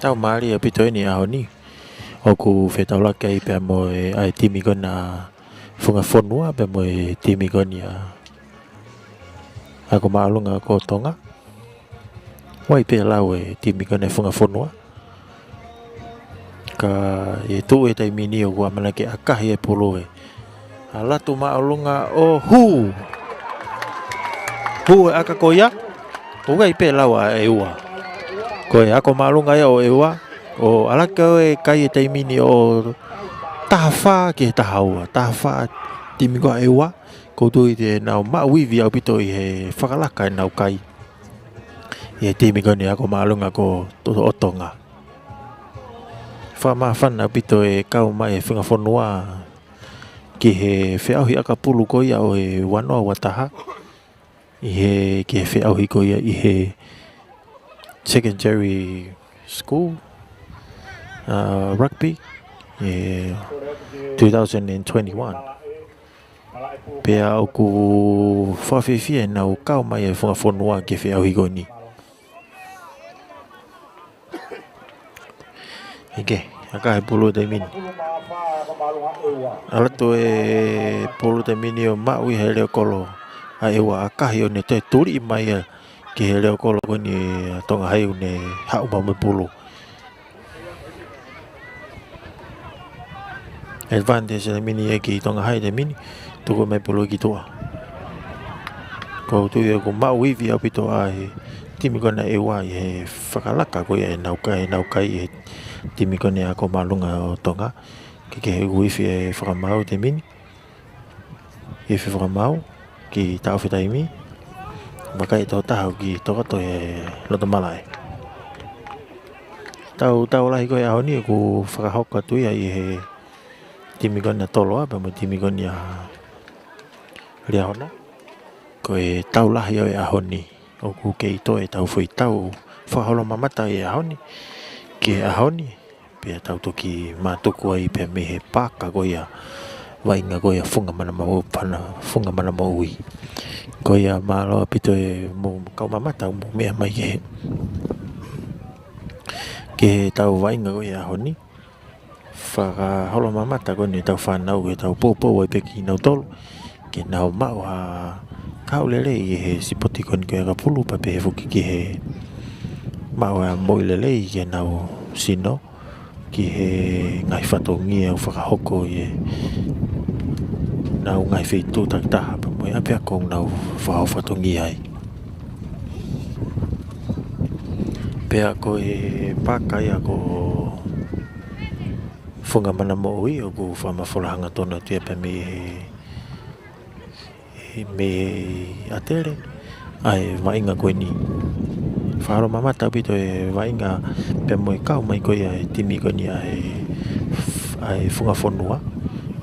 Tau mālie ʻaupito eni ʻaho ni. ʻOku fetaulaki ai pea mo e, ʻa e timi ko ena Funga Fonua pea mo e timi ko eni ʻa Ako Māʻolunga ko Tonga. Vakai pē lau e timi ko ena Funga Fonua. Ka ʻi he tuʻu he taimi ni ʻoku ʻamanaki ʻakahi e pulu ē. ʻAlu atu māʻolunga ʻo hū. Hū e ʻaka ko ia. ʻOku ʻi ai pē lau ʻa ʻEua. Ko e ako māʻolunga ia ʻo ʻEua. ʻO ʻalu atu ʻo kai he taimi ni ʻo taha fā ki he taha ua. Taha fā timi ko ē ʻa ʻEua. ʻOku ou tui te nau maʻu ivi ʻaupito ʻi he fakalaka ʻenau kai ʻi he timi ko eni ako māʻolunga ko To-, ʻo Tonga. Fakamāfana ʻaupito e kau mai e Funga Fonua ki he feʻauhi ʻakapulu ko ia ʻo e ua noa ua taha. ʻI he, ki he feʻauhi ko ia ʻi he secondary school, uh, rugby, ʻi he two thousand and twenty-one. Pea ʻoku fakafiefia ʻenau kau mai e Funga Fonua ki he feʻauhi ko eni. ʻIkai, ʻakahi e pulu he taimi ni. ʻAlu atu e pulu he taimi ni ʻo maʻu ʻi he leʻo kolo ʻa ʻEua, ʻakahi ʻo ne toe tuliʻi mai ia ki he leʻo kolo ko eni ʻa Tonga High ʻo ne haʻu mai mo e pulu. Advantage he taimi ni ia ki Tonga High he taimi ni, tuku mai pulu ki tuʻa. ʻOku ou tui ʻoku maʻu ivi ʻaupito ʻa e timi ko ena ʻa ʻEua ʻi he fakalaka ko ia ʻenau kai, ʻenau kai ʻi he timi ko ena ako māʻolunga ʻo Tonga. Ke ke he uifi e fakamaau he taimi ni. Uifi fakamaau, kiʻi taʻofi taimi. Vakai tō taha ʻoku kiʻi tokoto e loto malaʻe. Tau, tau lahi ko ē ʻaho ni ʻoku fakahoko atu ia ʻi he timi ko ena Toloa pea mo e timi ko ena Liahona. Ko e tau lahi ʻo e ʻaho ni. ʻOku kei toe tau foʻi tau fakaholo mamata ʻi he ʻaho ni. Ki he ʻaho ni. Pea tau toki mātuku ai pea mei he paaka ko ia. Vaʻinga ko ia Funga Mana Moʻui, Funga Mana Moʻui. Ko ia mālō ʻaupito e mou kau mamata mou meʻa mai ki he, ki he tau vaʻinga ko ia ʻaho ni. Fakaholo mamata ko eni tau fānau ke tau poupou ai pē kinautolu. Ke nau maʻu ha kahaʻu lelei ʻi he sipoti ko eni ko e ʻakapulu pea pehē foki ki he maʻu ha moʻui lelei ke nau sino ki he ngaahi fatongia ʻoku fakahoko ʻi heʻenau ngaahi feituʻu takitaha pea mo e ʻapiako ʻoku nau fakafatongia ai. Pea ko e paaka ia ko Funga Mana Moʻui ʻoku fakamafola hangatonu atu ia pea mei he mei ʻAtele, ʻa e vaʻinga ko eni. Fakaholo mamata ʻaupito e vaʻinga pea mo e kau mai ko ia e timi ko eni ʻa e, ʻa e Funga Fonua,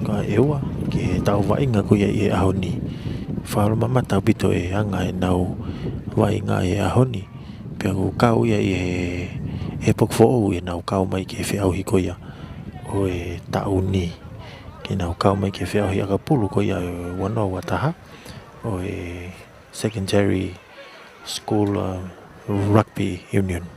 ko ʻEua, ki he tau vaʻinga ko ia ʻi he ʻaho ni. Fakaholo mamata ʻaupito e anga ʻenau vaʻinga he ʻaho ni. Pea ʻoku kau ia ʻi he, he poku foʻou ʻenau kau mai ki he feʻauhi ko ia ʻo e taʻu ni. Ke nau kau mai ki he feʻauhi ʻakapulu ko ia ʻo e ua noa ua taha ʻo e Secondary School, uh, Rugby Union.